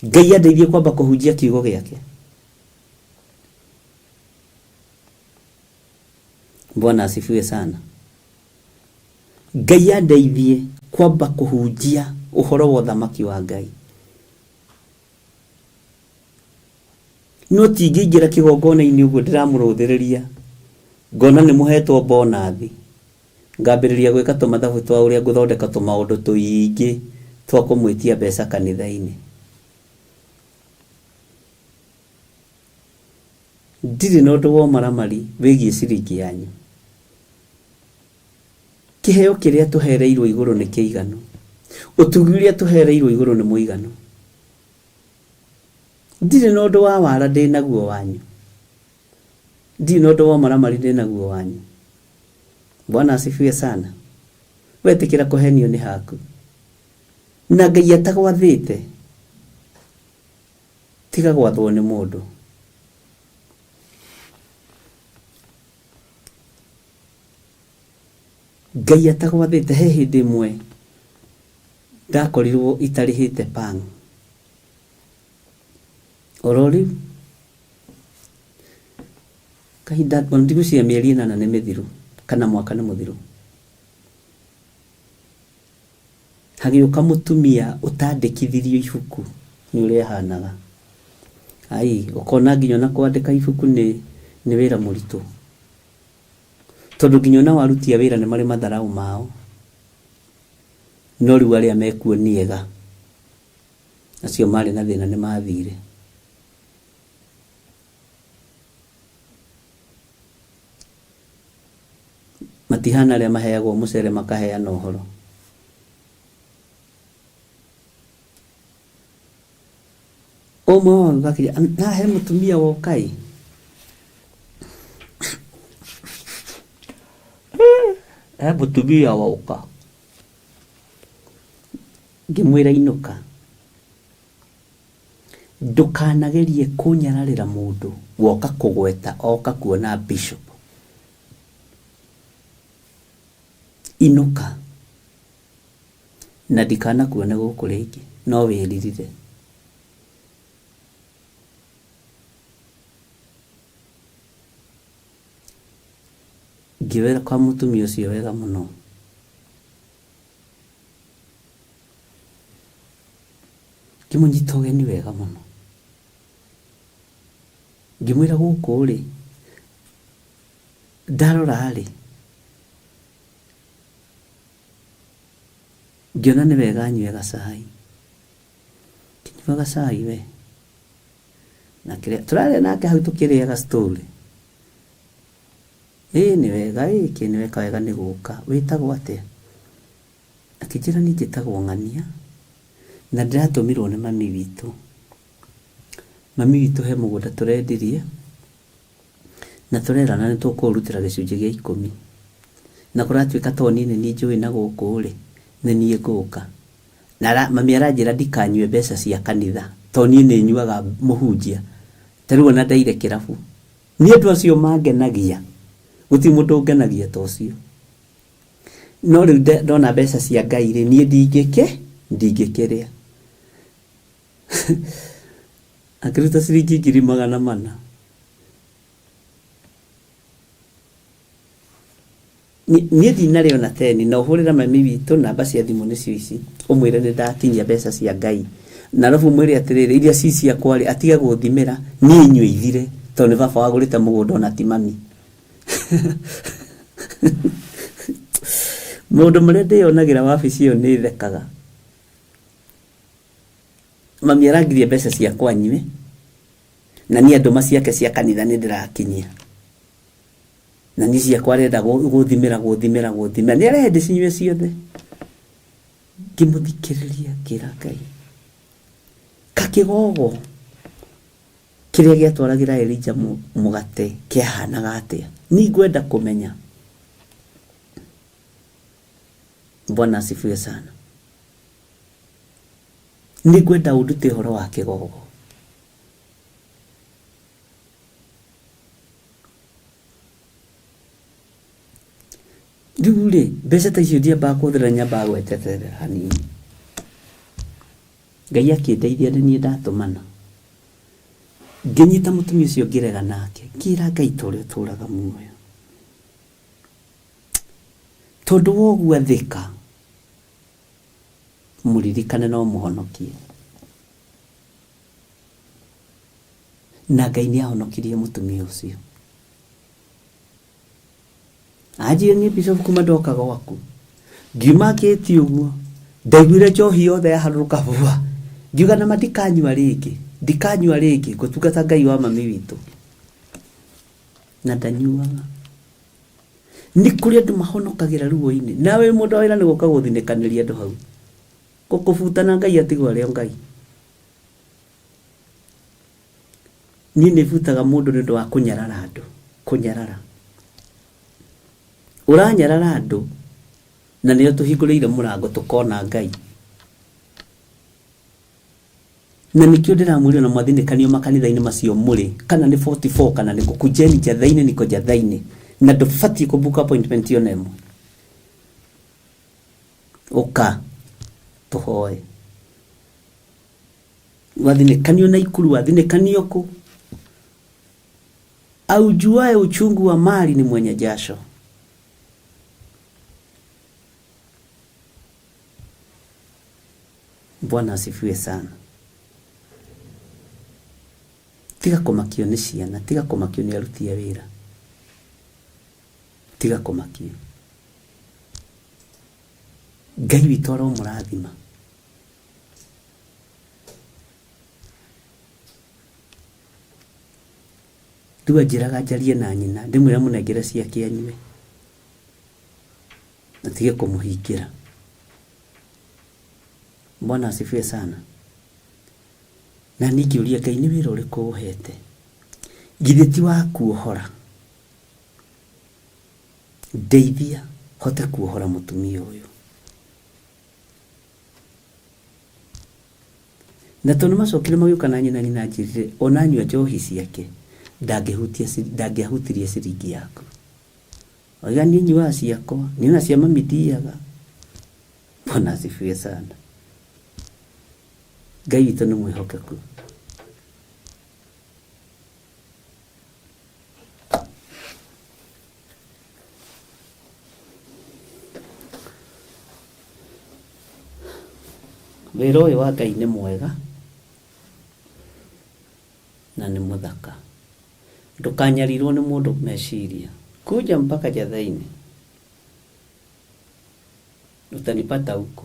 Ngai andeithie kwamba kũhunjia kiugo gĩake. Bwana asifiwe sana. Ngai andeithie kwamba kũhunjia ũhoro wa ũthamaki wa Ngai. No tingĩingĩra kĩgongona-inĩ ũguo ndĩramũrũthĩrĩria ngona nĩ mũhetwo bonathi ngambĩrĩria gwĩka tũmathabu twa ũrĩa ngũthondeka tũmaũndũ tũingĩ twa kũmwĩtia mbeca kanitha-inĩ. Ndirĩ na ũndũ wa ũmaramari wĩgiĩ ciringi yanyu. Kĩheo kĩrĩa tũhereirwo igũrũ nĩ kĩiganu. Ũtugi ũrĩa tũhereirwo igũrũ nĩ mũiganu. Ndirĩ na ũndũ wa wara ndĩ naguo wanyu. Ndirĩ na ũndũ wa ũmaramari ndĩ naguo wanyu. Bwana asifiwe sana. Wetĩkĩra kũhenio nĩ haku. Na Ngai atagwathĩte, tiga gwathwo nĩ mũndũ. Ngai atagwathĩte, he hĩndĩ ĩmwe. Ndakorirwo itarĩhĩte pang oro rĩu kahinda ona ndigwĩciria mĩeri ĩnana nĩ mĩthiru kana mwaka nĩ mũthiru. Hagĩũka mũtumia ũtandĩkithirio ibuku nĩ ũrĩa ahanaga. Ai, ũkona nginya ona kwandĩka ibuku nĩ nĩ wĩra mũritũ. Tondũ nginya ona aruti a wĩra nĩ marĩ matharaũ mao. No rĩu arĩa mekuo nĩ ega. Acio marĩ na thĩna nĩ mathire. Matihana arĩa maheagwo mũcere makaheana ũhoro. Ũmwe wao agĩũka akĩnjĩra, na he mũtumia woka ĩ. He mũtumia woka. Ngĩmwĩra inũka. Ndũkanagerie kũnyararĩra mũndũ woka kũgweta oka kuona bishop. Inũka. Na ndikanakuone gũkũ rĩngĩ. No wĩririre. Ngĩwĩra kwa mũtumia ũcio wega mũno. Ngĩmũnyita ũgeni wega mũno. Ngĩmwĩra gũkũ rĩ, ndarora rĩ, ngĩona nĩ wega nyue gacai. Ngĩnyua gacai we. Na kĩrĩa tũrarĩa nake hau tũkĩrĩaga story. Ĩĩ nĩ wega ĩĩ kĩ nĩ weka wega nĩ gũka. Wĩtagwo atĩa? Akĩnjĩra niĩ njĩtagwo Ng'ania na ndĩratũmirwo nĩ mami witũ. Mami witũ he mũgũnda tũrendirie na tũrerana nĩ tũkũũrutĩra gĩcunjĩ gĩa ikũmi. Na kũratuĩka tondũ niĩ nĩ niĩ njũĩ na gũkũ rĩ, nĩ niĩ ngũka. Na mami aranjĩra ndikanyue mbeca cia kanitha tondũ niĩ nĩ nyuaga mũhunjia. Ta rĩu ona ndaire kĩrabu. Niĩ andũ acio mangenagia, gũtirĩ mũndũ ũngenagia ta ũcio. No rĩu ndona mbeca cia Ngai rĩ, niĩ ndingĩkĩ, ndingĩkĩrĩa. Akĩruta ciringi 400,000. Niĩ ndinarĩa ona teni, na ũhũrĩre mami witũ namba cia thimũ nĩcio ici, ũmwĩre nĩ ndakinyia mbeca cia Ngai. Na arabu ũmwĩre atĩrĩrĩ, iria ci ciakwa rĩ, atige gũthimĩra, niĩ nyue ithire, tondũ nĩ baba wagũrĩte mũgũnda ona ti mami. Maũndũ marĩa ndĩyonagĩra wabici ĩyo nĩ thekaga. Mami arangirie mbeca ciakwa nyue, na niĩ andũma ciake cia kanitha nĩ ndĩrakinyia. Na niĩ ciakwa arenda gũthimĩra gũthimĩra gũthimĩra. Nĩ arehe ndĩcinyue ciothe. Ngĩmũthikĩrĩria ngĩra Ngai, kakĩgogo kĩrĩa gĩatwaragĩra Elijah mũgate kĩahanaga atĩa? Niĩ ngwenda kũmenya. Bwana asifiwe sana. Nĩ ngwenda ũndute ũhoro wa kĩgogo. Rĩu rĩ, mbeca ta icio ndiambaga kũhũthĩra nyambaga gweterera hanini. Ngai akĩndeithia nĩ niĩ ndatũmana. Ngĩnyita mũtumia ũcio ngĩrega nake, ngĩra Ngai ta ũrĩa ũtũraga muoyo. Tondũ wa ũguo athĩka, mũririkane na ũmũhonokie. Na Ngai nĩ ahonokirie mũtumia ũcio. Anjire niĩ bishop kuma ndoka gwaku. Ngiuma ngĩti ũguo, ndaiguire njohi yothe yaharũrũka bua. Ngiuga nama ndikanyua rĩngĩ, ndikanyua rĩngĩ, ngũtungata Ngai wa mami witũ. Na ndanyuaga. Nĩ kũrĩ andũ mahonokagĩra ruo-inĩ. Nawe wĩ mũndũ wa wĩra nĩ gũka gũthinĩkanĩria andũ hau. Gũkũbuta na Ngai atigwo arĩ o Ngai. Niĩ nĩ butaga mũndũ nĩ ũndũ wa kũnyarara andũ, kũnyarara. Ũranyarara andũ na nĩo tũhingũrĩire mũrango tũkona Ngai. Na nĩkĩo ndĩramwĩra ona mwathinĩkanio makanitha-inĩ macio mũrĩ, kana nĩ 44 kana nĩ kũ, kujeni njatha-inĩ niko njatha-inĩ, na ndũbatiĩ kũ book appointment ona ĩmwe. Ũka. Tũhoe. Wathinĩkanio Naikuru, wathinĩkanio kũ. Aujuae uchungu wa mali ni mwenye jasho. Bwana asifiwe sana. Tiga kũmakio nĩ ciana, tiga kũmakio nĩ aruti a wĩra, tiga kũmakio. Ngai witũ aromũrathima. Rĩu anjĩraga njarie na nyina, ndĩmwĩre mũnengere ciake anyue, atige kũmũhingĩra. Bwana asifiwe sana. Na niĩ ngĩũria Ngai nĩ wĩra ũrĩkũ ũhete? Githĩ ti wa kuohora? Ndeithia hote kuohora mũtumia ũyũ. Na tondũ macokire magĩũka na nyina, nyina anjĩrire ona anyua njohi ciake ndangĩahutirie ciringi yaku. Oiga niĩ nyuaga ciakwa, niĩ ona cia mami ndiaga. Bwana asifiwe sana. Ngai witũ nĩ mwĩhokeku. Wĩra ũyũ wa Ngai nĩ mwega na nĩ mũthaka. Ndũkanyarirwo nĩ mũndũ meciria. Kuja mpaka Jathaini utanipata huko.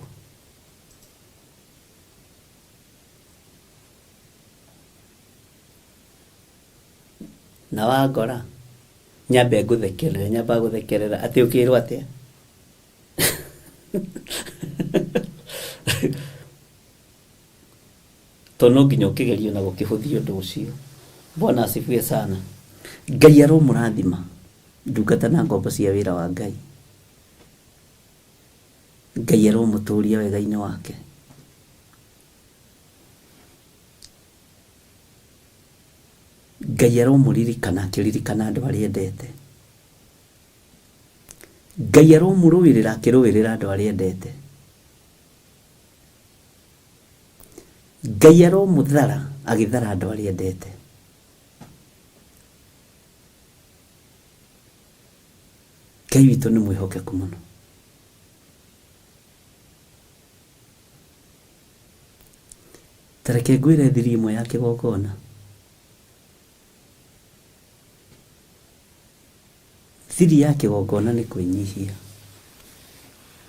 Na wangora nyambe ngũthekerere, nyambaga gũthekerera atĩ ũkĩrwo atĩa? Tondũ no nginya ũkĩgerio na gũkĩhũthia ũndũ ũcio. Bwana asifiwe sana. Ngai aromũrathima ndungata na ngombo cia wĩra wa Ngai. Ngai aromũtũria wega-inĩ wake. Ngai aromũririkana akĩririkana andũ arĩa endete. Ngai aromũrũĩrĩra akĩrũĩrĩra andũ arĩa endete. Ngai aromũthara agĩthara andũ arĩa endete. Ngai witũ nĩ mwĩhokeku mũno. Ta reke ngwĩre thiri ĩmwe ya kĩgongona. Thiri ya kĩgongona nĩ kwĩnyihia.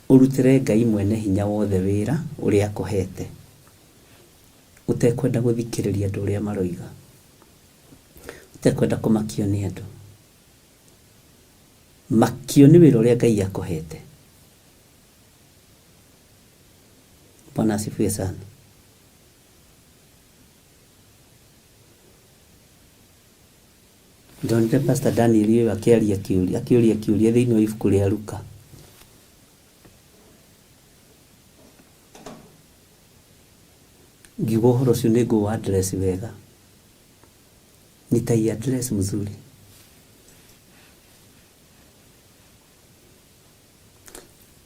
Ũrutĩre Ngai mwene hinya wothe wĩra ũrĩa akũhete. Ũtekwenda gũthikĩrĩria andũ ũrĩa maroiga. Ũtekwenda kũmakio nĩ andũ. Makio nĩ wĩra ũrĩa Ngai akũhete. Bwana asifiwe sana. Ndonire Pastor Daniel ũyũ akĩaria kĩũria, akĩũria kĩũria thĩinĩ wa ibuku rĩa Luka. Ngiuga ũhoro ũcio nĩ ngũũ address wega. Nitai address mzuri.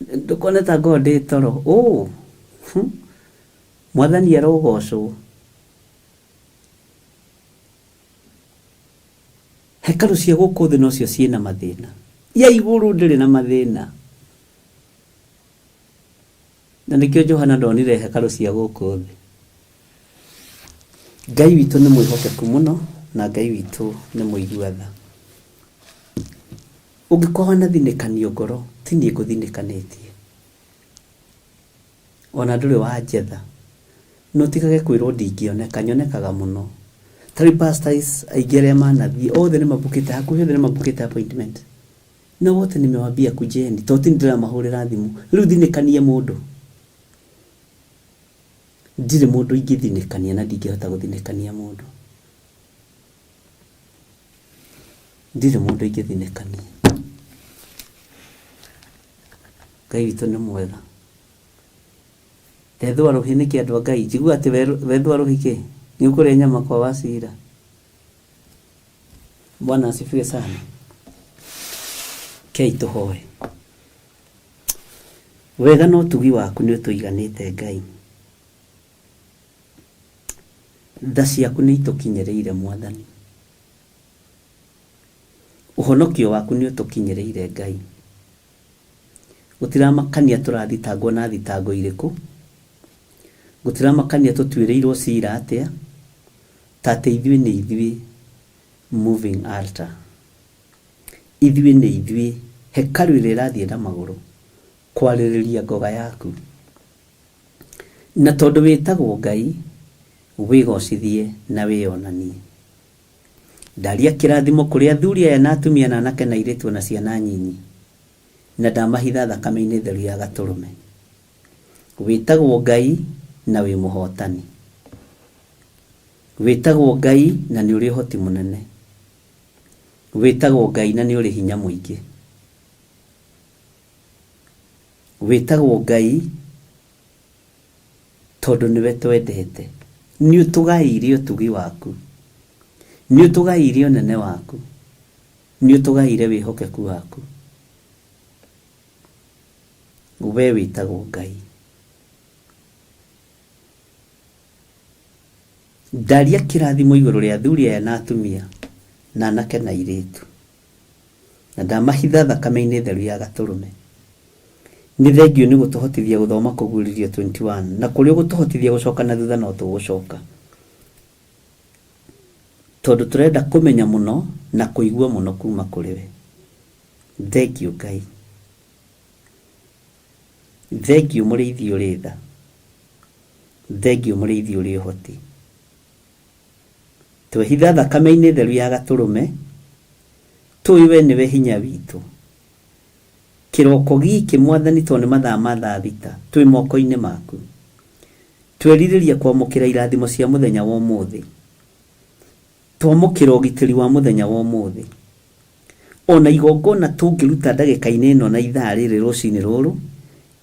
Ndũkone ta ngoragwo ndĩ toro. Ũũ! Mwathani arogocwo. Hekarũ cia gũkũ thĩ nocio ciĩna mathĩna. Ya igũrũ ndĩrĩ na mathĩna. Na nĩkĩo Johana ndonire hekarũ cia gũkũ thĩ. Ngai witũ nĩ mwĩhokeku mũno na Ngai witũ nĩ mũigua tha. Ũngĩkorwo wanathinĩkanio ngoro, ti niĩ ngũthinĩkanĩtie. Ona ndũrĩ wanjetha. Na ũtigage kwĩrwo ndingĩoneka, nyonekaga mũno. Ta rĩu pastors aingĩ arĩa manathiĩ, othe nĩ mabukĩte, hakuhĩ othe nĩ mabukĩte appointment. Na wote nimewambia kujeni, tondũ ti niĩ ndĩramahũrĩra thimũ. Rĩu thinĩkanie mũndũ? Ndirĩ mũndũ ingĩthinĩkania na ndingĩhota gũthinĩkania mũndũ. Ndirĩ mũndũ ingĩthinĩkania. Ngai witũ nĩ mwega. Wethũa rũhĩ nĩkĩ andũ a Ngai? Njiguaga atĩ wethũa rũhĩ kĩ? Nĩ ũkũrĩa nyama kwa Wacira. Bwana asifiwe sana. Kei tũhoe. Wega na ũtugi waku nĩ ũtũiganĩte Ngai. Tha ciaku nĩ itũkinyĩrĩire Mwathani. Ũhonokio waku nĩ ũtũkinyĩrĩire Ngai. Gũtiramakania tũrathitangwo na thitango irĩkũ, gũtiramakania tũtuĩrĩirwo cira atĩa, ta atĩ ithuĩ nĩ ithuĩ moving altar. Ithuĩ nĩ ithuĩ hekarũ ĩrĩa ĩrathiĩ na magũrũ kwarĩrĩria ngoga yaku. Na tondũ wĩtagwo Ngai, wĩgocithie na wĩyonanie. Ndaria kĩrathimo kũrĩ athuri aya na atumia na anake na airĩtu o na ciana nyinyi, na ndamahitha thakame-inĩ theru ya Gatũrũme. Wĩtagwo Ngai na wĩ mũhotani. Wĩtagwo Ngai na nĩ ũrĩ ũhoti mũnene. Wĩtagwo Ngai na nĩ ũrĩ hinya mũingĩ. Wĩtagwo Ngai tondũ nĩwe twendete. Nĩ ũtũgaĩire ũtugi waku. Nĩ ũtũgaĩire ũnene waku. Nĩ ũtũgaĩire wĩhokeku waku. We wĩtagwo Ngai. Ndaria kĩrathimo igũrũ rĩa athuri aya na atumia, na anake na airĩtu. Na ndamahitha thakame-inĩ theru ya Gatũrũme. Nĩ thengiũ nĩ gũtũhotithia gũthoma Kũguũrĩrio 21, na kũrĩa ũgũtũhotithia gũcoka na thutha no tũgũcoka. Tondũ tũrenda kũmenya mũno na kũigua mũno kuma kũrĩ we. Thengiũ Ngai. Thengiũ mũrĩithi ũrĩ tha. Thengiũ mũrĩithi ũrĩ ũhoti. Twehitha thakame-inĩ theru ya Gatũrũme, tũĩ we nĩwe hinya witũ. Kĩroko gikĩ Mwathani tondũ nĩ mathaa ma thaa thita, twĩ moko-inĩ maku. Twerirĩria kwamũkĩra irathimo cia mũthenya wa ũmũthĩ. Twamũkĩra ũgitĩri wa mũthenya wa ũmũthĩ. Ona igongona tũngĩruta ndagĩka-inĩ ĩno na ithaa rĩrĩ rũcinĩ rũrũ,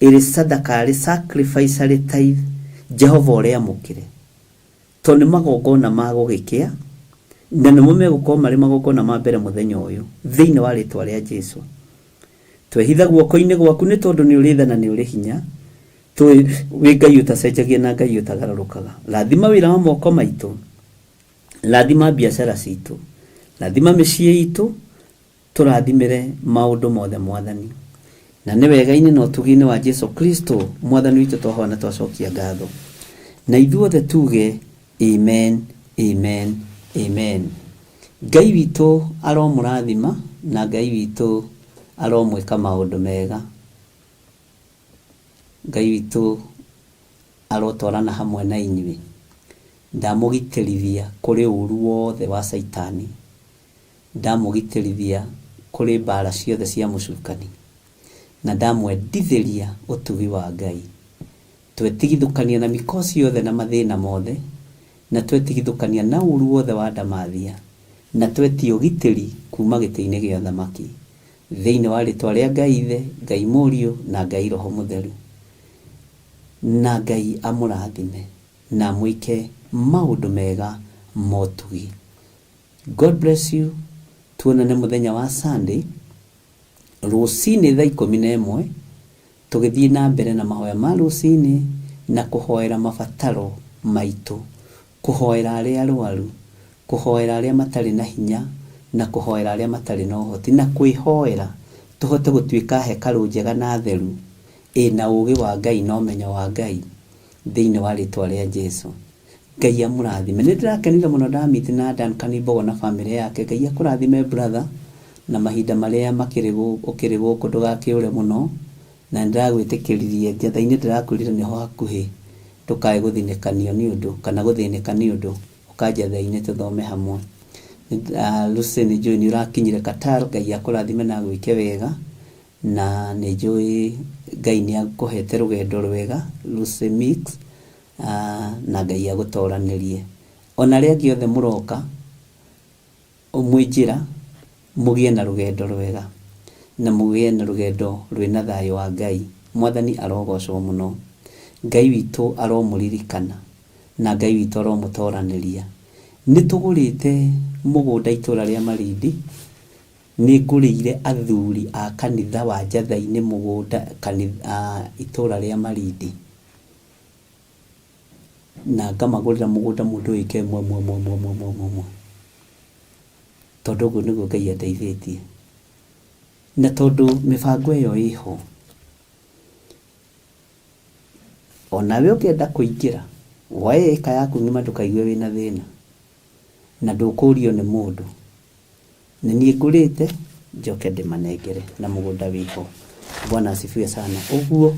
ĩrĩ sadaka, arĩ sacrifice, arĩ tithe, Jehova ũrĩamũkĩre. Tondũ nĩ magongona ma gũgĩkĩa, na nĩmo megũkorwo marĩ magongona ma mbere mũthenya ũyũ, thĩinĩ wa rĩtwa rĩa Jesu. Twehitha guoko-inĩ gwaku nĩ tondũ nĩ ũrĩ tha na nĩ ũrĩ hinya, tũĩ wĩ Ngai ũtacenjagia na Ngai ũtagarũrũkaga. Rathima wĩra wa moko maitũ, rathima biacara citũ, rathima mĩciĩ itũ, Tũrathimĩre maũndũ mothe Mwathani. Na nĩ wega-inĩ na ũtugi-inĩ wa Jesu Kristo Mwathani witũ twahoya na twacokia ngatho. Na ithuothe tuge Amen, Amen, Amen. Ngai witũ aromũrathima na Ngai witũ aromwĩka maũndũ mega. Ngai witũ arotwarana hamwe na inyuĩ. Ndamũgitĩrithia kũrĩ ũru wothe wa Caitani. Ndamũgitĩrithia kũrĩ mbaara ciothe cia mũcukani, na ndamwendithĩria ũtugi wa Ngai. Twetigithũkania na mikosi yothe na mathĩna mothe, na twetigithũkania na ũũru wothe wa ndamathia, na twetia ũgitĩri kuuma gĩtĩ-inĩ gĩa ũthamaki, thĩinĩ wa rĩĩtwa rĩa Ngai Ithe, Ngai Mũriũ, na Ngai Roho Mũtheru. Na Ngai amũrathime na amwĩke maũndũ mega ma ũtugi. God bless you tuonane mũthenya wa Sunday rũcinĩ thaa 11 tũgĩthiĩ na mbere na mahoya ma rũcinĩ na kũhoera mabataro maitũ, kũhoera arĩa arwaru, kũhoera arĩa matarĩ na hinya na kũhoera arĩa matarĩ na ũhoti na kwĩhoera tũhote gũtuĩka hekarũ njega na theru ĩna ũgĩ wa Ngai na ũmenyo wa Ngai thĩinĩ wa rĩtwa rĩa Jesu. Ngai amũrathime. Nĩ ndĩrakenire mũno nda meet na Duncan Mbogo na family yake. Ngai akũrathime brother na mahinda marĩa makĩrĩ ũkĩrĩ gũkũ ndũgakĩũre mũno na nĩ ndĩragwĩtĩkĩririe Njetha-inĩ ndĩrakwĩrire nĩho hakuhĩ ndũkae gũthinĩkanio nĩ ũndũ kana gũthĩnĩka nĩ ũndũ ũka Njetha-inĩ tũthome hamwe. Lucy nĩ njũĩ nĩ ũrakinyire Qatar Ngai akũrathime na agwĩke wega na nĩ njũĩ Ngai nĩ akũhete rũgendo rwega Lucy Mix na Ngai agũtoranĩrie. Ona arĩa angĩ othe mũroka mwĩ njĩra, mũgĩe na rũgendo rwega, na mũgĩe na rũgendo rwĩna thayũ wa Ngai. Mwathani arogocwo mũno. Ngai witũ aromũririkana, na Ngai witũ aromũtoranĩria. Nĩ tũgũrĩte mũgũnda itũra rĩa Malindi. Nĩ ngũrĩire athuri a kanitha wa Njatha-inĩ mũgũnda kanitha, itũra rĩa Malindi. Na ngamagũrĩra mũgũnda mũndũ ĩka ĩmwe ĩmwe ĩmwe ĩmwe ĩmwe ĩmwe ĩmwe. Tondũ ũguo nĩguo Ngai andeithĩtie. Na tondũ mĩbango ĩyo ĩho, onawe ũngĩenda kũingĩra, woe ĩka yaku ng'ima ndũkaigue wĩna thĩna. Na ndũkũrio nĩ mũndũ. Nĩ niĩ ngũrĩte, njoke ndĩmanengere na mũgũnda wĩho. Bwana asifiwe sana. Ũguo,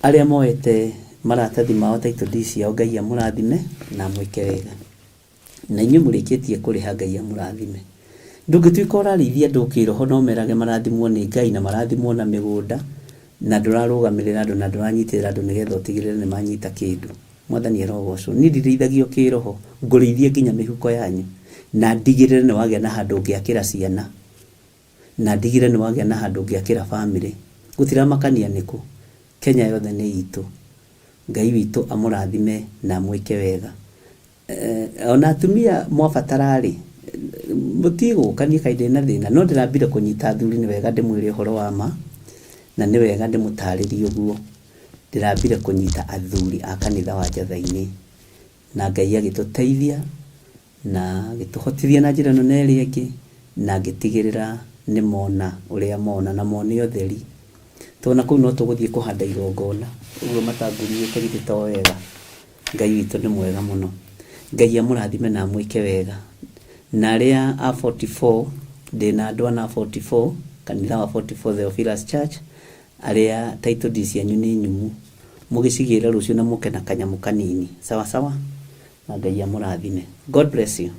arĩa moete maratathi mao title deed ciao Ngai amũrathime na amwĩke wega. Na inyuĩ mũrĩkĩtie kũrĩha Ngai amũrathime. Ndũngĩtuĩka ũrarĩithia andũ kĩroho na ũmerage marathimwo nĩ Ngai na marathimwo na mĩgũnda na ndũrarũgamĩrĩra andũ na ndũranyitĩrĩra andũ nĩgetha ũtigĩrĩre nĩ manyita kĩndũ. Mwathani arogocwo. Niĩ ndirĩithagio kĩroho, ngũrĩithie nginya mĩhuko yanyu na ndigĩrĩre nĩ wagĩa na handũ ũngĩakĩra ciana na ndigĩrĩre nĩ wagĩa na handũ ũngĩakĩra bamĩrĩ. Gũtiramakania nĩkũ, Kenya yothe nĩ itũ. Ngai witũ amũrathime na amwĩke wega. Ona atumia mwabatara-rĩ, mũtigũka niĩ kaĩ ndĩna thĩna? No ndĩrambire kũnyita athuri nĩ wega ndĩmwĩre ũhoro wa ma, na nĩ wega ndĩmũtarĩrie ũguo. Ndĩrambire kũnyita athuri a kanitha wa Njatha-inĩ, na Ngai agĩtũteithia na agĩtũhotithia na njĩra ĩno na ĩrĩa ĩngĩ, na ngĩtigĩrĩra nĩ mona ũrĩa mona, na mone ũtheri. Tondũ na kũu no tũgũthiĩ kũhanda igongona, ũguo matangumĩte githĩ to wega? Ngai witũ nĩ mwega mũno. Ngai amũrathime na amwĩke wega. Na arĩa a 44, ndĩna andũ ana a 44, kanitha wa 44 Theophilus Church, arĩa title deed cianyu nĩ nyumu. Mũgĩcigĩre rũciũ na mũke na kanyamũ kanini. Sawa sawa? Na Ngai amũrathime. God bless you.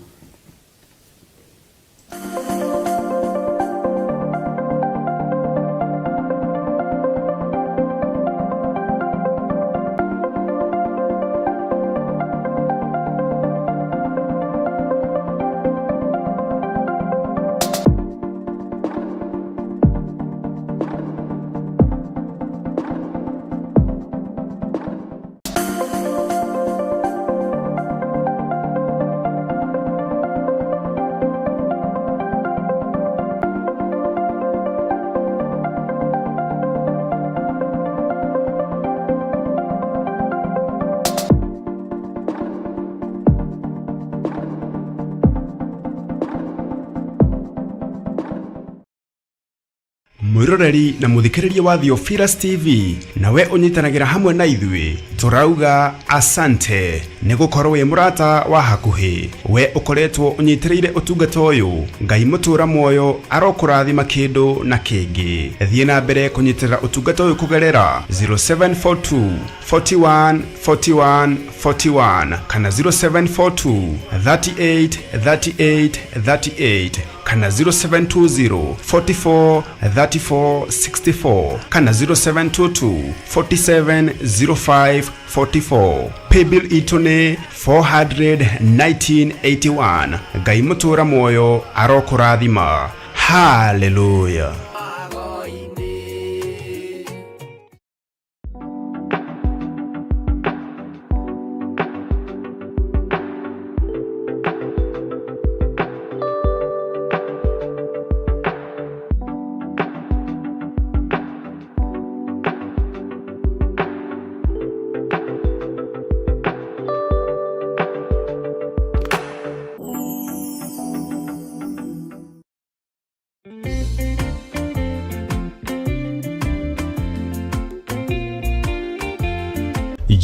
Mwĩroreri na mũthikĩrĩria wa Theophilus TV, nawe ũnyitanagĩra hamwe na ithuĩ, tũrauga asante nĩ gũkorwo wĩ mũrata wa hakuhĩ. We ũkoretwo ũnyitĩrĩire ũtungata ũyũ, Ngai mũtũra muoyo arokũrathima kĩndũ na kĩngĩ. Thiĩ na mbere kũnyitĩrĩra ũtungata ũyũ kũgerera 0742 41 41 41 kana 0742 38 38 38 kana 0720 44 34 64 kana 0722 47 05 44. Paybill itũ nĩ 41981. Ngai mũtũra muoyo arokũrathima. Haleluya.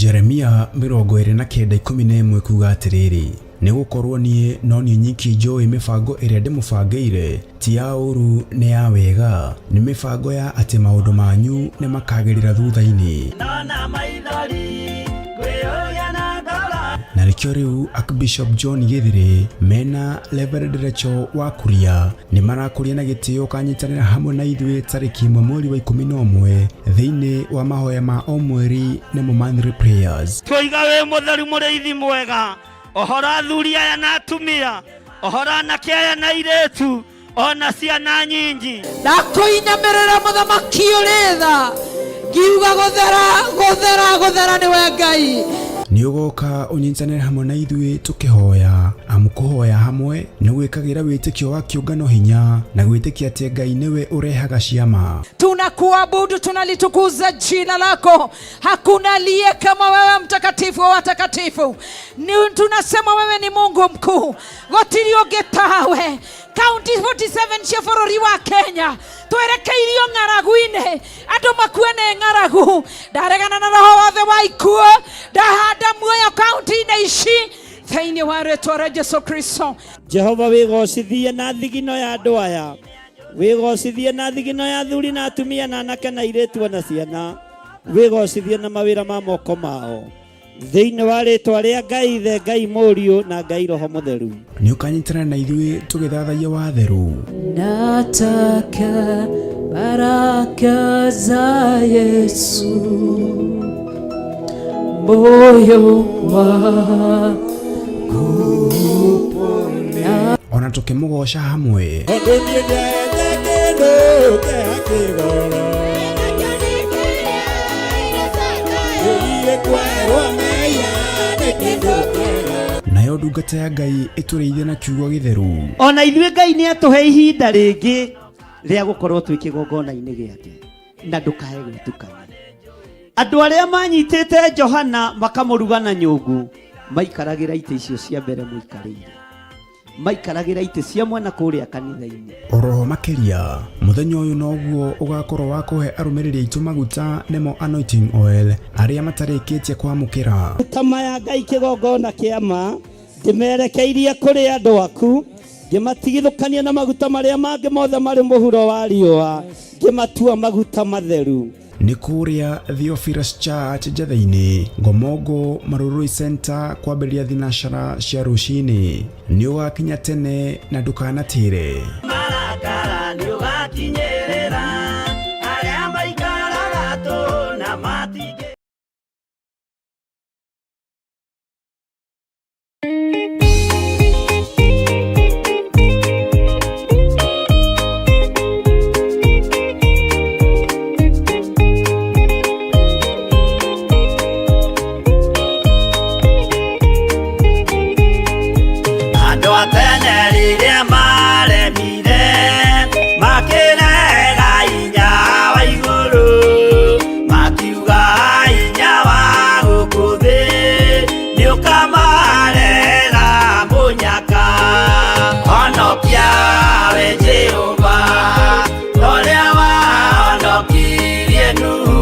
Jeremia 29:11 kuga atĩrĩrĩ, nĩ gũkorwo niĩ no niĩ nyiki njũĩ mĩbango ĩrĩa ndĩmũbangĩire, ti ya ũũru nĩ ya wega, nĩ mĩbango ya atĩ maũndũ manyu nĩ makagĩrĩra thutha-inĩ. Na nĩkĩo rĩu Archbishop John Gĩthĩrĩ mena Reverend Rachel wa Kuria nĩ marakũria na gĩtĩo ũkanyitanĩra hamwe na ithuĩ tarĩki 1 mweri wa 11 thĩinĩ wa mahoya ma o mweri nĩmo monthly prayers. Twoiga wĩ mũtheru mũrĩithi mwega, ohora athuri aya na atumia, ohora anake aya na airĩtu, ona ciana nyinyi. Ndakũinamĩrĩra mũthamaki ũrĩ tha, ngiuga gũthera gũthera gũthera nĩwe Ngai. Nĩ ũgoka ũnyitanĩre hamwe na ithuĩ tũkĩhoya. Amũkĩra Kũhoya hamwe nĩ gwĩkagĩra wĩtĩkio wa kĩũngano hinya na gwĩtĩkia atĩ Ngai nĩwe ũrehaga ciama. Tunakuabudu, tunalitukuza jina lako. Hakuna aliye kama wewe, mtakatifu wa watakatifu. Tunasema wewe ni Mungu mkuu, gũtirĩ ũngĩ tawe. Kaunti 47 cia bũrũri wa Kenya twerekeirio ng'aragu-inĩ, andũ makue nĩ ng'aragu. Ndaregana na roho wothe wa ikuũ, ndahanda muoyo kaunti-inĩ ici thĩinĩ wa rĩtwa rĩa Jesu Kristo. Jehova wĩgocithie na thigino ya andũ aya, wĩgocithie na thigino ya athuri na atumia na anake na airĩtu na ciana, wĩgocithie na mawĩra ma moko mao, thĩinĩ wa rĩtwa rĩa Ngai Ithe, Ngai Mũriũ na Ngai Roho Mũtheru. Nĩ ũkanyitana na ithuĩ tũgĩthathaiya watheru. Nataka baraka za Yesu, moyo wangu. Ona tũkĩmũgoca hamwe. Tondũ niĩ ndete kĩndũ kĩa kĩgoro Ĩiĩ kwerwo mehia nĩ kĩndũ kĩega. Nayo ndungata ya Ngai ĩtũrĩithie na kiugo gĩtheru. Ona ithuĩ Ngai nĩ atũhe ihinda rĩngĩ rĩa gũkorwo twĩ kĩgongona-inĩ gĩake, na ndũkae gwĩtukania. Andũ arĩa manyitĩte Johana makamũruga na nyũngũ maikaragĩra itĩ icio cia mbere mũikarĩire, maikaragĩra itĩ cia mwena kũrĩa kanitha-inĩ. Oroho makĩria mũthenya ũyũ noguo ũgakorwo wa kũhe arũmĩrĩri aitũ maguta nĩmo anointing oil arĩa matarĩkĩtie kwamũkĩra. Maguta maya Ngai kĩgongona kĩa ma ndĩmerekeirie kũrĩ andũ aku, ngĩmatigithũkania na maguta marĩa mangĩ mothe marĩ mũhuro wa riũa, ngĩmatua maguta matheru. Nĩ kũrĩa Theophilus Church Njetha-inĩ, Ngomongo Marurui Center kwambĩrĩria thinacara cia rũcinĩ. Nĩ ũgakinya tene na ndũkanatĩre. Marakara nĩ ũgakinyĩrĩra arĩa maikaraga tũ na matingĩ. Andũ a tene rĩrĩa maremire makĩrega hinya wa igũrũ, makiuga hinya wa gũkũ thĩ nĩũkamarehera mũnyaka. Honokia we Jehova, ũrĩa wahonokirie Nuhu,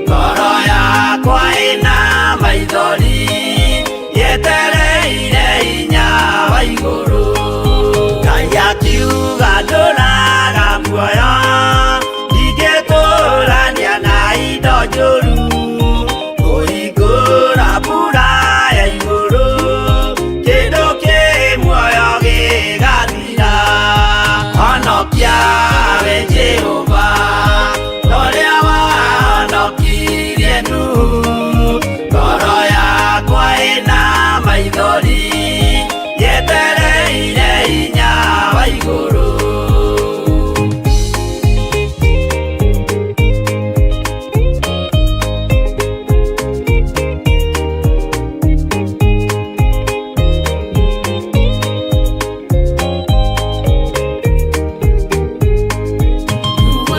ngoro yakwa ĩna maithori yetereire hinya wa igũrũ. Ngai akiuga ndũraga muoyo, ndingĩtũrania na indo njũru, kũhingũra mbura ya igũrũ, kĩndũ kĩ muoyo gĩgathira. Honokia we Jehova, ũrĩa wahonokirie Nuhu, ngoro yakwa ĩna maithori yetereire hinya wa igũrũ.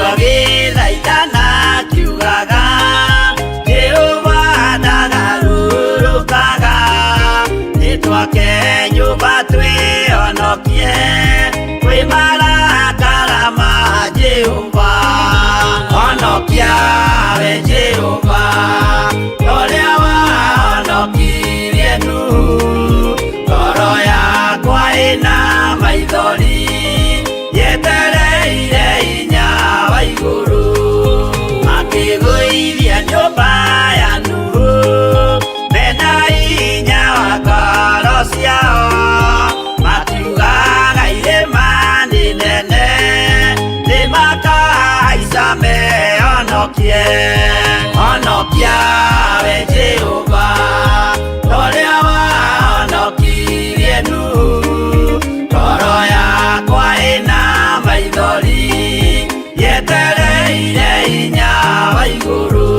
Agĩthaithana akiugaga, Jehova ndagarũrũkaga, nĩtwake nyũmba twĩhonokie kwĩ marakara ma Jehova. Honokia we Jehova, ũrĩa wahonokirie Nuhu, ngoro yakwa ĩna maithori yetereire hinya wa igũrũ. Makĩgũithia nyũmba ya Nuhu mena hinya wa ngoro ciao, makiugaga irĩma nĩ nene nĩmakahaica mehonokie. Honokia we Jehova, ũrĩa wahonokirie Nuhu, ngoro yakwa ĩna maithori yetereire hinya wa igũrũ.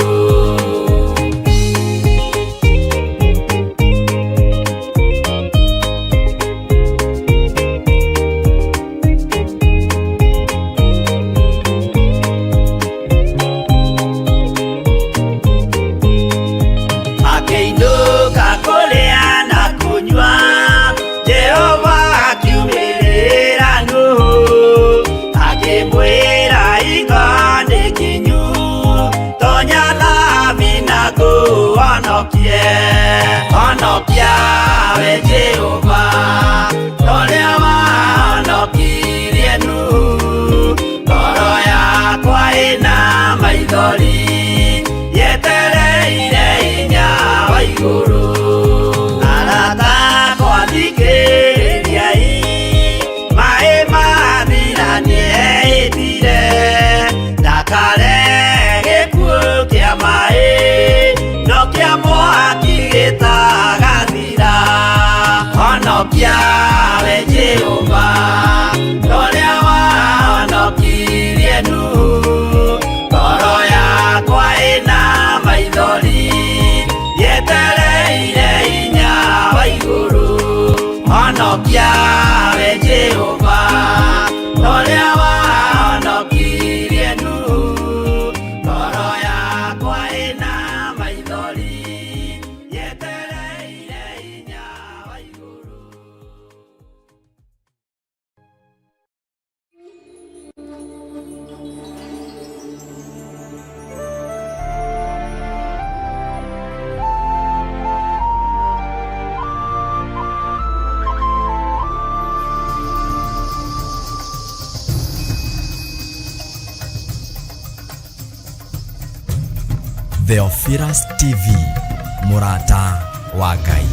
we Jehova, torĩa wahonokirie Nuhu. Ngoro yakwa ĩna maithori, yetereire hinya wa igũrũ. Arata akwa thikĩrĩriai, maĩ mathira nĩehĩtire, ndakare gĩkuũ kĩa maĩ, no kĩa mwaki gĩtagathira. Honokia we Jehova, torĩa wahonokirie Nuhu. Ngoro yakwa ĩna maithori, yetereire hinya wa igũrũ. Honokia we Jehova, torĩa wahonokirie Nuhu. Ngoro yakwa ĩna maithori, yetereire hinya wa igũrũ. Theophilus TV, mũrata wa Ngai.